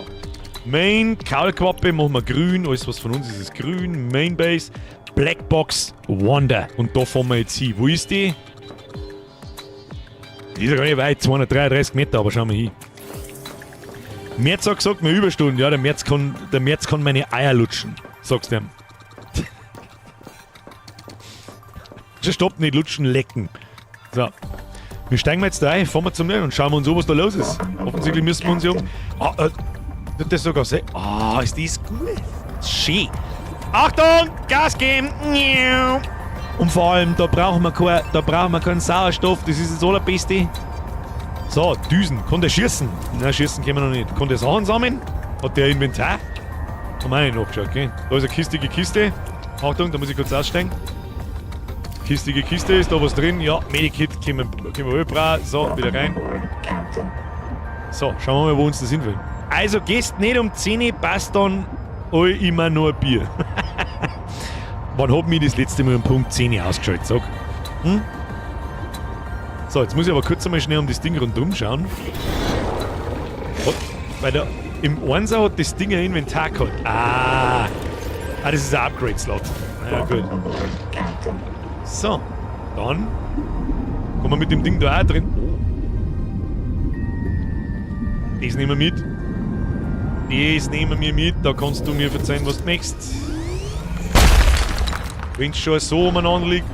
Main, Kaulquappe machen wir grün. Alles, was von uns ist, ist grün. Main Base. Blackbox Wonder. Und da fahren wir jetzt hin. Wo ist die? Die ist ja gar nicht weit. 233 Meter, aber schauen wir hin. Merz hat gesagt, eine Überstunde. Ja, der Merz kann meine Eier lutschen. Sagst du ihm. Stopp, nicht lutschen, lecken. So. Wir steigen mal jetzt da ein, fahren wir zum Meer und schauen wir uns an, was da los ist. Offensichtlich müssen wir uns ja um. Ah, Tut das sogar sehr. Ah, ist das gut. Schön. Achtung! Gas geben! Und vor allem, da brauchen wir, kein, da brauchen wir keinen Sauerstoff. Das ist das Allerbeste. So, Düsen. Kann der schießen? Nein, schießen können wir noch nicht. Kann der Sachen sammeln? Hat der Inventar? Haben wir auch nicht nachgeschaut, gell? Da ist eine kistige Kiste. Achtung, da muss ich kurz aussteigen. Kistige Kiste, ist da was drin? Ja, Medikit können wir brauchen. So, wieder rein. So, schauen wir mal, wo uns das hinführt. Also, gehst nicht um 10 Uhr, passt dann all immer nur ein Bier. Wann hab mich das letzte Mal um Punkt 10 Uhr ausgeschaltet, sag? Hm? So, jetzt muss ich aber kurz einmal schnell um das Ding rundum schauen. Hat, weil da im 1er hat das Ding ein Inventar gehabt. Ah, das ist ein Upgrade-Slot. Na ja, gut. So, dann kommen wir mit dem Ding da auch drin. Oh. Das nehmen wir mit. Das nehmen wir mit. Da kannst du mir verzeihen, was du möchtest. Wenn es schon so umeinander liegt.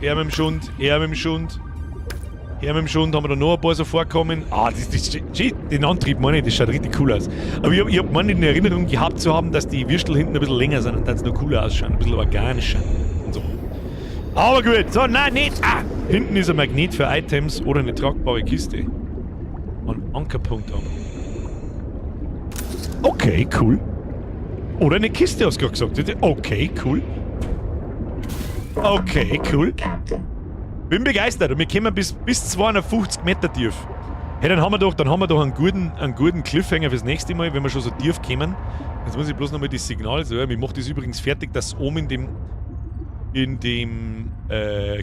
Er mit dem Schund, er mit dem Schund. Er mit dem Schund, haben wir da noch ein paar so vorkommen. Ah, das, den Antrieb meine ich, das schaut richtig cool aus. Aber ich hab meine in Erinnerung gehabt zu haben, dass die Würstel hinten ein bisschen länger sind und dann noch cooler ausschauen, ein bisschen organischer und so. Aber gut, so, nein, nicht. Ah, hinten ist ein Magnet für Items oder eine tragbare Kiste. Ein Ankerpunkt an. Okay, cool. Oder eine Kiste, hast du gerade gesagt. Okay, cool. Okay, cool. Bin begeistert und wir kommen bis 250 Meter tief. Hey, dann haben wir doch einen guten Cliffhanger fürs nächste Mal, wenn wir schon so tief kommen. Jetzt muss ich bloß nochmal das Signal so. Ich mache das übrigens fertig, dass oben in dem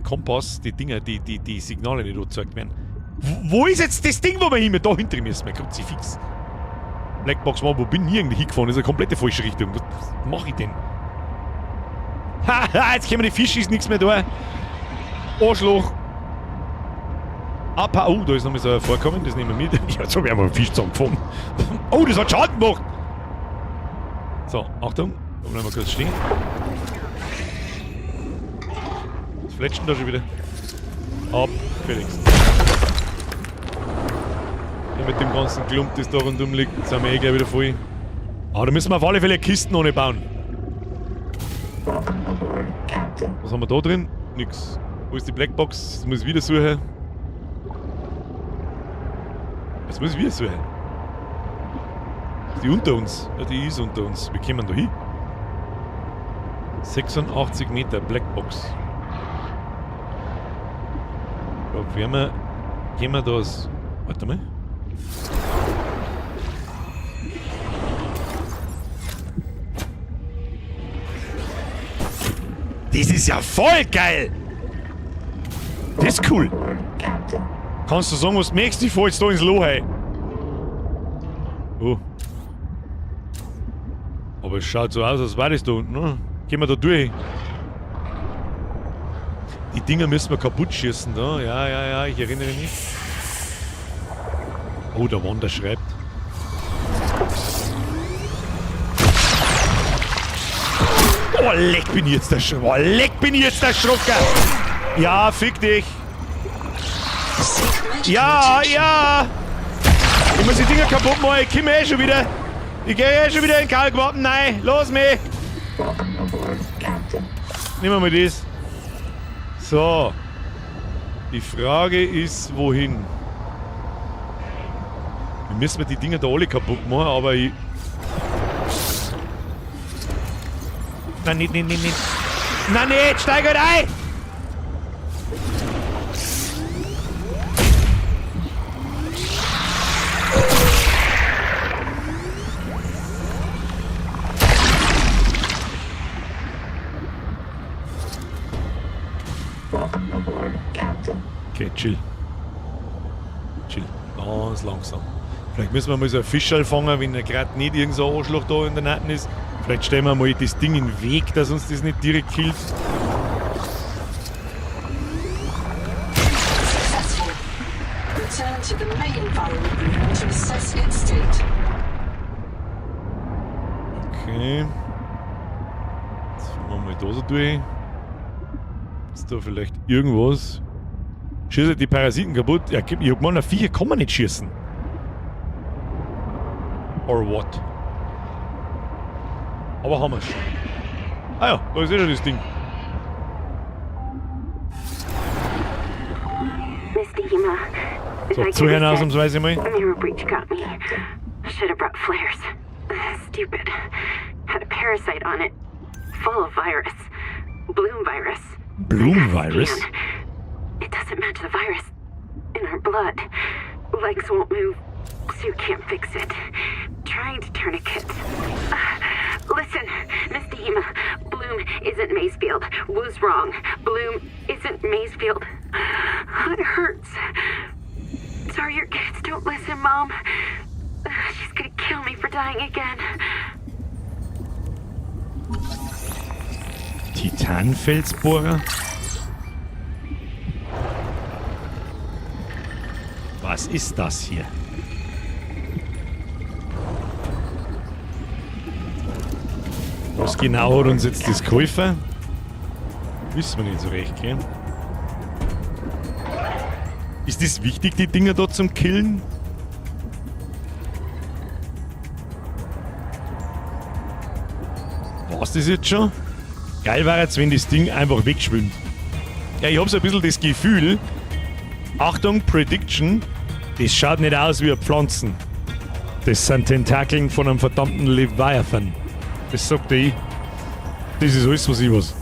Kompass die Dinger, die Signale nicht angezeigt werden. Wo ist jetzt das Ding, wo wir hin? Da hinter mir ist mein Kruzifix. Blackbox One, wo bin ich eigentlich hingefahren? Das ist eine komplette falsche Richtung. Was mache ich denn? Haha, jetzt kommen die Fische, ist nichts mehr da. Arschloch. Apa, oh, da ist nochmal so ein Vorkommen, das nehmen wir mit. Ja, jetzt habe ich einmal einen Fisch zusammengefangen. Oh, das hat Schaden gemacht. So, Achtung, da bleiben wir kurz stehen. Was fletscht denn da schon wieder? Ab, Felix. Ja, mit dem ganzen Klump, das da rundum liegt, sind wir eh gleich wieder voll. Aber da müssen wir auf alle Fälle Kisten ohne bauen. Was haben wir da drin? Nix. Wo ist die Blackbox? Das muss ich wieder suchen. Das muss ich wieder suchen. Ist die unter uns? Ja, die ist unter uns. Wie kommen wir da hin? 86 Meter Blackbox. Da werden wir. Gehen wir das. Warte mal. Das ist ja voll geil! Das ist cool! Kannst du sagen, was du möchtest? Ich fahr jetzt da ins Loch rein. Oh. Aber es schaut so aus, als wäre das da unten, ne? Gehen wir da durch. Die Dinger müssen wir kaputt schießen da. Ja, ja, ja, ich erinnere mich. Oh, der Wander schreibt. Oh, leck bin ich jetzt der Schrocker. Oh, leck bin ich jetzt der Schrocker. Ja, fick dich. Ja, ja. Ich muss die Dinger kaputt machen. Ich komme eh schon wieder. Ich gehe eh schon wieder in den Kalkwappen. Nein, los mich. Nehmen wir mal das. So. Die Frage ist, wohin? Wir müssen die Dinger da alle kaputt machen, aber ich... Nein, nicht, nicht, nicht, nicht. Nein, nicht, steig halt ein! Okay, chill. Chill. Ganz langsam. Vielleicht müssen wir mal so einen Fischerl fangen, wenn er gerade nicht irgend so ein Arschloch da in der Nacht ist. Vielleicht stellen wir mal das Ding in den Weg, dass uns das nicht direkt killt. Okay. Jetzt fahren wir mal da so durch. Ist da vielleicht irgendwas? Schießt die Parasiten kaputt? Ja, ich hab gemeint, Viecher kann man nicht schießen. Or what? Aber haben wir's schon. Ah ja, da ist eh schon das Ding. Miss Dima. So, zuhören ausnahmsweise mal. Mirror breach got me. Should have brought flares. Stupid. Had a parasite on it. Full of virus. Bloom virus. Bloom virus? It doesn't match the virus in our blood. Legs won't move. Sue can't fix it. Trying to tourniquet. Listen, Miss Dima. Bloom isn't Mazefield. Wu's wrong. Bloom isn't Mazefield. It hurts. Sorry your kids don't listen, Mom. She's gonna kill me for dying again. Titanfelsbohrer? Was ist das hier? Was genau hat uns jetzt das geholfen? Wissen wir nicht so recht, gell? Ist das wichtig, die Dinger da zum Killen? War's das jetzt schon? Geil wäre jetzt, wenn das Ding einfach wegschwimmt. Ja, ich hab so ein bisschen das Gefühl, Achtung, Prediction, das schaut nicht aus wie eine Pflanzen. Das sind Tentakeln von einem verdammten Leviathan. Das sagt ich. Das ist alles, was ich weiß.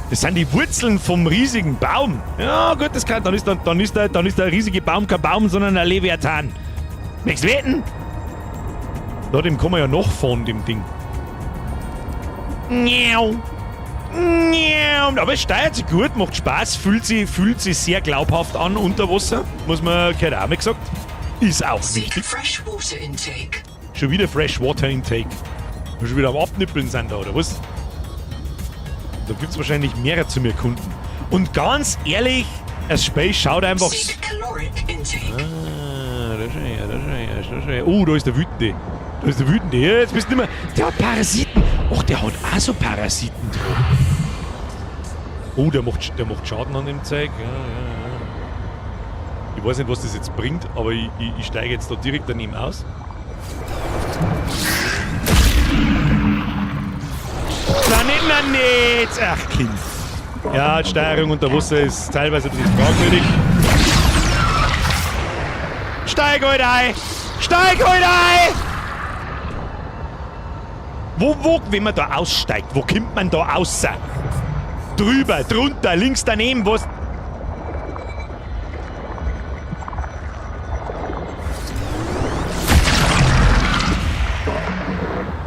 Das sind die Wurzeln vom riesigen Baum. Ja, gut, das kann. Dann ist der riesige Baum kein Baum, sondern ein Leviathan. Möchtest du wetten? Da, dem kann man ja noch fahren, dem Ding. Miau. Miau. Aber es steuert sich gut, macht Spaß, fühlt sich sehr glaubhaft an unter Wasser. Muss man, gehört auch mal gesagt. Ist auch wichtig. Fresh Water Intake. Schon wieder Fresh Water Intake. Wir schon wieder am Abnippeln sind da, oder was? Da gibt's wahrscheinlich mehrere zu mir Kunden. Und ganz ehrlich, das Spiel schaut einfach... Ah, da schau her, da schau her, da schau her. Oh, da ist der Wütende. Da ist der Wütende. Ja, jetzt bist du nicht mehr... Der hat Parasiten. Och, der hat auch so Parasiten drin. Oh, der macht Schaden an dem Zeug. Ja, ja, ja. Ich weiß nicht, was das jetzt bringt, aber ich steige jetzt da direkt daneben aus. Na, nicht, na, nicht! Ach, Kind. Ja, die Steuerung unter Wasser ist teilweise ein bisschen fragwürdig. Steig heute ein! Steig heute ein! Wo, wenn man da aussteigt, wo kommt man da außer? Drüber, drunter, links daneben, was?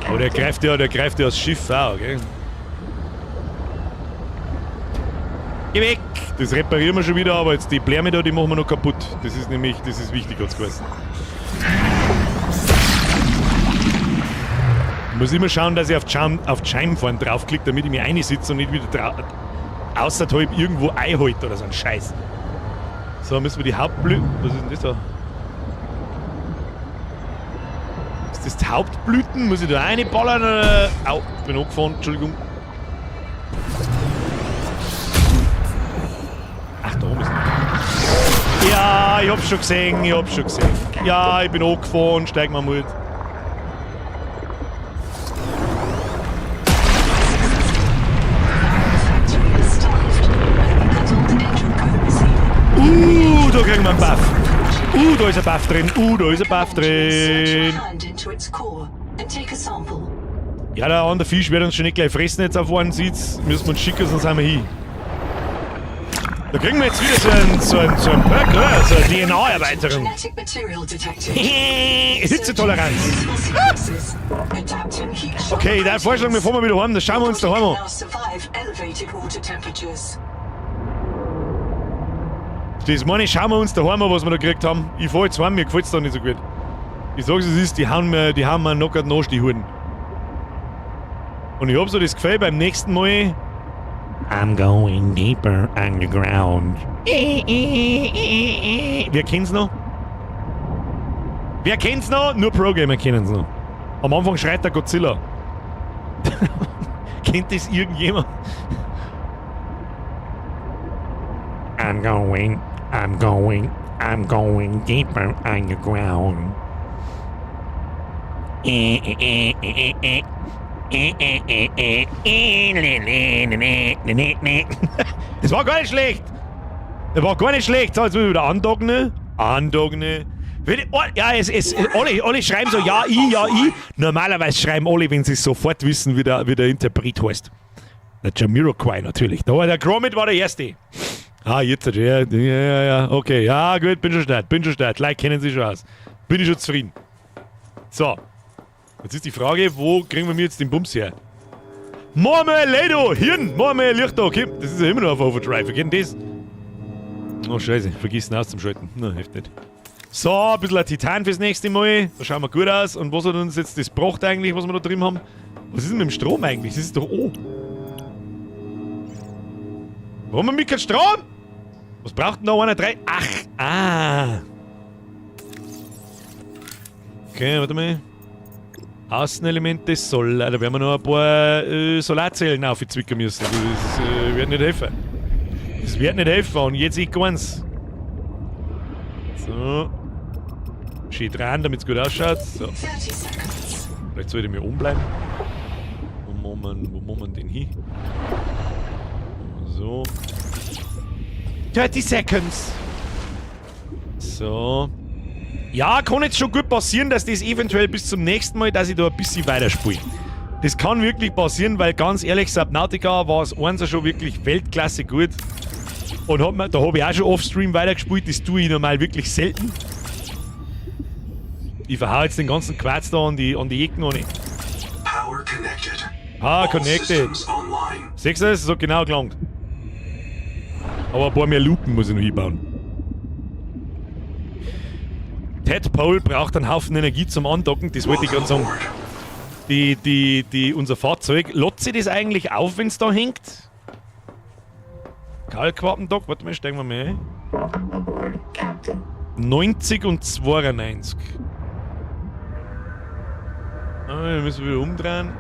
Aber der greift ja das Schiff auch, gell? Geh weg! Das reparieren wir schon wieder, aber jetzt die Blärme da, die machen wir noch kaputt. Das ist nämlich, das ist wichtig, hat's geheißen. Ich muss immer schauen, dass ich auf die Scheiben vorne draufklicke, damit ich mich einsitze und nicht wieder außerhalb irgendwo einhalte oder so ein Scheiß. So, müssen wir die Hauptblüten. Was ist denn das da? Ist das die Hauptblüten? Muss ich da reinballern oder? Au, bin angefahren, Entschuldigung. Ach, da oben ist. Ja, ich hab's schon gesehen, ich hab's schon gesehen. Ja, ich bin angefahren, steig mal mit. Da kriegen wir einen Buff. Da ist ein Buff drin. Da ist ein Buff drin. Ja, der andere Fisch wird uns schon nicht gleich fressen jetzt auf einen Sitz. Müssen wir uns schicken, sonst sind wir hin. Da kriegen wir jetzt wieder so einen Perk, oder? So eine DNA-Erweiterung. Hitzetoleranz. Okay, dein Vorschlag, wir fahren mal wieder heim. Das schauen wir uns daheim an. Das meine ich, schauen wir uns daheim an, was wir da gekriegt haben. Ich fahr jetzt heim, mir gefällt's da nicht so gut. Ich sag's, es ist, die hauen mir noch grad nach, die Huren. Und ich hab so das Gefühl, beim nächsten Mal... I'm going deeper underground. Wer kennt's noch? Wer kennt's noch? Nur Pro-Gamer kennen's noch. Am Anfang schreit der Godzilla. Kennt das irgendjemand? I'm going deeper underground. Das war gar nicht schlecht. Das war gar nicht schlecht. So, jetzt müssen wir wieder andocken. Ne? Andocken. Ne? Ja, alle schreiben so, ja, ich, ja, ich. Normalerweise schreiben alle, wenn sie sofort wissen, wie der Interpret heißt. Der Jamiroquai natürlich. Da war der Gromit war der Erste. Ah, jetzt, ja, okay. Ja, gut, bin schon stark, bin schon stark. Leute kennen sich schon aus. Bin ich schon zufrieden. So. Jetzt ist die Frage, wo kriegen wir jetzt den Bums her? Marmeledo! Hirn! Marmel Licht da, okay. Das ist ja immer noch auf Overdrive. Wie geht denn das? Oh, scheiße. Vergiss ihn auszuschalten. Na, hilft nicht. So, ein bisschen ein Titan fürs nächste Mal. Da schauen wir gut aus. Und was hat uns jetzt das gebracht eigentlich, was wir da drin haben? Was ist denn mit dem Strom eigentlich? Das ist doch O. Warum haben wir keinen Strom? Was braucht denn da einer? Drei? Ach, ah. Okay, warte mal. Außenelemente, Solar. Da werden wir noch ein paar Solarzellen aufzwicken müssen. Das wird nicht helfen. Das wird nicht helfen. Und jetzt ich ganz. So. Schön dran, damit es gut ausschaut. So. Vielleicht sollte ich mir umbleiben. Wo machen wir den hin? So. 30 Seconds. So. Ja, kann jetzt schon gut passieren, dass das eventuell bis zum nächsten Mal, dass ich da ein bisschen weiterspiele. Das kann wirklich passieren, weil ganz ehrlich, Subnautica war es eins schon wirklich Weltklasse gut. Und da habe ich auch schon Offstream weitergespielt, das tue ich normal wirklich selten. Ich verhau jetzt den ganzen Quarz da an die Ecken an. Power connected. Power connected. Siehst du das? Das hat genau gelangt. Aber ein paar mehr Luken muss ich noch einbauen. Tadpole braucht einen Haufen Energie zum Andocken, das wollte ich gerade sagen. Unser Fahrzeug, lädt sich das eigentlich auf, wenn es da hängt? Kaulquappendock, warte mal, steigen wir mal ein. 90 und 92. Ah, wir müssen wieder umdrehen.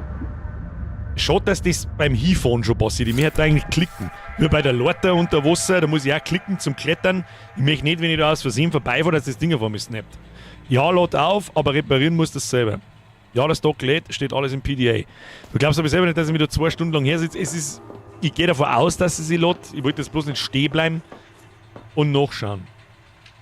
Schade, dass das beim Hinfahren schon passiert. Ich möchte eigentlich klicken. Nur bei der Leiter unter Wasser, da muss ich auch klicken zum Klettern. Ich möchte nicht, wenn ich da aus Versehen vorbeifahre, dass das Ding auf einmal snappt. Ja, lädt auf, aber reparieren muss das selber. Ja, das Dock lädt, steht alles im PDA. Du glaubst aber selber nicht, dass ich mich da 2 Stunden lang her sitze. Es ist, ich gehe davon aus, dass sie sich lädt. Ich wollte jetzt bloß nicht stehen bleiben und nachschauen.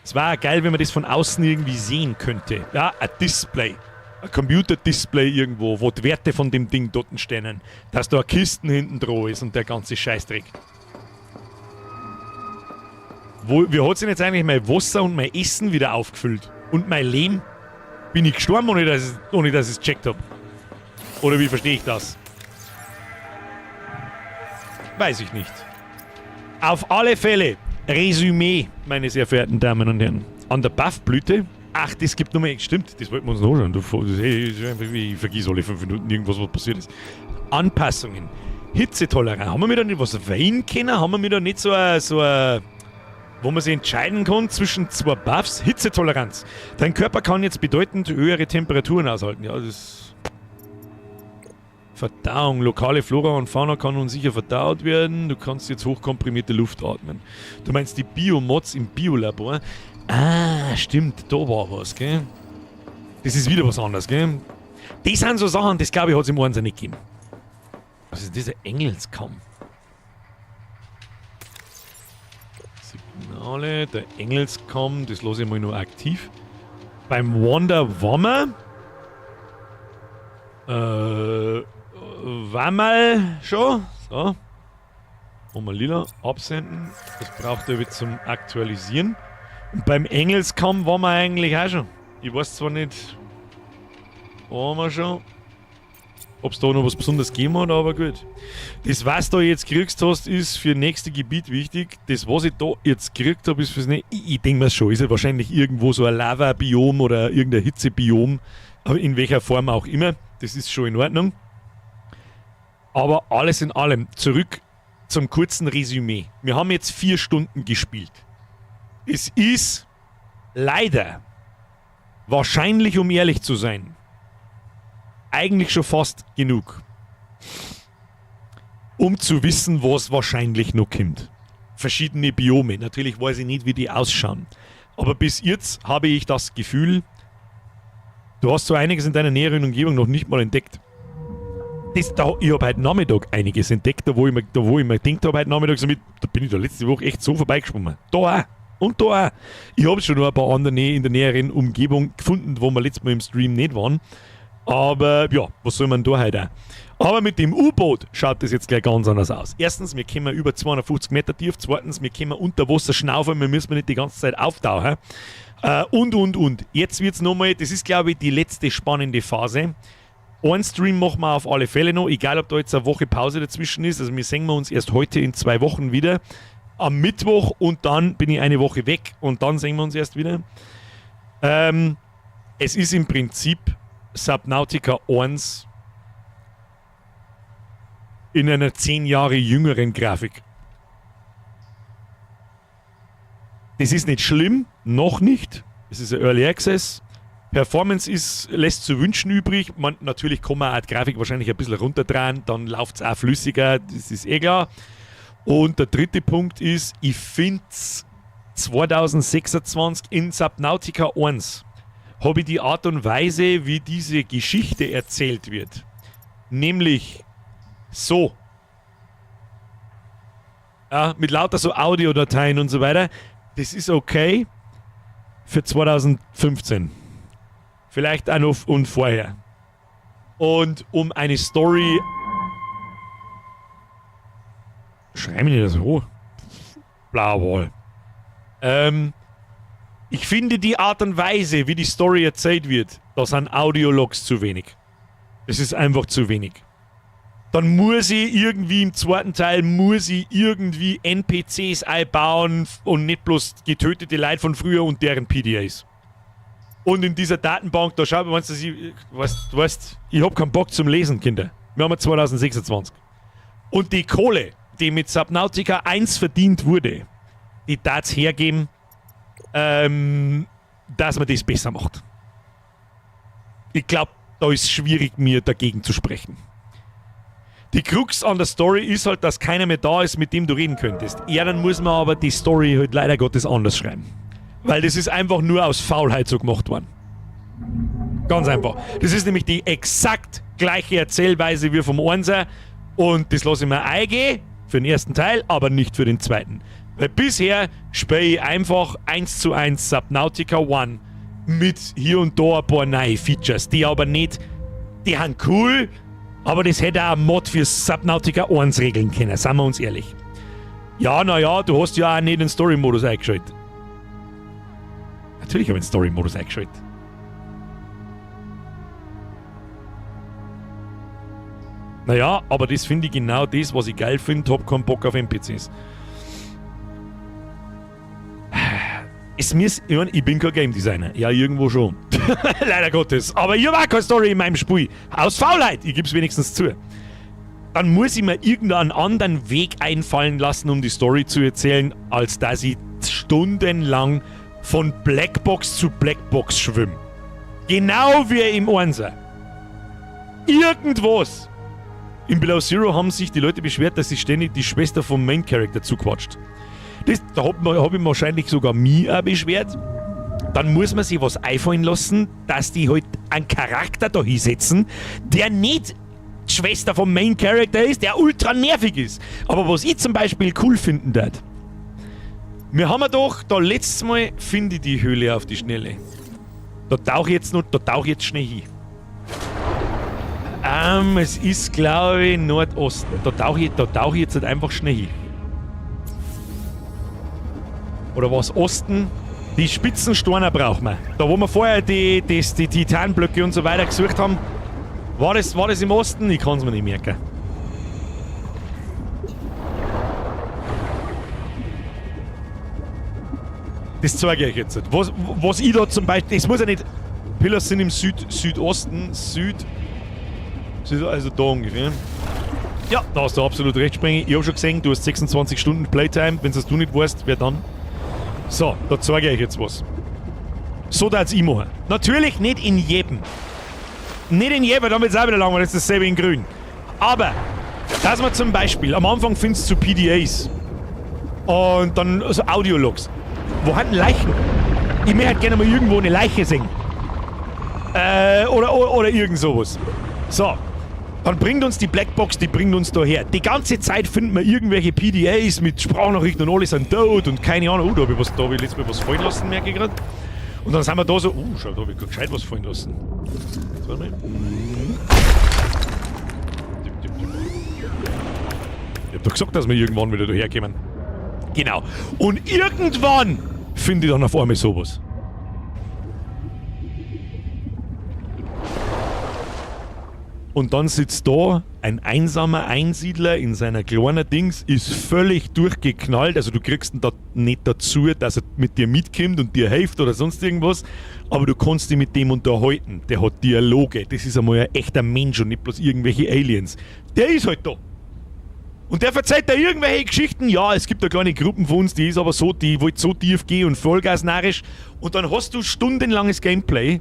Es war auch geil, wenn man das von außen irgendwie sehen könnte. Ja, ein Display. Ein Computer-Display irgendwo, wo die Werte von dem Ding dort stehen. Dass da eine Kisten hinten dran ist und der ganze Scheißdreck. Wie hat sich denn jetzt eigentlich mein Wasser und mein Essen wieder aufgefüllt? Und mein Lehm? Bin ich gestorben, ohne dass ich es gecheckt hab? Oder wie verstehe ich das? Weiß ich nicht. Auf alle Fälle, Resümee, meine sehr verehrten Damen und Herren. An der Buffblüte. Ach, das gibt nur mehr. Stimmt, das wollten wir uns noch anschauen. Ich vergiss alle 5 Minuten irgendwas, was passiert ist. Anpassungen. Hitzetoleranz. Haben wir mir da nicht was wählen können? Haben wir mir da nicht so ein, wo man sich entscheiden kann zwischen 2 Buffs? Hitzetoleranz. Dein Körper kann jetzt bedeutend höhere Temperaturen aushalten. Ja, das ist. Verdauung. Lokale Flora und Fauna kann nun sicher verdaut werden. Du kannst jetzt hochkomprimierte Luft atmen. Du meinst die Biomods im Biolabor? Ah, stimmt, da war was, gell? Das ist wieder was anderes, gell? Das sind so Sachen, das glaube ich, hat es im Einser nicht gegeben. Was ist dieser Engelskamm? Signale, der Engelskamm, das lasse ich mal nur aktiv. Beim Wonder Wammer. Wammerl schon. So. Mal lila absenden. Das braucht er wieder zum Aktualisieren. Und beim Engelskamm waren wir eigentlich auch schon. Ich weiß zwar nicht, waren wir schon, ob es da noch was Besonderes gegeben hat, aber gut. Das, was du da jetzt gekriegt hast, ist für nächste Gebiet wichtig. Das, was ich da jetzt gekriegt habe, ist fürs nächste. Ich denke mir schon, ist ja wahrscheinlich irgendwo so ein Lava-Biom oder irgendein Hitze-Biom, aber in welcher Form auch immer. Das ist schon in Ordnung. Aber alles in allem, zurück zum kurzen Resümee. Wir haben jetzt 4 Stunden gespielt. Es ist leider, wahrscheinlich, um ehrlich zu sein, eigentlich schon fast genug, um zu wissen, was wahrscheinlich noch kommt. Verschiedene Biome. Natürlich weiß ich nicht, wie die ausschauen. Aber bis jetzt habe ich das Gefühl, Du hast so einiges in deiner näheren Umgebung noch nicht mal entdeckt. Das, da, ich habe heute Nachmittag einiges entdeckt, da wo ich mir, da, wo ich mir gedacht habe, heute Nachmittag, so mit, da bin ich da letzte Woche echt so vorbeigeschwommen. Da auch. Und da auch. Ich habe schon noch ein paar andere in der näheren Umgebung gefunden, wo wir letztes Mal im Stream nicht waren. Aber ja, was soll man da heute auch? Aber mit dem U-Boot schaut das jetzt gleich ganz anders aus. Erstens, wir kommen über 250 Meter tief. Zweitens, wir können unter Wasser schnaufen, wir müssen nicht die ganze Zeit auftauchen. Und. Jetzt wird's nochmal, das ist glaube ich die letzte spannende Phase. Einen Stream machen wir auf alle Fälle noch, egal ob da jetzt eine Woche Pause dazwischen ist. Also wir sehen wir uns erst heute in 2 Wochen wieder. Am Mittwoch und dann bin ich eine Woche weg und dann sehen wir uns erst wieder. Es ist im Prinzip Subnautica 1 in einer 10 Jahre jüngeren Grafik. Das ist nicht schlimm, noch nicht. Es ist ein Early Access. Performance lässt zu wünschen übrig. Natürlich kann man auch die Grafik wahrscheinlich ein bisschen runterdrehen, dann läuft's auch flüssiger, das ist eh klar. Und der dritte Punkt ist, ich find's 2026 in Subnautica 1 habe ich die Art und Weise, wie diese Geschichte erzählt wird, nämlich so. Ja, mit lauter so Audiodateien und so weiter. Das ist okay für 2015. Vielleicht auch noch und vorher. Und um eine Story... Schrei mich nicht so. Blauwall. Ich finde die Art und Weise, wie die Story erzählt wird, da sind Audiologs zu wenig. Das ist einfach zu wenig. Dann muss ich irgendwie im zweiten Teil, muss ich irgendwie N P Cs einbauen und nicht bloß getötete Leute von früher und deren P D As. Und in dieser Datenbank, da schaut man, weißt du, ich, weißt, weißt, ich hab keinen Bock zum Lesen, Kinder. Wir haben ja 2026. Und die Kohle, die mit Subnautica 1 verdient wurde, die darf's hergeben, dass man das besser macht. Ich glaub, da ist schwierig, mir dagegen zu sprechen. Die Krux an der Story ist halt, dass keiner mehr da ist, mit dem du reden könntest. Ja, dann muss man aber die Story halt leider Gottes anders schreiben. Weil das ist einfach nur aus Faulheit so gemacht worden. Ganz einfach. Das ist nämlich die exakt gleiche Erzählweise wie vom Einser. Und das lasse ich mir eingehen für den ersten Teil, aber nicht für den zweiten. Weil bisher spiele ich einfach 1:1 Subnautica 1 mit hier und da ein paar neue Features, die aber nicht, die sind cool, aber das hätte auch ein Mod für Subnautica 1 regeln können, seien wir uns ehrlich. Ja, naja, du hast ja auch nicht den Story-Modus eingeschaltet. Natürlich habe ich den Story-Modus eingeschaltet. Naja, aber das finde ich genau das, was ich geil finde, hab keinen Bock auf N P Cs. Es muss, ich mein, ich bin kein Game Designer. Ja, irgendwo schon. Leider Gottes. Aber ich hab auch keine Story in meinem Spiel. Aus Faulheit, ich geb's wenigstens zu. Dann muss ich mir irgendeinen anderen Weg einfallen lassen, um die Story zu erzählen, als dass ich stundenlang von Blackbox zu Blackbox schwimme. Genau wie im Einser. Irgendwas. In Below Zero haben sich die Leute beschwert, dass sie ständig die Schwester vom Main Character zuquatscht. Das, da hab ich wahrscheinlich sogar mich auch beschwert. Dann muss man sich was einfallen lassen, dass die halt einen Charakter da hinsetzen, der nicht die Schwester vom Main Character ist, der ultra nervig ist. Aber was ich zum Beispiel cool finden würd, wir haben ja doch da letztes Mal, finde ich die Höhle auf die Schnelle. Da tauch ich jetzt noch, da tauch ich jetzt schnell hin. Es ist, glaub ich, Nordosten. Da tauch ich jetzt halt einfach schnell hin. Oder was? Osten? Die spitzen Steine brauchen wir. Da, wo wir vorher die Titanblöcke und so weiter gesucht haben. War das im Osten? Ich kann's mir nicht merken. Das zeige ich euch jetzt. Was, was ich da zum Beispiel... Das muss ja nicht... Pillars sind im Südosten. Süd... Süd, also da ungefähr. Ja, da hast du absolut recht, Sprengi. Ich hab schon gesehen, du hast 26 Stunden Playtime. Wenn es du nicht weißt, wer dann? So, da zeige ich euch jetzt was. So darf's ich machen. Natürlich nicht in jedem. Nicht in jedem, damit ist auch wieder langweilig, das ist dasselbe in grün. Aber, dass man zum Beispiel, am Anfang findest du P D As. Und dann so Audiologs. Wo haben Leichen? Ich möchte halt gerne mal irgendwo eine Leiche sehen. Oder irgend sowas. So. Dann bringt uns die Blackbox, die bringt uns daher. Die ganze Zeit finden wir irgendwelche PDAs mit Sprachnachrichten und alle sind tot und keine Ahnung. Oh, da habe ich, was, da hab ich letztes Mal was fallen lassen, merke ich gerade. Und dann sind wir da so, schau, da habe ich gescheit was fallen lassen. Jetzt, warte mal. Tipp, tipp, tipp. Ich hab doch gesagt, dass wir irgendwann wieder daherkommen. Genau. Und irgendwann finde ich dann auf einmal sowas. Und dann sitzt da ein einsamer Einsiedler in seiner kleinen Dings, ist völlig durchgeknallt. Also du kriegst ihn da nicht dazu, dass er mit dir mitkommt und dir hilft oder sonst irgendwas. Aber du kannst dich mit dem unterhalten. Der hat Dialoge. Das ist einmal ein echter Mensch und nicht bloß irgendwelche Aliens. Der ist halt da. Und der verzeiht da irgendwelche Geschichten. Ja, es gibt da kleine Gruppen von uns, die ist aber so, die wollte so tief gehen und vollgasnarisch. Und dann hast du stundenlanges Gameplay,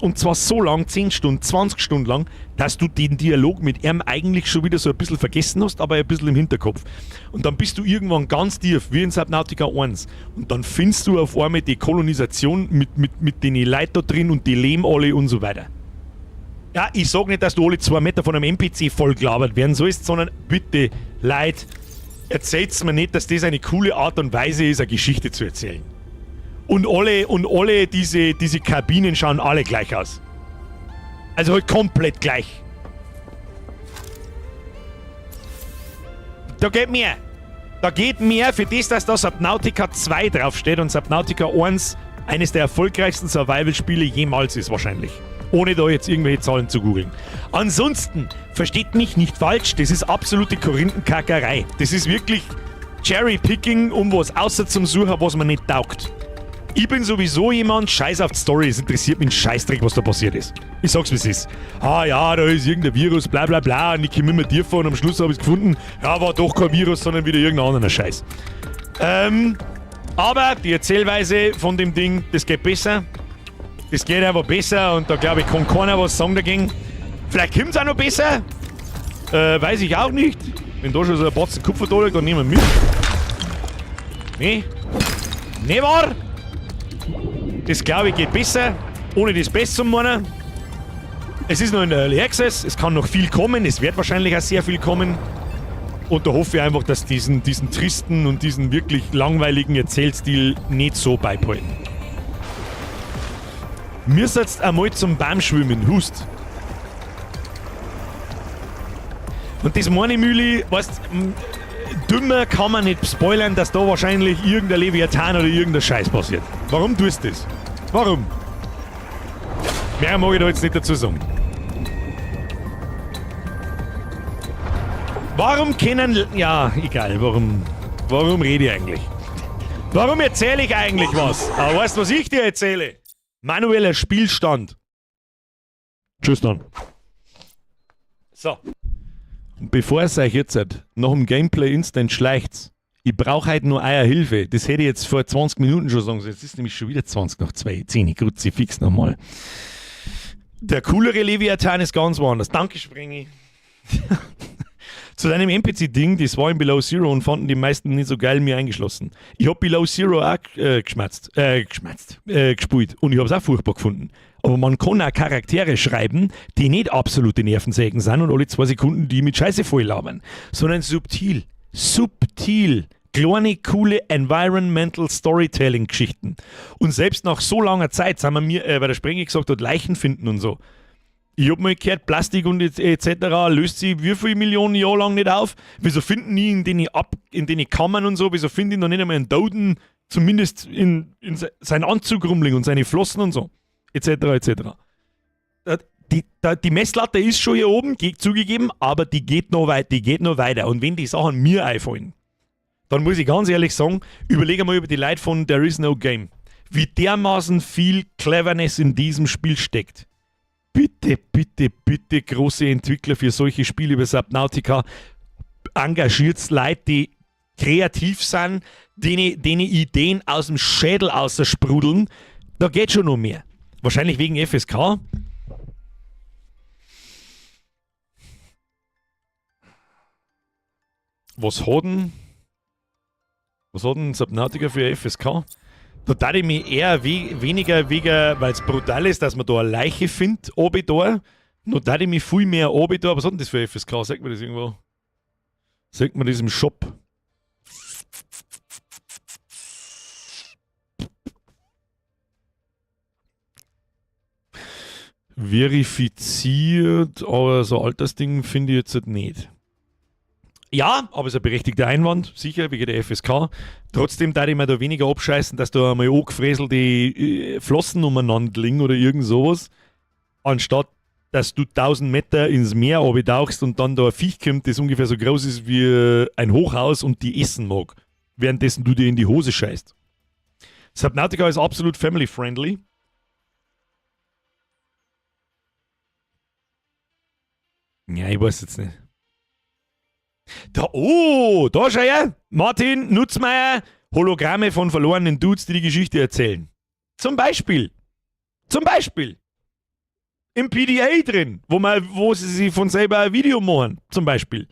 und zwar so lang, 10 Stunden, 20 Stunden lang, dass du den Dialog mit ihm eigentlich schon wieder so ein bisschen vergessen hast, aber ein bisschen im Hinterkopf. Und dann bist du irgendwann ganz tief, wie in Subnautica 1. Und dann findest du auf einmal die Kolonisation mit den Leuten da drin und die leben alle und so weiter. Ja, ich sag nicht, dass du alle 2 Meter von einem NPC vollgelabert werden sollst, sondern bitte, Leute, erzählt's mir nicht, dass das eine coole Art und Weise ist, eine Geschichte zu erzählen. Und alle diese Kabinen schauen alle gleich aus. Also halt komplett gleich. Da geht mehr. Da geht mehr für das, dass da Subnautica 2 draufsteht und Subnautica 1 eines der erfolgreichsten Survival-Spiele jemals ist wahrscheinlich. Ohne da jetzt irgendwelche Zahlen zu googeln. Ansonsten, versteht mich nicht falsch, das ist absolute Korinthenkackerei. Das ist wirklich Cherry-Picking, um was außer zum Suchen, was man nicht taugt. Ich bin sowieso jemand, scheiß auf die Story, es interessiert mich ein Scheißdreck, was da passiert ist. Ich sag's, wie's ist. Ah ja, da ist irgendein Virus, bla bla bla, und ich komm immer tiefer und am Schluss hab ich's gefunden. Ja, war doch kein Virus, sondern wieder irgendein anderer Scheiß. Aber die Erzählweise von dem Ding, das geht besser. Das geht einfach besser und da glaube ich, kann keiner was sagen dagegen. Vielleicht kommt's auch noch besser. Weiß ich auch nicht. Wenn da schon so ein Batzen Kupfer da liegt, dann nehmen wir mit. Nee. Nee, wahr? Das glaube ich geht besser, ohne das besser zu meinen. Es ist noch in der Early Access, es kann noch viel kommen, es wird wahrscheinlich auch sehr viel kommen. Und da hoffe ich einfach, dass diesen tristen und diesen wirklich langweiligen Erzählstil nicht so beibehalten. Mir setzt einmal zum Baumschwimmen, Hust. Und das meine Mühle, weißt, dümmer kann man nicht spoilern, dass da wahrscheinlich irgendein Leviathan oder irgendein Scheiß passiert. Warum tust du das? Warum? Mehr mag ich da jetzt nicht dazu sagen. Warum können... Ja, egal, warum rede ich eigentlich? Warum erzähle ich eigentlich was? Aber weißt du, was ich dir erzähle? Manueller Spielstand. Tschüss dann. So. Und bevor es euch jetzt nach dem Gameplay instant schleicht, ich brauche heute nur euer Hilfe. Das hätte ich jetzt vor 20 Minuten schon sagen sollen. Jetzt ist nämlich schon wieder 20 nach 2. 10, Kruzifix nochmal. Der coolere Leviathan ist ganz woanders. Danke, Sprengi. Zu deinem NPC-Ding, das war in Below Zero und fanden die meisten nicht so geil, mir eingeschlossen. Ich hab Below Zero auch gespielt und ich hab's auch furchtbar gefunden. Aber man kann auch Charaktere schreiben, die nicht absolute Nervensägen sind und alle 2 Sekunden die mit Scheiße voll labern, sondern subtil. Subtil. Kleine, coole Environmental Storytelling-Geschichten. Und selbst nach so langer Zeit sind wir mir, weil der Sprengi gesagt hat, Leichen finden und so. Ich hab mal gehört, Plastik und etc. löst sich wie viele Millionen Jahre lang nicht auf. Wieso finden die in den Kammern und so, wieso finden die noch nicht einmal einen Toten, zumindest in seinen Anzug rumliegen und seine Flossen und so, etc. etc. Die Messlatte ist schon hier oben, zugegeben, aber die geht noch weit, die geht noch weiter. Und wenn die Sachen mir einfallen, dann muss ich ganz ehrlich sagen, überlege mal über die Leute von There Is No Game, wie dermaßen viel Cleverness in diesem Spiel steckt. Bitte, bitte, bitte, große Entwickler für solche Spiele über Subnautica, engagiert Leute, die kreativ sind, denen Ideen aus dem Schädel aussprudeln. Da geht schon noch mehr. Wahrscheinlich wegen FSK. Was hat denn Subnautica für FSK? Da tat ich mich eher we weniger wegen, weil es brutal ist, dass man da eine Leiche findet, obi da. Noch tat ich mich viel mehr obi da. Was hat denn das für FSK? Sagt mir das irgendwo? Sagt man das im Shop? Verifiziert, aber so Altersding finde ich jetzt halt nicht. Ja, aber es ist ein berechtigter Einwand, sicher, wegen der FSK. Trotzdem darf ich mir da weniger abscheißen, dass da einmal angefräselte Flossen umeinander liegen oder irgend sowas, anstatt dass du 1000 Meter ins Meer tauchst und dann da ein Viech kommt, das ungefähr so groß ist wie ein Hochhaus und die essen mag, währenddessen du dir in die Hose scheißt. Subnautica ist absolut family-friendly. Ja, ich weiß jetzt nicht. Da, oh, da schau her. Martin Nutzmeier, Hologramme von verlorenen Dudes, die die Geschichte erzählen. Zum Beispiel. Zum Beispiel. Im PDA drin, wo sie sich von selber ein Video machen, zum Beispiel.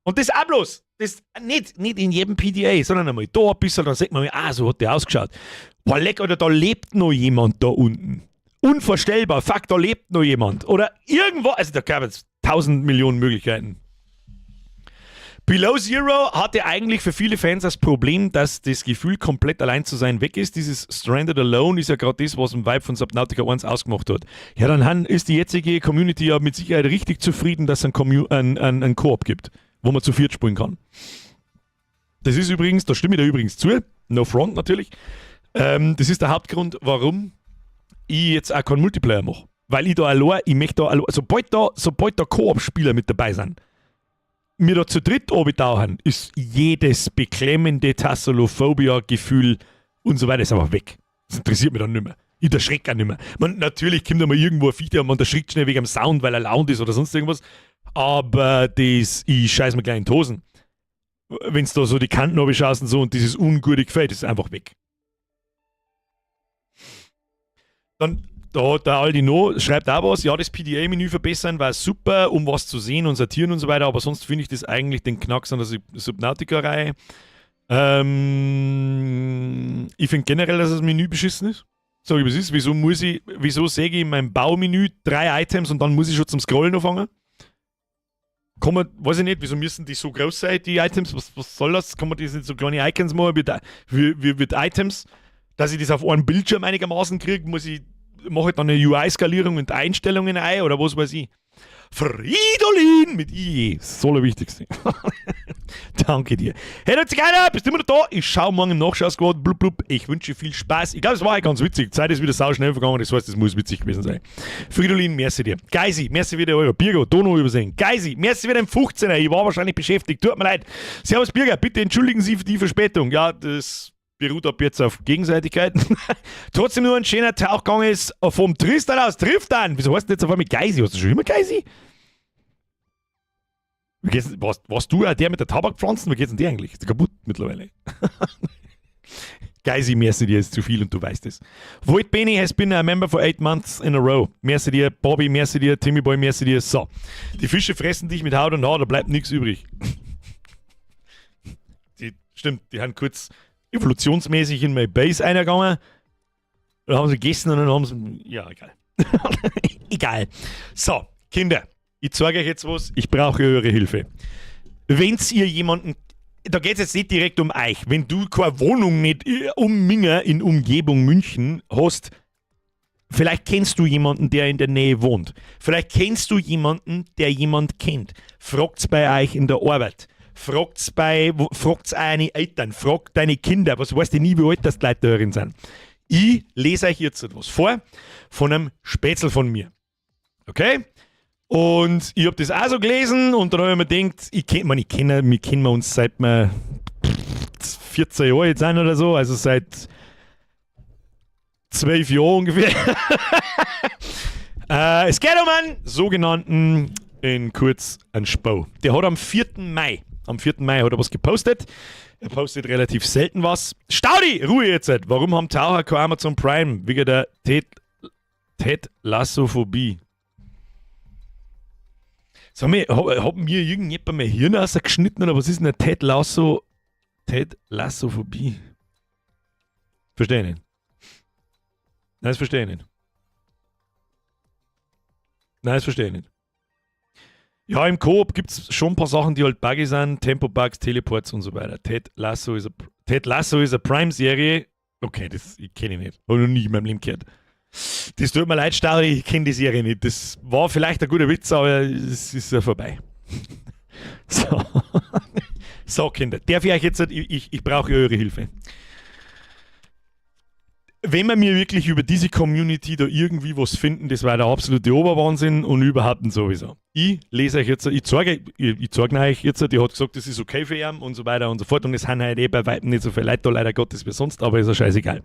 Und das auch bloß. Das nicht in jedem PDA, sondern einmal da ein bisschen, dann sieht man, ah, so hat der ausgeschaut. Boah, leck, oder da lebt noch jemand da unten. Unvorstellbar, fuck, da lebt noch jemand. Oder irgendwo, also da gab es tausend Millionen Möglichkeiten. Below Zero hatte eigentlich für viele Fans das Problem, dass das Gefühl, komplett allein zu sein, weg ist. Dieses Stranded Alone ist ja gerade das, was im Vibe von Subnautica 1 ausgemacht hat. Ja, dann ist die jetzige Community ja mit Sicherheit richtig zufrieden, dass es einen Koop gibt, wo man zu viert spielen kann. Das ist übrigens, da stimme ich da übrigens zu, no front natürlich, das ist der Hauptgrund, warum ich jetzt auch keinen Multiplayer mache. Weil ich da allein, ich möchte da allein, sobald da Koop-Spieler mit dabei sind, mir da zu dritt tauchen, ist jedes beklemmende Thalassophobia-Gefühl und so weiter ist einfach weg. Das interessiert mich dann nicht mehr. Ich erschrecke auch nicht mehr. Man, natürlich kommt da mal irgendwo ein Viech und man erschrickt schnell wegen dem Sound, weil er laut ist oder sonst irgendwas. Aber das, ich scheiß mir gleich in die Hosen. Wenn du da so die Kanten schaust und so und dieses ungute Gefühl, das ist einfach weg. Dann da hat der Aldi No schreibt auch was, ja, das PDA-Menü verbessern war super, um was zu sehen und sortieren und so weiter, aber sonst finde ich das eigentlich den Knacks an der Subnautica-Reihe. Ich finde generell, dass das Menü beschissen ist. Sag ich, was ist? Wieso sehe ich in meinem Baumenü drei Items und dann muss ich schon zum Scrollen anfangen? Kann man, weiß ich nicht, wieso müssen die so groß sein, die Items? Was soll das? Kann man die nicht so kleine Icons machen wie Items? Dass ich das auf einem Bildschirm einigermaßen kriege, mache ich dann eine UI-Skalierung und Einstellungen ein oder was weiß ich. Fridolin mit IE, das Allerwichtigste. Danke dir. Hey, du Zigeuner, bist du immer noch da? Ich schau morgen im Nachschau-Squad. Blub, blub. Ich wünsche viel Spaß. Ich glaube, es war halt ganz witzig. Die Zeit ist wieder sau schnell vergangen. Das heißt, es muss witzig gewesen sein. Fridolin, merci dir. Geisi, merci wieder Euro. Birgo, Dono übersehen. Geisi, merci wieder im 15er. Ich war wahrscheinlich beschäftigt. Tut mir leid. Servus, Birger. Bitte entschuldigen Sie für die Verspätung. Ja, das beruht ab jetzt auf Gegenseitigkeit. Trotzdem nur ein schöner Tauchgang ist vom Tristan aus Triftan. Wieso heißt denn jetzt auf einmal Geisi? Hast du schon immer Geisi? Wie geht's, warst du auch der mit der Tabakpflanzen? Wie geht's denn dir eigentlich? Ist der kaputt mittlerweile? Geisi, merci dir ist zu viel und du weißt es. Void Benny has been a member for 8 months in a row. Merci dir, Bobby, merci dir, Timmy Boy, merci dir. So. Die Fische fressen dich mit Haut und Haar, da bleibt nichts übrig. Die, stimmt, die haben kurz evolutionsmäßig in meine Base eingegangen. Dann haben sie gegessen und dann haben sie. Ja, egal. Egal. So, Kinder, ich zeige euch jetzt was. Ich brauche eure Hilfe. Wenn's ihr jemanden. Da geht es jetzt nicht direkt um euch. Wenn du keine Wohnung nicht um Minger in Umgebung München hast, vielleicht kennst du jemanden, der in der Nähe wohnt. Vielleicht kennst du jemanden, der jemand kennt. Fragt's bei euch in der Arbeit. Fragt's eure Eltern, fragt deine Kinder, was weißt du nie, wie alt das die Leute darin sind. Ich lese euch jetzt etwas vor von einem Spezl von mir. Okay? Und ich habe das auch so gelesen und dann habe ich mir gedacht, ich kenn, man, ich kenne, wir kennen uns seit wir 14 Jahre jetzt sind oder so, also seit 12 Jahren ungefähr. Es geht um einen sogenannten, in kurz, einen Spo. Der hat am 4. Mai, am 4. Mai hat er was gepostet. Er postet relativ selten was. Staudi, Ruhe jetzt! Warum haben Taucher kein Amazon Prime? Wegen der Ted Lassophobie. Sag mal, hat mir irgendjemand mein Hirn rausgeschnitten oder was ist denn eine Ted Lasso? Ted Lassophobie? Verstehe ich nicht. Nein, das verstehe ich nicht. Nein, das verstehe ich nicht. Ja, im Koop gibt es schon ein paar Sachen, die halt buggy sind. Tempo-Bugs, Teleports und so weiter. Ted Lasso ist eine Prime-Serie. Okay, das kenne ich nicht. Habe ich noch nie in meinem Leben gehört. Das tut mir leid, Stauri, ich kenne die Serie nicht. Das war vielleicht ein guter Witz, aber es ist ja vorbei. So. So, Kinder, darf ich euch jetzt, ich brauche eure Hilfe. Wenn wir mir wirklich über diese Community da irgendwie was finden, das war der absolute Oberwahnsinn und überhaupt und sowieso. Ich lese euch jetzt, ich zeige euch jetzt, die hat gesagt, das ist okay für ihn und so weiter und so fort und es sind halt eh bei weitem nicht so viele Leute da, leider Gottes, wie sonst, aber ist ja scheißegal.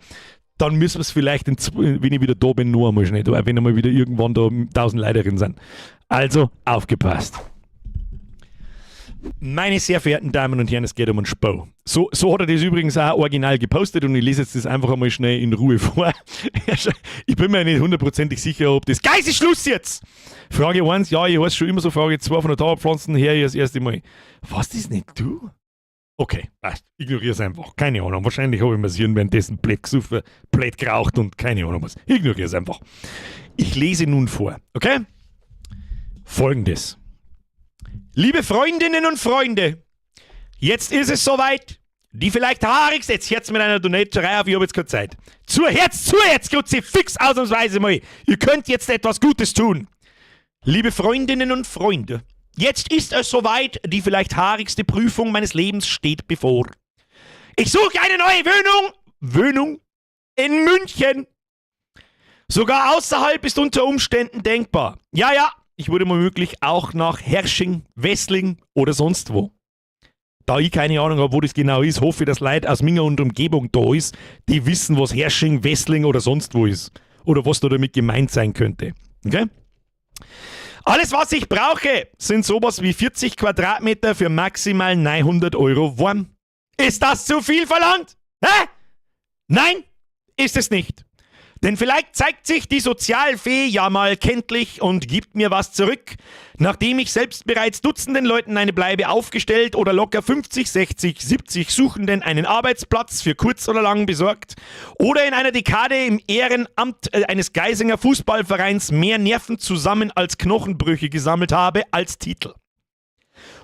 Dann müssen wir es vielleicht, wenn ich wieder da bin, nur einmal schnell, wenn einmal wieder irgendwann da 1000 Leute drin sind. Also, aufgepasst. Meine sehr verehrten Damen und Herren, es geht um einen Spo. So, so hat er das übrigens auch original gepostet und ich lese jetzt das einfach einmal schnell in Ruhe vor. Ich bin mir nicht hundertprozentig sicher, ob das. Geist ist Schluss jetzt! Frage 1, ja, ich heiße schon immer so. Frage 2 von der Tabakpflanzen her, ich das erste Mal. Was, das nicht du? Okay, passt. Ignoriere es einfach. Keine Ahnung. Wahrscheinlich habe ich mir das Hirn währenddessen blöd gesoffen, blöd geraucht und keine Ahnung was. Ignoriere es einfach. Ich lese nun vor, okay? Folgendes. Liebe Freundinnen und Freunde, jetzt ist es soweit. Die vielleicht haarigste, jetzt hört's mit einer Donaterei auf, ich habe jetzt keine Zeit. Zu, Herz, zu jetzt, Kruzifix, ausnahmsweise mal. Ihr könnt jetzt etwas Gutes tun. Liebe Freundinnen und Freunde, jetzt ist es soweit, die vielleicht haarigste Prüfung meines Lebens steht bevor. Ich suche eine neue Wohnung in München. Sogar außerhalb ist unter Umständen denkbar. Ja, ich würde womöglich auch nach Herrsching, Wessling oder sonst wo. Da ich keine Ahnung habe, wo das genau ist, hoffe ich, dass Leute aus Minga und Umgebung da ist, die wissen, was Herrsching, Wessling oder sonst wo ist. Oder was da damit gemeint sein könnte. Okay? Alles, was ich brauche, sind sowas wie 40 Quadratmeter für maximal 900 € warm. Ist das zu viel verlangt? Hä? Nein, ist es nicht. Denn vielleicht zeigt sich die Sozialfee ja mal kenntlich und gibt mir was zurück, nachdem ich selbst bereits Dutzenden Leuten eine Bleibe aufgestellt oder locker 50, 60, 70 Suchenden einen Arbeitsplatz für kurz oder lang besorgt oder in einer Dekade im Ehrenamt eines Geisinger Fußballvereins mehr Nerven zusammen als Knochenbrüche gesammelt habe als Titel.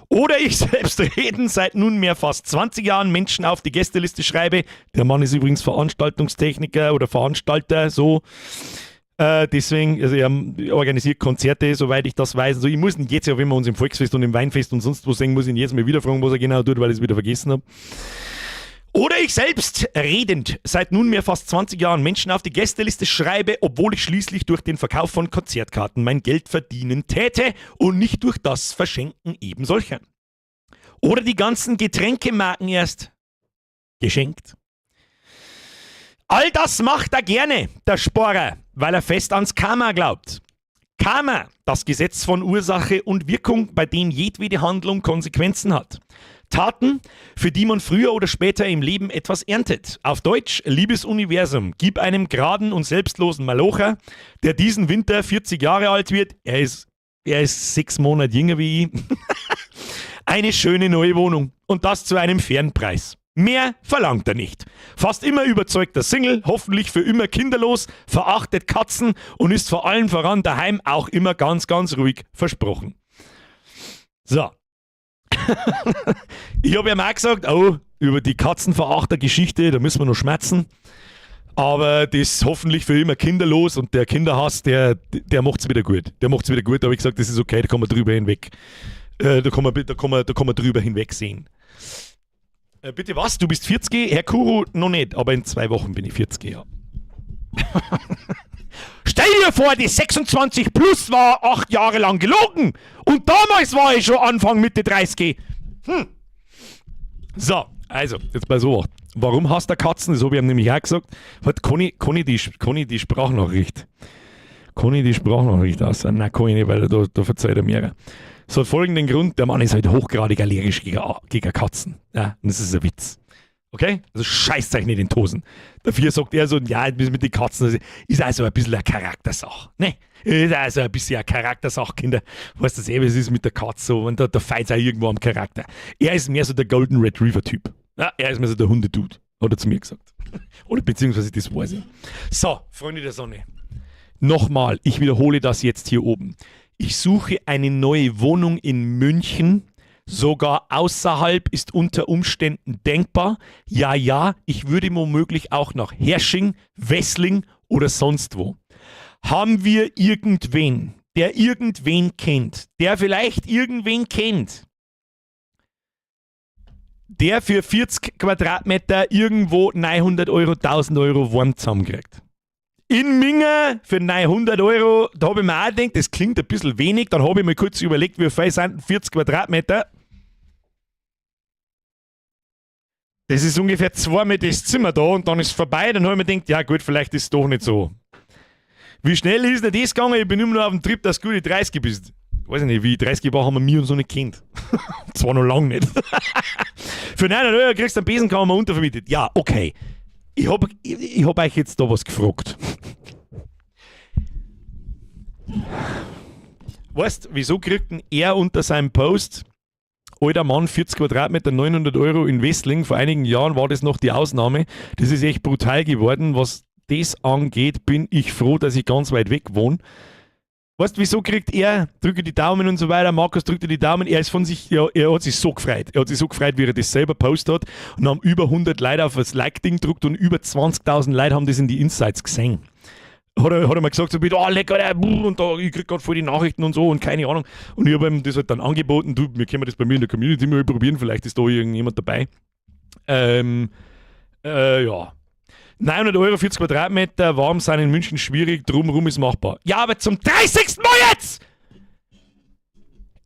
Oder ich selbst reden seit nunmehr fast 20 Jahren Menschen auf die Gästeliste schreibe. Der Mann ist übrigens Veranstaltungstechniker oder Veranstalter, so. Deswegen, also er organisiert Konzerte, soweit ich das weiß. Also ich muss ihn jetzt ja, wenn wir uns im Volksfest und im Weinfest und sonst wo sehen, muss ich ihn jetzt mal wieder fragen, was er genau tut, weil ich es wieder vergessen habe. Oder ich selbst redend seit nunmehr fast 20 Jahren Menschen auf die Gästeliste schreibe, obwohl ich schließlich durch den Verkauf von Konzertkarten mein Geld verdienen täte und nicht durch das Verschenken eben solcher. Oder die ganzen Getränkemarken erst geschenkt. All das macht er gerne, der Sporer, weil er fest ans Karma glaubt. Karma, das Gesetz von Ursache und Wirkung, bei dem jedwede Handlung Konsequenzen hat. Taten, für die man früher oder später im Leben etwas erntet. Auf Deutsch, liebes Universum, gib einem geraden und selbstlosen Malocher, der diesen Winter 40 Jahre alt wird, er ist 6 Monate jünger wie ich, eine schöne neue Wohnung. Und das zu einem fairen Preis. Mehr verlangt er nicht. Fast immer überzeugter Single, hoffentlich für immer kinderlos, verachtet Katzen und ist vor allem voran daheim auch immer ganz, ganz ruhig, versprochen. So. Ich habe ja mal gesagt, oh, über die Katzenverachter-Geschichte, da müssen wir noch schmatzen. Aber das hoffentlich für immer kinderlos und der Kinderhass, der macht's wieder gut. Der macht's wieder gut. Da habe ich gesagt, das ist okay, da kann man drüber hinweg. Da kann man drüber hinwegsehen. Bitte was? Du bist 40? Herr Kuro, noch nicht, aber in 2 Wochen bin ich 40, ja. Stell dir vor, die 26 plus war 8 Jahre lang gelogen. Und damals war ich schon Anfang Mitte 30. So, also, jetzt bei so. Warum hasst er Katzen? Das habe ich ihm nämlich auch gesagt. Hat kann ich die Sprachnachricht? Kann ich die Sprachnachricht aus? Nein, kann ich nicht, weil da verzeiht er mir. So hat folgenden Grund: Der Mann ist halt hochgradig allergisch gegen Katzen. Ja, und das ist ein Witz. Okay? Also scheißt euch nicht in die Hosen. Dafür sagt er so, ja, mit den Katzen das ist also ein bisschen eine Charaktersache. Ne? Ist also ein bisschen eine Charaktersache, Kinder. Weißt du, eh, wie es ist mit der Katze so, und da feilt's auch irgendwo am Charakter. Er ist mehr so der Golden Retriever-Typ. Ja, er ist mehr so der Hundedude. Hat er zu mir gesagt. Oder beziehungsweise das weiß ich. So, Freunde der Sonne. Nochmal, ich wiederhole das jetzt hier oben. Ich suche eine neue Wohnung in München. Sogar außerhalb ist unter Umständen denkbar. Ja, ja, ich würde womöglich auch nach Herrsching, Wessling oder sonst wo. Haben wir irgendwen, der irgendwen kennt, der vielleicht irgendwen kennt, der für 40 Quadratmeter irgendwo 900 Euro, 1000 Euro warm zusammenkriegt? In Minga für 900 Euro, da habe ich mir auch gedacht, das klingt ein bisschen wenig. Dann habe ich mir kurz überlegt, wie viel sind 40 Quadratmeter? Das ist ungefähr zweimal das Zimmer da und dann ist es vorbei. Dann habe ich mir gedacht, ja gut, vielleicht ist es doch nicht so. Wie schnell ist denn das gegangen? Ich bin immer noch auf dem Trip, dass du gute 30 bist. Weiß ich nicht, wie ich 30 war, haben wir mir und so nicht kennt. Zwar noch lange nicht. Für 900 Euro kriegst du einen Besenkammer untervermietet. Ja, okay. Ich hab, ich hab euch jetzt da was gefragt. Weißt, wieso kriegt denn er unter seinem Post, alter Mann, 40 Quadratmeter, 900 Euro in Wessling, vor einigen Jahren war das noch die Ausnahme. Das ist echt brutal geworden. Was das angeht, bin ich froh, dass ich ganz weit weg wohne. Weißt du, wieso kriegt er, drücke die Daumen und so weiter, Markus drückte die Daumen, er ist von sich, ja, er hat sich so gefreut. Er hat sich so gefreut, wie er das selber postet hat und haben über 100 Leute auf das Like-Ding gedruckt und über 20.000 Leute haben das in die Insights gesehen. Hat er mal gesagt, so bitte, oh, lecker, und da, ich krieg gerade voll die Nachrichten und so und keine Ahnung. Und ich habe ihm das halt dann angeboten, du, wir können das bei mir in der Community mal probieren, vielleicht ist da irgendjemand dabei. Ja. 900 Euro, 40 Quadratmeter, warm sein in München schwierig, drumherum ist machbar. Ja, aber zum 30. Mal jetzt!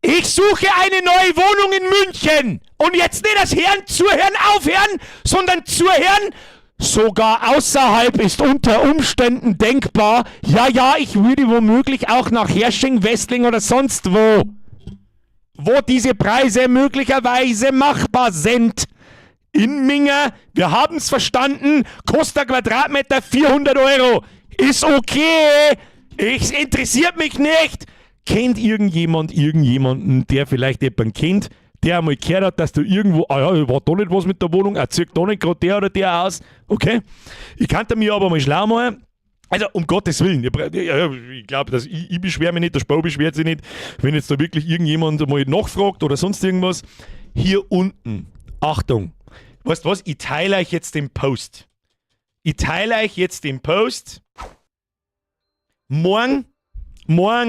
Ich suche eine neue Wohnung in München! Und jetzt nicht das Herrn, zuhören, aufhören, sondern zuhören, sogar außerhalb ist unter Umständen denkbar, ja, ja, ich würde womöglich auch nach Herrsching, Wessling oder sonst wo, wo diese Preise möglicherweise machbar sind. In Minga, wir haben's verstanden, kostet Quadratmeter 400 Euro. Ist okay, ich interessiert mich nicht. Kennt irgendjemand irgendjemanden, der vielleicht jemanden kennt, der einmal gehört hat, dass du irgendwo, ah ja, war da nicht was mit der Wohnung, er zieht da nicht gerade der oder der aus. Okay. Ich kannte mir aber mal schlau machen. Also, um Gottes Willen, ich glaube, dass ich beschwere mich nicht, der Spau beschwert sich nicht, wenn jetzt da wirklich irgendjemand mal nachfragt oder sonst irgendwas. Hier unten, Achtung, weißt du was, ich teile euch jetzt den Post. Ich teile euch jetzt den Post. Morgen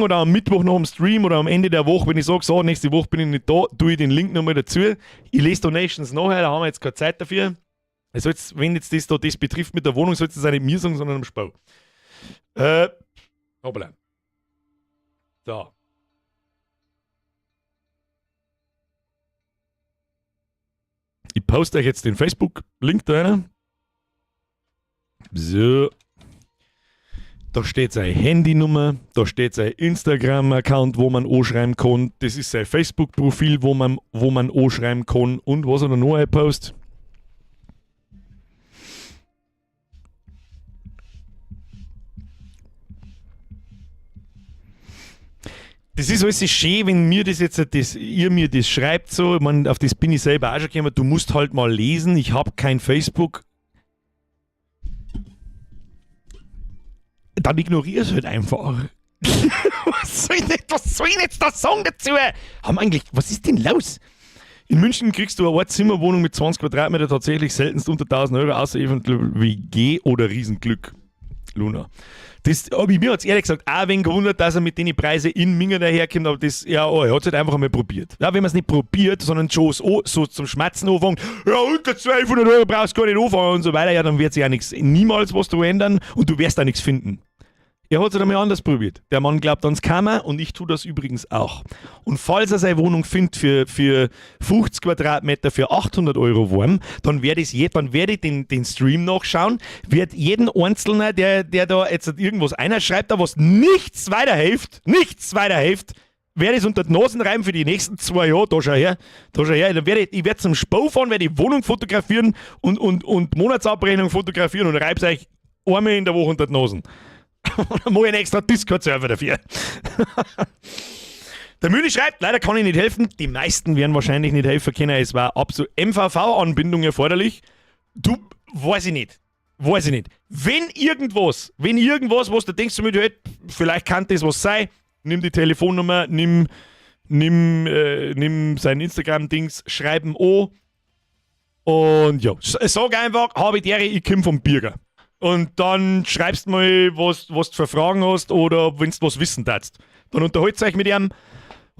oder am Mittwoch noch am Stream oder am Ende der Woche, wenn ich sage, so, nächste Woche bin ich nicht da, tue ich den Link nochmal dazu. Ich lese Donations nachher, da haben wir jetzt keine Zeit dafür. Also jetzt, wenn jetzt das da das betrifft mit der Wohnung, sollst du es auch nicht mir sagen, sondern am Spau. Hoppala. So. Ich poste euch jetzt den Facebook-Link da rein. So. Da steht seine Handynummer, da steht sein Instagram-Account, wo man anschreiben kann. Das ist sein Facebook-Profil, wo man anschreiben kann. Und was er da noch einpostet. Das ist alles schön, wenn mir das jetzt, das, ihr mir das schreibt, so, ich mein, auf das bin ich selber auch schon gekommen, du musst halt mal lesen, ich hab kein Facebook. Dann ignorier's halt einfach. Was soll ich jetzt da sagen dazu? Haben eigentlich, was ist denn los? In München kriegst du eine Zimmerwohnung mit 20 Quadratmeter tatsächlich seltenst unter 1000 Euro, außer eventuell WG oder Riesenglück. Luna. Das hab ich mir jetzt ehrlich gesagt auch ein wenig gewundert, dass er mit den Preisen in Minga daherkommt, aber das, ja, oh, er hat es halt einfach einmal probiert. Ja, wenn man es nicht probiert, sondern schon so zum Schmatzen anfängt, ja, unter 1200 Euro brauchst du gar nicht anfangen und so weiter, ja, dann wird sich ja nichts, niemals was du ändern und du wirst da nichts finden. Er hat es halt einmal anders probiert. Der Mann glaubt ans Kammer und ich tue das übrigens auch. Und falls er seine Wohnung findet für 50 Quadratmeter für 800 Euro warm, dann werde ich den Stream nachschauen, wird jeden Einzelnen, der da jetzt irgendwas einer schreibt, da was nichts weiterhilft, werde ich es unter die Nasen reiben für die nächsten 2 Jahre, da schau her, dann werde ich werde zum Spau fahren, werde die Wohnung fotografieren und Monatsabrechnung fotografieren und reib's euch einmal in der Woche unter die Nasen. Und dann mache ich einen extra Discord-Server dafür. Der Mühle schreibt, leider kann ich nicht helfen. Die meisten werden wahrscheinlich nicht helfen können. Es war absolut MVV-Anbindung erforderlich. Du, Weiß ich nicht. Weiß ich nicht. Wenn irgendwas, wenn irgendwas, was du denkst, du mit, hey, vielleicht kann das was sein, nimm die Telefonnummer, nimm, nimm, nimm sein Instagram-Dings, schreib ihm an. Und ja, sag einfach, habe die Ehre, ich komm vom Birger. Und dann schreibst mal, was du für Fragen hast oder wenn du was wissen darfst. Dann unterhalt's euch mit ihm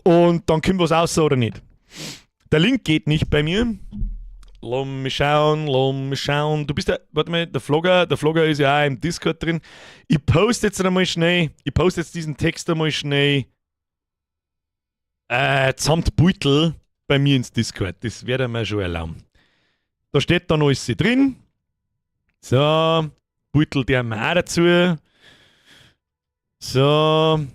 und dann kommt was raus oder nicht. Der Link geht nicht bei mir. Lass mich schauen, lass mich schauen. Du bist ja, warte mal, der Vlogger ist ja auch im Discord drin. Ich poste jetzt einmal schnell, ich poste jetzt diesen Text einmal schnell samt Beutel bei mir ins Discord. Das werde ich mir schon erlauben. Da steht dann alles drin. So, Beutel der mir auch dazu. So.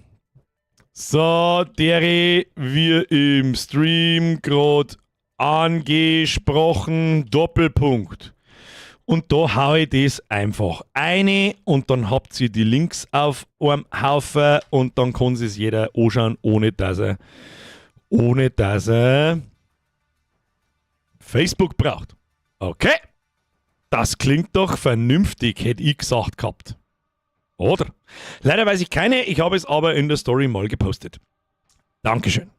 So, dere wir im Stream gerade angesprochen, Doppelpunkt. Und da hau ich das einfach eine und dann habt ihr die Links auf einem Haufen und dann kann sich jeder anschauen, ohne dass er Facebook braucht. Okay? Das klingt doch vernünftig, hätte ich gesagt gehabt. Oder? Leider weiß ich keine, ich habe es aber in der Story mal gepostet. Dankeschön.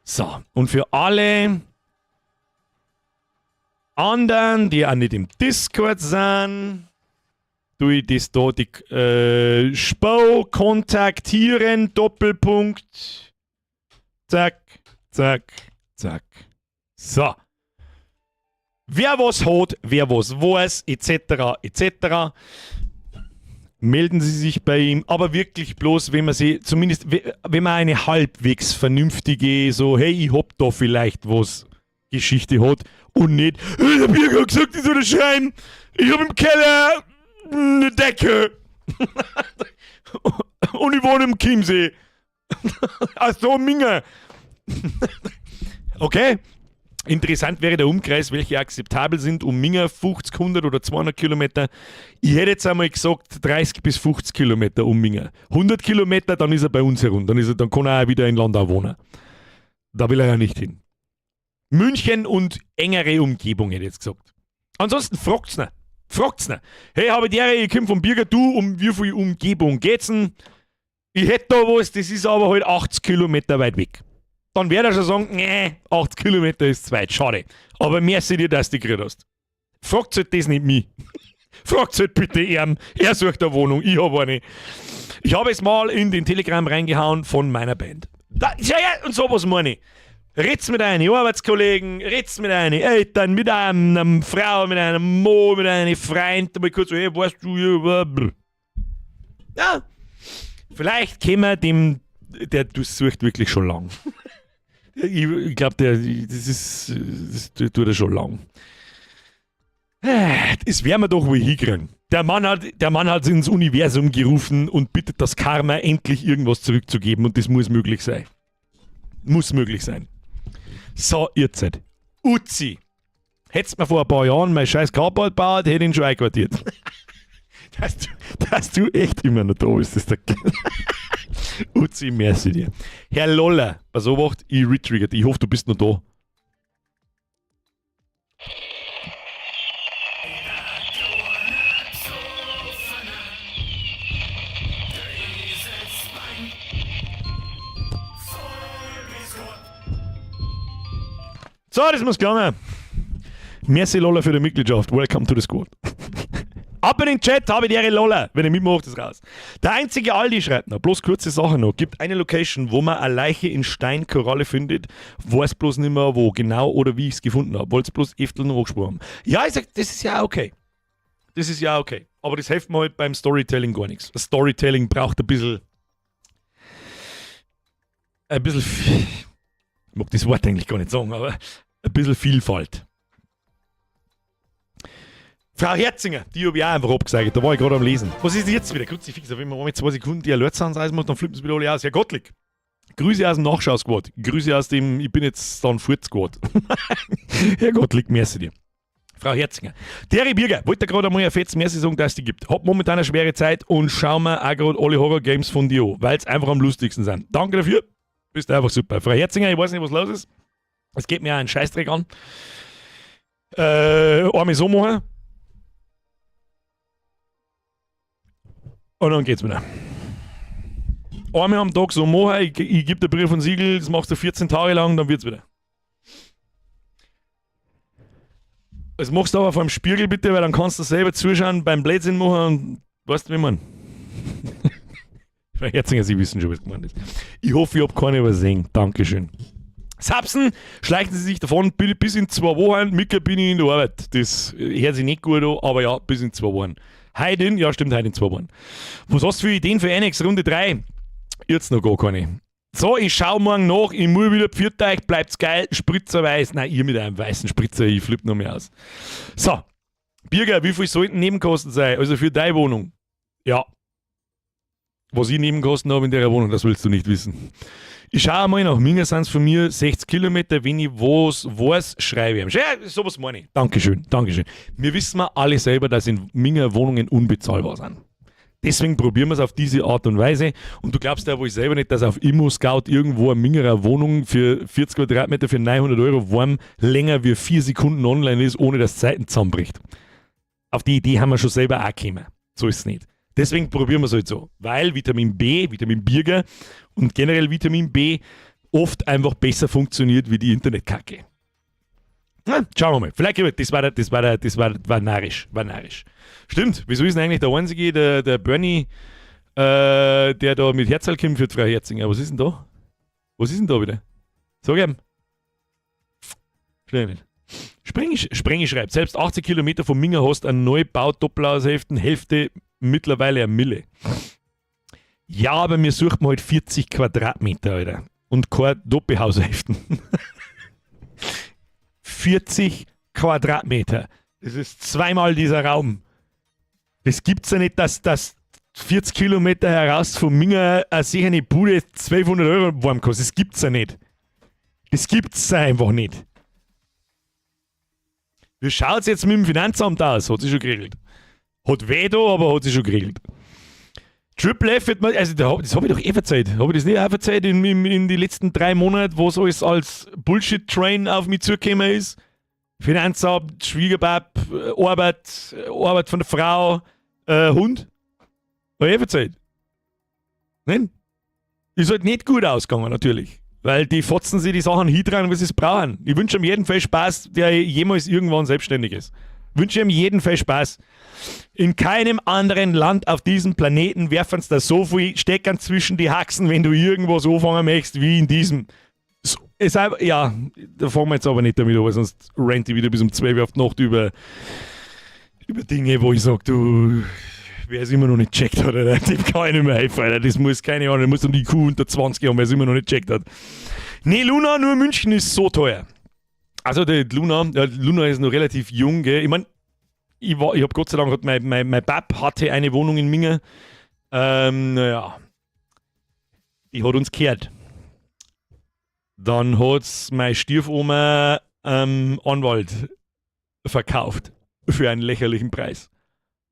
So, und für alle anderen, die auch nicht im Discord sind, tue ich das da, die Spo kontaktieren, Doppelpunkt. Zack, zack, zack. So. Wer was hat, wer was weiß, etc., etc., melden Sie sich bei ihm, aber wirklich bloß, wenn man sie, zumindest, wenn man eine halbwegs vernünftige, so, hey, ich hab da vielleicht was Geschichte hat und nicht, hey, der Birger hat gesagt, ich soll das schreiben, ich hab im Keller eine Decke und ich wohne im Chiemsee. Ach so, Minga. Okay? Interessant wäre der Umkreis, welche akzeptabel sind, um Minga 50, 100 oder 200 Kilometer. Ich hätte jetzt einmal gesagt 30 bis 50 Kilometer um Minga. 100 Kilometer, dann ist er bei uns herum. Dann kann er auch wieder in Landau wohnen. Da will er ja nicht hin. München und engere Umgebung, hätte ich jetzt gesagt. Ansonsten fragt's ihn. Fragt's ihn. Hey, habe die Ehre, ich komm vom Birger, du, um wie viel Umgebung geht's denn? Ich hätte da was, das ist aber halt 80 Kilometer weit weg. Dann wird er schon sagen, nee, 80 Kilometer ist zu weit, schade. Aber merci dir, dass du die gekriegt hast. Fragt halt das nicht mich. Fragt halt bitte ihn. Er sucht eine Wohnung, ich habe eine. Ich habe es mal in den Telegram reingehauen von meiner Band. Da, ja, und sowas meine ich. Red's mit deinen Arbeitskollegen, red's mit deinen Eltern, mit einer Frau, mit einem Mo, mit einem Freund, mal kurz so, hey, weißt du, ja, ja, vielleicht können wir dem, der du sucht wirklich schon lang. Ich glaube, das tut er schon lang. Das werden wir doch wohl hinkriegen. Der Mann hat ins Universum gerufen und bittet das Karma, endlich irgendwas zurückzugeben, und das muss möglich sein. Muss möglich sein. So, ihr Zeit. Uzi. Hättest mir vor ein paar Jahren mein scheiß Carport gebaut, hätte ich ihn schon einquartiert. Dass du echt immer noch da bist, ist der Uzi, merci dir. Herr Loller, pass auf, ich retrigger. Ich hoffe, du bist noch da. So, das muss gegangen. Merci, Loller, für die Mitgliedschaft. Welcome to the squad. Ab in den Chat, habe die Ehre, Loller. Wenn ihr mitmacht, ist raus. Der einzige Aldi schreibt noch, bloß kurze Sache noch. Gibt eine Location, wo man eine Leiche in Steinkoralle findet, weiß bloß nicht mehr wo genau oder wie ich es gefunden habe. Wollte bloß öfter noch angesprochen haben. Ja, ich sag, das ist ja okay. Das ist ja okay. Aber das hilft mir halt beim Storytelling gar nichts. Das Storytelling braucht ein bisschen, ich mag das Wort eigentlich gar nicht sagen, aber ein bisschen Vielfalt. Frau Herzinger, die habe ich auch einfach abgesagt, da war ich gerade am Lesen. Was ist denn jetzt wieder? Kruzifix, wenn man mit 2 Sekunden die Alert Sounds ausmacht, dann flippen sie wieder alle aus. Herr Gottlieb, Grüße aus dem Nachschau-Squad. Grüße aus dem Ich bin jetzt dann fort-Squad. Herr Gottlieb, merci dir. Frau Herzinger. Terry Birger, wollte gerade einmal ein fettes Merci sagen, dass es die gibt. Hab momentan eine schwere Zeit und schau mir auch gerade alle Horror-Games von dir an, weil es einfach am lustigsten sind. Danke dafür. Bist einfach super. Frau Herzinger, ich weiß nicht, was los ist. Es geht mir auch einen Scheißdreck an. Einmal so machen. Und dann geht's wieder. Einmal am Tag so machen, ich gebe dir Brief und Siegel, das machst du 14 Tage lang, dann wird's wieder. Das machst du aber vor dem Spiegel bitte, weil dann kannst du selber zuschauen beim Blödsinn machen und weißt du, wie man. Frau Herzinger, Sie wissen schon, was gemeint ist. Ich hoffe, ich hab keine übersehen. Dankeschön. Sapsen, schleichen Sie sich davon, bis in 2 Wochen. Mika bin ich in der Arbeit. Das hört sich nicht gut an, aber ja, bis in 2 Wochen. Heute in, ja stimmt, heute in 2 Wochen. Was hast du für Ideen für Annex Runde 3? Jetzt noch gar keine. So, ich schau morgen nach, ich muss wieder, pfiat euch, bleibt's geil, Spritzer weiß. Nein, ihr mit einem weißen Spritzer, ich flipp noch mehr aus. So, Birger, wie viel sollten Nebenkosten sein? Also für deine Wohnung? Ja. Was ich Nebenkosten habe in der Wohnung, das willst du nicht wissen. Ich schaue mal nach Minga, sind es von mir 60 Kilometer, wenn ich was weiß, schreibe ich ihm. Ja, sowas meine ich. Dankeschön, Dankeschön. Wir wissen wir alle selber, dass in Minga Wohnungen unbezahlbar sind. Deswegen probieren wir es auf diese Art und Weise. Und du glaubst ja wohl selber nicht, dass auf ImmoScout irgendwo eine Mingerer Wohnung für 40 Quadratmeter für 900 € warm länger wie 4 Sekunden online ist, ohne dass Seiten zusammenbricht. Auf die Idee haben wir schon selber auch gekommen. So ist es nicht. Deswegen probieren wir es halt so. Weil Vitamin B, Vitamin Birger und generell Vitamin B oft einfach besser funktioniert wie die Internetkacke. Na, schauen wir mal. Vielleicht, das war narrisch, war narrisch. Stimmt, wieso ist denn eigentlich der einzige, der Bernie, der da mit Herzl kämpft, Frau Herzinger? Was ist denn da? Was ist denn da wieder? Sag ihm. Schnell nicht. Sprengi, Sprengi schreibt, selbst 80 Kilometer vom Minger hast ein Neubau Doppelhaushälften, Hälfte mittlerweile eine Mille. Ja, aber mir sucht man halt 40 Quadratmeter, Alter. Und keine Doppelhaushälften. 40 Quadratmeter. Das ist zweimal dieser Raum. Das gibt's ja nicht, dass das 40 Kilometer heraus von Minger eine sichere Bude 1200 € warm kostet. Das gibt's ja nicht. Das gibt's einfach nicht. Wie schaut's jetzt mit dem Finanzamt aus? Hat sich schon geregelt. Hat weh da, aber hat sich schon geregelt. Triple F wird man, also das habe ich doch eh verzeiht. Habe ich das nicht auch verzeiht in die letzten 3 Monaten, wo so alles als Bullshit-Train auf mich zugekommen ist? Finanzamt, Schwiegerbab, Arbeit, Arbeit von der Frau, Hund. Habe ich eh verzeiht. Nein? Ist halt nicht gut ausgegangen, natürlich. Weil die fotzen sich die Sachen hindran, wie sie es brauchen. Ich wünsche ihm jeden viel Spaß, der jemals irgendwann selbstständig ist. Wünsche ihm jeden viel Spaß. In keinem anderen Land auf diesem Planeten werfen sie da so viel Steckern zwischen die Haxen, wenn du irgendwas anfangen möchtest, wie in diesem. So, ist einfach, ja, da fangen wir jetzt aber nicht damit an, weil sonst rant ich wieder bis um 12 Uhr auf die Nacht über Dinge, wo ich sage, du, wer es immer noch nicht checkt hat, Alter, dem kann ich nicht mehr helfen, Alter. Das muss, keine Ahnung, muss um die IQ unter 20 haben, wer es immer noch nicht checkt hat. Nee, Luna, nur München ist so teuer. Also die Luna, ja, Luna ist noch relativ jung, gell. Ich meine, ich habe Gott sei Dank, hat mein Bab hatte eine Wohnung in Minga. Naja, die hat uns gehört. Dann hat's meine Stiefoma Anwalt verkauft für einen lächerlichen Preis.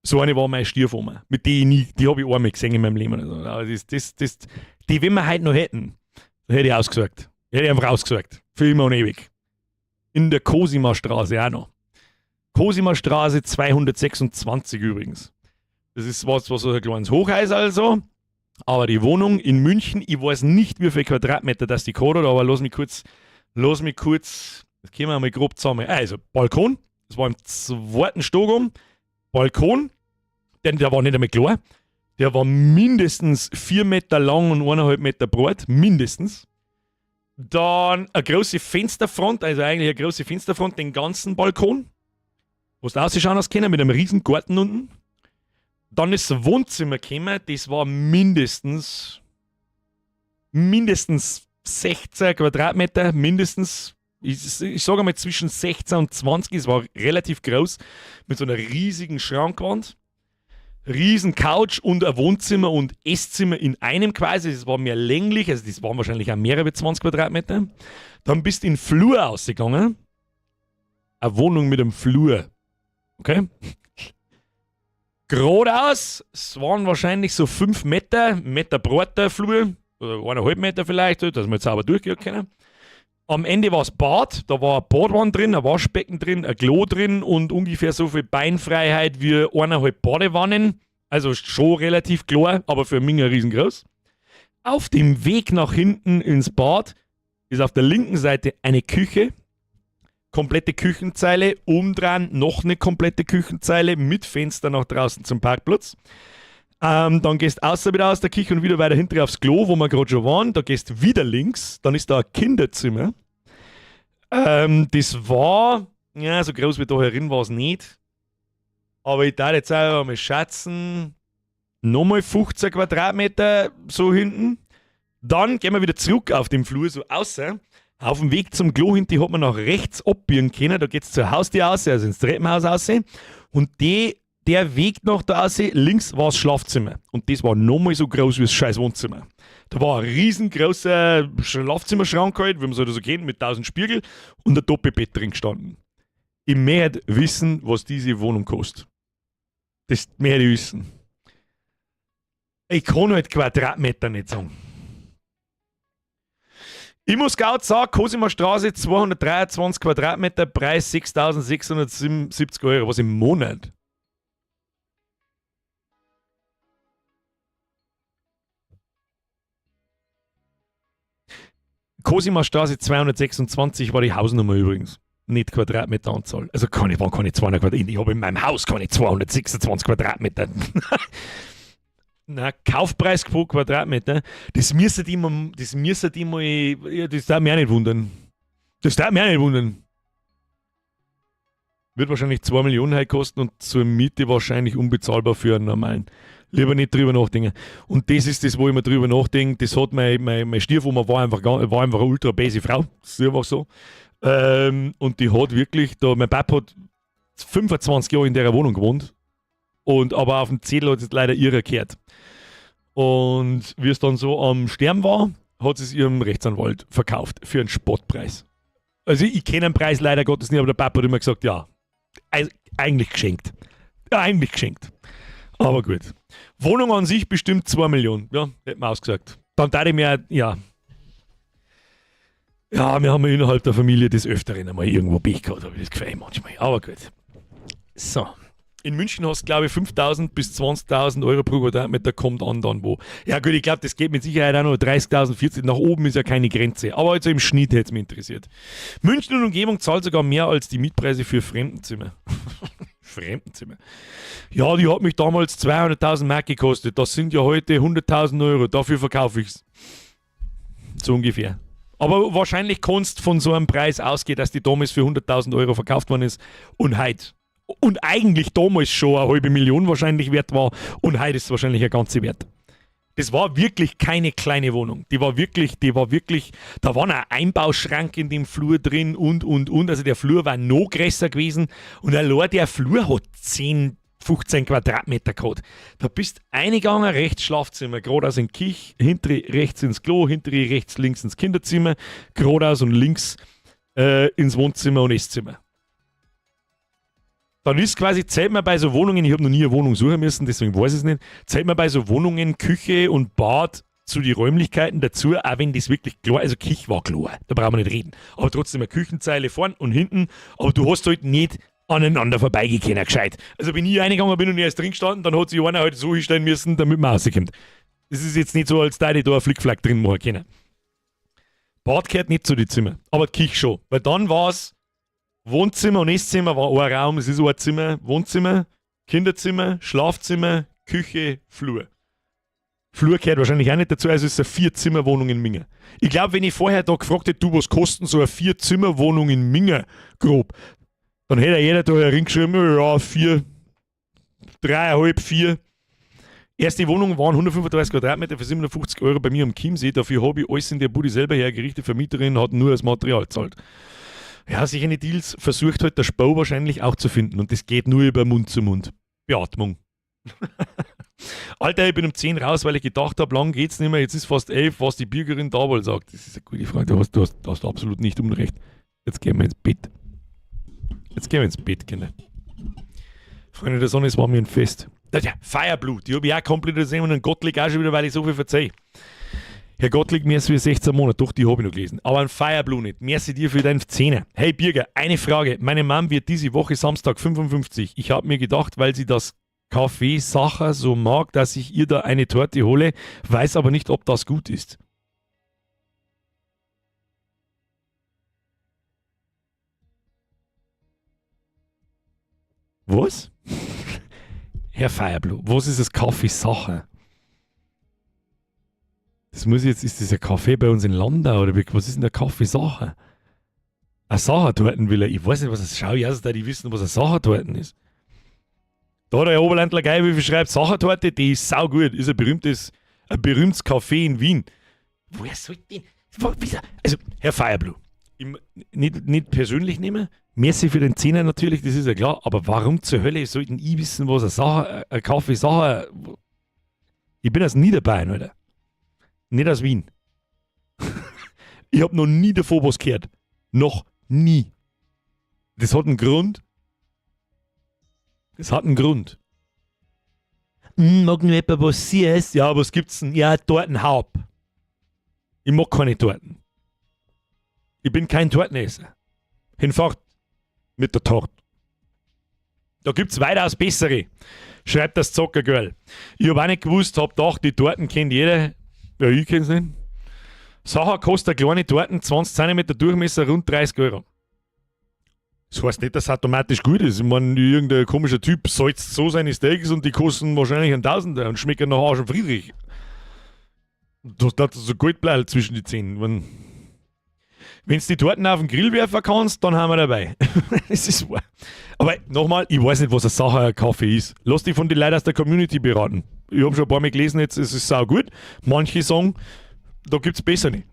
So eine war meine Stiefoma, mit der ich nie, die habe ich einmal gesehen in meinem Leben. Also, aber das, die, wenn wir heute noch hätten, da hätte ich ausgesorgt. Hätte ich einfach ausgesorgt. Für immer und ewig. In der Cosima Straße auch noch. Cosima Straße 226 übrigens. Das ist was so ein kleines Hochhaus also. Aber die Wohnung in München, ich weiß nicht, wie viel Quadratmeter das die gehabt hat, aber lass mich kurz, das können wir einmal grob zusammen. Also, Balkon, das war im zweiten Stock um. Balkon, denn der war nicht einmal klar. Der war mindestens 4 Meter lang und 1,5 Meter breit, mindestens. Dann eine große Fensterfront, also eigentlich eine große Fensterfront, den ganzen Balkon. Wo du ausschauen hast können, mit einem riesen Garten unten. Dann ist das Wohnzimmer gekommen, das war mindestens 16 Quadratmeter, mindestens. Ich sage mal zwischen 16 und 20, es war relativ groß, mit so einer riesigen Schrankwand, riesen Couch und ein Wohnzimmer und Esszimmer in einem quasi. Das war mehr länglich, also das waren wahrscheinlich auch mehrere 20 Quadratmeter. Dann bist du in den Flur ausgegangen. Eine Wohnung mit einem Flur. Okay? Geradeaus, es waren wahrscheinlich so 5 Meter, Meter breiter Flur, oder 1,5 Meter vielleicht, dass wir jetzt sauber durchgehen können. Am Ende war es Bad, da war eine Badwanne drin, ein Waschbecken drin, ein Klo drin und ungefähr so viel Beinfreiheit wie 1,5 Badewannen. Also schon relativ klar, aber für Minger riesengroß. Auf dem Weg nach hinten ins Bad ist auf der linken Seite eine Küche. Komplette Küchenzeile, umdran noch eine komplette Küchenzeile mit Fenster nach draußen zum Parkplatz. Dann gehst außer wieder aus der Küche und wieder weiter hinten aufs Klo, wo wir gerade schon waren. Da gehst wieder links, dann ist da ein Kinderzimmer. Das war, ja, so groß wie da herin war es nicht. Aber ich darf jetzt auch mal schätzen, nochmal 15 Quadratmeter so hinten. Dann gehen wir wieder zurück auf dem Flur, so außer. Auf dem Weg zum Klo hinten hat man nach rechts abbiegen können. Da geht es zur Haustür aus, also ins Treppenhaus raus. Und der Weg nach da raus, links war das Schlafzimmer. Und das war nochmal so groß wie das scheiß Wohnzimmer. Da war ein riesengroßer Schlafzimmerschrank halt, wie man es halt so kennt, mit 1000 Spiegel und ein Doppelbett drin gestanden. Ich möchte wissen, was diese Wohnung kostet. Das möchte ich wissen. Ich kann halt Quadratmeter nicht sagen. Immo-Scout sagt, Cosima Straße, 223 Quadratmeter, Preis 6.677 Euro. Was im Monat? Cosima Straße 226 war die Hausnummer übrigens. Nicht Quadratmeteranzahl. Also kann ich, wann kann ich 200 Quadratmeter? Ich habe in meinem Haus keine 226 Quadratmeter. Na, Kaufpreis pro Quadratmeter, das müsste immer, das müsste immer, ja, das darf mich auch nicht wundern. Das darf mich auch nicht wundern. Wird wahrscheinlich 2 Millionen heute kosten und zur Miete wahrscheinlich unbezahlbar für einen normalen. Lieber nicht drüber nachdenken. Und das ist das, wo ich mir drüber nachdenke. Das hat meine Stiefoma war einfach eine ultra basic Frau. Das ist einfach so. Und die hat wirklich, da, mein Papa hat 25 Jahre in der Wohnung gewohnt. Und, aber auf dem Zettel hat es leider ihrer gehört. Und wie es dann so am Sterben war, hat sie es ihrem Rechtsanwalt verkauft für einen Spottpreis. Also ich kenne den Preis leider Gottes nicht, aber der Papa hat immer gesagt, ja, also eigentlich geschenkt. Ja, eigentlich geschenkt. Aber gut. Wohnung an sich bestimmt 2 Millionen. Ja, hätte man ausgesagt. Dann darf ich mir, ja. Ja, wir haben ja innerhalb der Familie des Öfteren einmal irgendwo Pech gehabt, habe ich das Gefühl manchmal. Aber gut. So. In München hast du, glaube ich, 5.000 bis 20.000 Euro pro Quadratmeter, kommt an dann wo. Ja gut, ich glaube, das geht mit Sicherheit auch noch 30.000, 40.000, nach oben ist ja keine Grenze. Aber also im Schnitt hätte es mich interessiert. München und Umgebung zahlt sogar mehr als die Mietpreise für Fremdenzimmer. Fremdenzimmer. Ja, die hat mich damals 200.000 Mark gekostet. Das sind ja heute 100.000 Euro. Dafür verkaufe ich's. So ungefähr. Aber wahrscheinlich kannst von so einem Preis ausgehen, dass die damals für 100.000 Euro verkauft worden ist und heute. Und eigentlich damals schon eine halbe Million wahrscheinlich wert war und heute ist es wahrscheinlich ein ganze Wert. Das war wirklich keine kleine Wohnung. Die war wirklich, da war ein Einbauschrank in dem Flur drin und. Also der Flur war noch größer gewesen und allein der Flur hat 10, 15 Quadratmeter gehabt. Da bist eingegangen, rechts Schlafzimmer, geradeaus in die Küche, hintere rechts ins Klo, hintere rechts links ins Kinderzimmer, geradeaus und links ins Wohnzimmer und Esszimmer. Dann ist quasi, zählt man bei so Wohnungen, ich habe noch nie eine Wohnung suchen müssen, deswegen weiß ich es nicht, zählt man bei so Wohnungen Küche und Bad zu die Räumlichkeiten dazu, auch wenn das wirklich klar, also Küche war klar, da brauchen wir nicht reden. Aber trotzdem eine Küchenzeile vorn und hinten, aber du hast halt nicht aneinander vorbeigekommen, gescheit. Also wenn ich reingegangen bin und er ist drin gestanden, dann hat sich einer halt so hinstellen müssen, damit man rauskommt. Das ist jetzt nicht so, als da ich da ein Flickflack drin machen können. Bad gehört nicht zu den Zimmern, aber die Küche schon, weil dann war es Wohnzimmer und Esszimmer war ein Raum, es ist ein Zimmer, Wohnzimmer, Kinderzimmer, Schlafzimmer, Küche, Flur. Flur gehört wahrscheinlich auch nicht dazu, also es ist eine 4-Zimmer-Wohnung in Minga. Ich glaube, wenn ich vorher da gefragt hätte, du, was kosten so eine 4-Zimmer-Wohnung in Minga, grob, dann hätte ja jeder da hereingeschrieben, ja, 4, 3,5, 4. Erste Wohnung waren 135 Quadratmeter für 750 Euro bei mir am Chiemsee, dafür habe ich alles in der Bude selber hergerichtet, Vermieterin hat nur das Material gezahlt. Ja, solche Deals versucht halt der Spau wahrscheinlich auch zu finden und das geht nur über Mund zu Mund. Beatmung. Alter, ich bin um 10 raus, weil ich gedacht habe, lang geht's nicht mehr, jetzt ist fast 11, was die Bürgerin da wohl sagt. Das ist eine gute Frage, du hast absolut nicht unrecht. Jetzt gehen wir ins Bett. Jetzt gehen wir ins Bett, Kinder. Freunde der Sonne, es war mir ein Fest. Ja, Fireblue, die habe ich auch komplett gesehen und Gottlieb auch schon wieder, weil ich so viel verzeihe. Herr Gottlieb, mir ist für 16 Monate, doch, die habe ich noch gelesen. Aber ein Fireblue nicht. Merci dir für deinen Zehner. Hey Birger, eine Frage. Meine Mom wird diese Woche Samstag 55. Ich habe mir gedacht, weil sie das Kaffee Sacher so mag, dass ich ihr da eine Torte hole, weiß aber nicht, ob das gut ist. Was? Herr Fireblue, was ist das Kaffee Sacher? Das muss ich jetzt, ist das ein Kaffee bei uns in Landau oder was ist denn der Kaffee Sacher? Ein Sachertorten will er. Ich weiß nicht, was das schau ich aus, da die wissen, was ein Sachertorten ist. Da der Oberländler Geil, wie viel schreibt Sachertorte, die ist saugut, ist ein berühmtes Café in Wien. Woher soll denn? Also, Herr Fireblue, ich, nicht persönlich nehmen, merci für den Zehner natürlich, das ist ja klar, aber warum zur Hölle sollten ich wissen, was ein Kaffee Sacher. Ich bin aus Niederbayern, Alter. Nicht aus Wien. Ich hab noch nie davon was gehört. Noch nie. Das hat einen Grund. Das hat einen Grund. Mag nur jemand was Süßes? Ja, was gibt's denn? Ja, Tortenhaub. Ich mag keine Torten. Ich bin kein Tortenesser. Hinfort mit der Torte. Da gibt's weitaus bessere, schreibt das Zockergirl. Ich hab auch nicht gewusst, hab gedacht, die Torten kennt jeder. Ja, ich kenn's nicht. Sacher kostet eine kleine Torten, 20 cm Durchmesser, rund 30 Euro. Das heißt nicht, dass es automatisch gut ist. Ich meine, irgendein komischer Typ salzt so seine Steaks und die kosten wahrscheinlich einen Tausender und schmecken nach Arsch und Friedrich. Du hast so Goldbleiben zwischen die Zähnen. Wenn du die Torten auf den Grill werfen kannst, dann haben wir dabei. Das ist wahr. Aber nochmal, ich weiß nicht, was ein Sacher Kaffee ist. Lass dich von den Leuten aus der Community beraten. Ich hab schon ein paar Mal gelesen, jetzt ist es sau gut. Manche sagen, da gibt's besser nicht.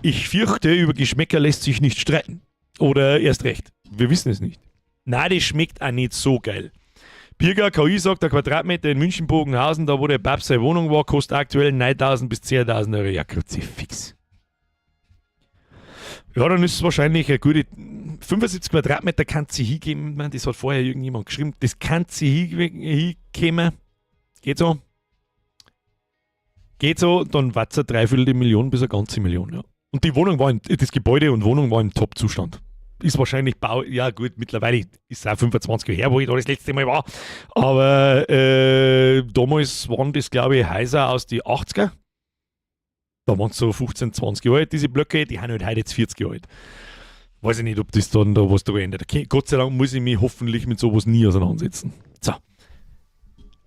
Ich fürchte, über Geschmäcker lässt sich nicht streiten. Oder erst recht. Wir wissen es nicht. Nein, das schmeckt auch nicht so geil. Birger KI sagt, der Quadratmeter in München-Bogenhausen, da wo der Babs seine Wohnung war, kostet aktuell 9.000 bis 10.000 Euro. Ja, Kruzifix. Ja, dann ist es wahrscheinlich eine gute 75 Quadratmeter kann sie hingeben. Ich meine, das hat vorher irgendjemand geschrieben. Das kann sie hinkommen. Geht so. Geht so, dann war's eine Dreiviertel Million bis eine ganze Million. Ja. Und die Wohnung war, das Gebäude und Wohnung war im Top-Zustand. Ist wahrscheinlich Bau, ja gut, mittlerweile ist es auch 25 Jahre her, wo ich da das letzte Mal war. Aber damals waren das, glaube ich, Häuser aus die 80er. Da waren es so 15, 20 Jahre alt, diese Blöcke, die sind halt heute jetzt 40 Jahre alt. Weiß ich nicht, ob das dann da was da ändert. Okay, Gott sei Dank muss ich mich hoffentlich mit sowas nie auseinandersetzen. So.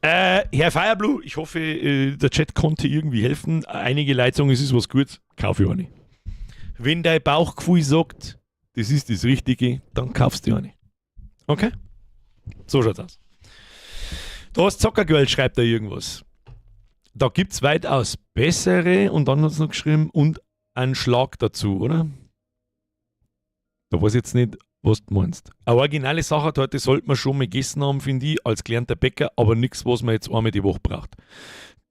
Herr Fireblue, ich hoffe, der Chat konnte irgendwie helfen. Einige Leute sagen, es ist was Gutes, kaufe ich eine. Wenn dein Bauchgefühl sagt, das ist das Richtige, dann kaufst du eine. Okay? So schaut's aus. Da ist Zockergirl, schreibt da irgendwas. Da gibt's weitaus bessere und dann hat's noch geschrieben und einen Schlag dazu, oder? Da weiß ich jetzt nicht, was du meinst. Eine originale Sachertorte sollte man schon mal gegessen haben, finde ich, als gelernter Bäcker, aber nichts, was man jetzt einmal die Woche braucht.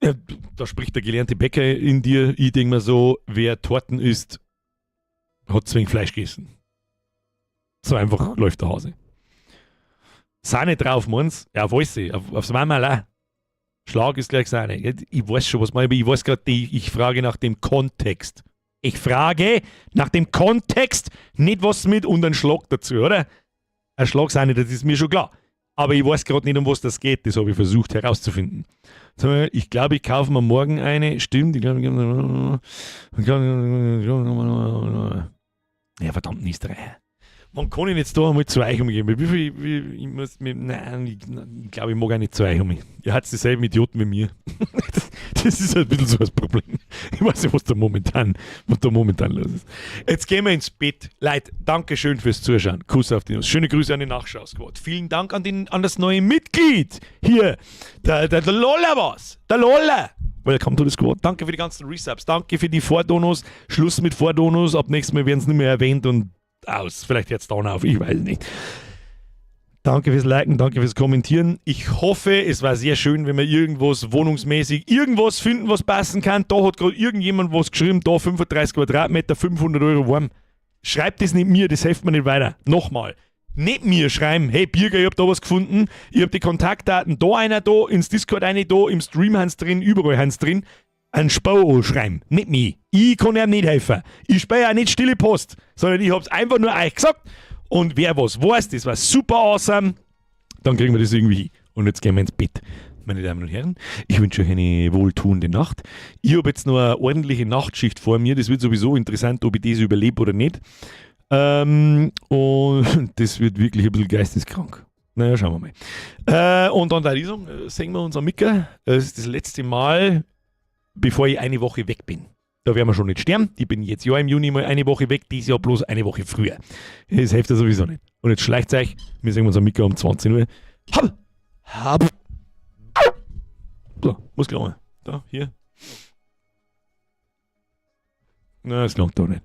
Ja, da spricht der gelernte Bäcker in dir. Ich denk mir so, wer Torten isst, hat zu wenig Fleisch gegessen. So einfach läuft der Hase. Sahne drauf, meinst du? Ja, auf alles, aufs Marmelade. Schlag ist gleich Sahne. Ich weiß schon, was man, aber ich weiß grad, ich frage nach dem Kontext. Ich frage nach dem Kontext, nicht was mit und einen Schlag dazu, oder? Ein Schlag Sahne, das ist mir schon klar. Aber ich weiß grad nicht, um was das geht. Das habe ich versucht herauszufinden. So, ich glaube, ich kaufe mir morgen eine. Stimmt, ich glaube, ich ja, verdammt, nicht drei. Man kann ihn jetzt da einmal zu euch umgehen. Wie viel, wie, ich muss mit, nein, ich, ich glaube, ich mag auch nicht zu euch umgehen. Ihr habt dieselben Idioten wie mir. Das ist ein bisschen so das Problem. Ich weiß nicht, was da momentan los ist. Jetzt gehen wir ins Bett. Leute, Dankeschön fürs Zuschauen. Kuss auf die Nuss. Schöne Grüße an den Nachschau-Squad. Vielen Dank an das neue Mitglied. Hier, der Loller war's. Der Loller. Welcome to the Squad. Danke für die ganzen Resubs. Danke für die Vordonos. Schluss mit Vordonos. Ab nächstes Mal werden's nicht mehr erwähnt und aus. Vielleicht hört's dann auf. Ich weiß nicht. Danke fürs Liken, danke fürs Kommentieren. Ich hoffe, es war sehr schön, wenn wir irgendwas wohnungsmäßig, irgendwas finden, was passen kann. Da hat gerade irgendjemand was geschrieben, da 35 Quadratmeter, 500 Euro warm. Schreibt das nicht mir, das hilft mir nicht weiter. Nochmal. Nicht mir schreiben, hey Birger, ich hab da was gefunden, ich hab die Kontaktdaten, da einer da, ins Discord eine da, im Stream haben's drin, überall haben's drin. Ein Spau schreiben, nicht mir. Ich kann ihm nicht helfen. Ich spiele auch nicht stille Post, sondern ich hab's einfach nur euch gesagt. Und wer was weiß, das war super awesome, dann kriegen wir das irgendwie hin. Und jetzt gehen wir ins Bett. Meine Damen und Herren, ich wünsche euch eine wohltuende Nacht. Ich habe jetzt noch eine ordentliche Nachtschicht vor mir. Das wird sowieso interessant, ob ich das überlebe oder nicht. Und das wird wirklich ein bisschen geisteskrank. Naja, schauen wir mal. Und dann da ich sagen, sehen wir uns am Mittag. Das ist das letzte Mal, bevor ich eine Woche weg bin. Da werden wir schon nicht sterben. Ich bin jetzt ja im Juni mal eine Woche weg, dieses Jahr bloß eine Woche früher. Das hilft ja sowieso nicht. Und jetzt schleicht euch. Wir sehen uns am Mittag um 20 Uhr. Hab! Hab! So, muss klar. Da, hier. Na, das langt doch nicht.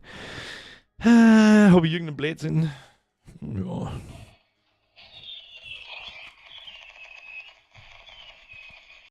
Habe ich irgendeinen Blödsinn? Ja.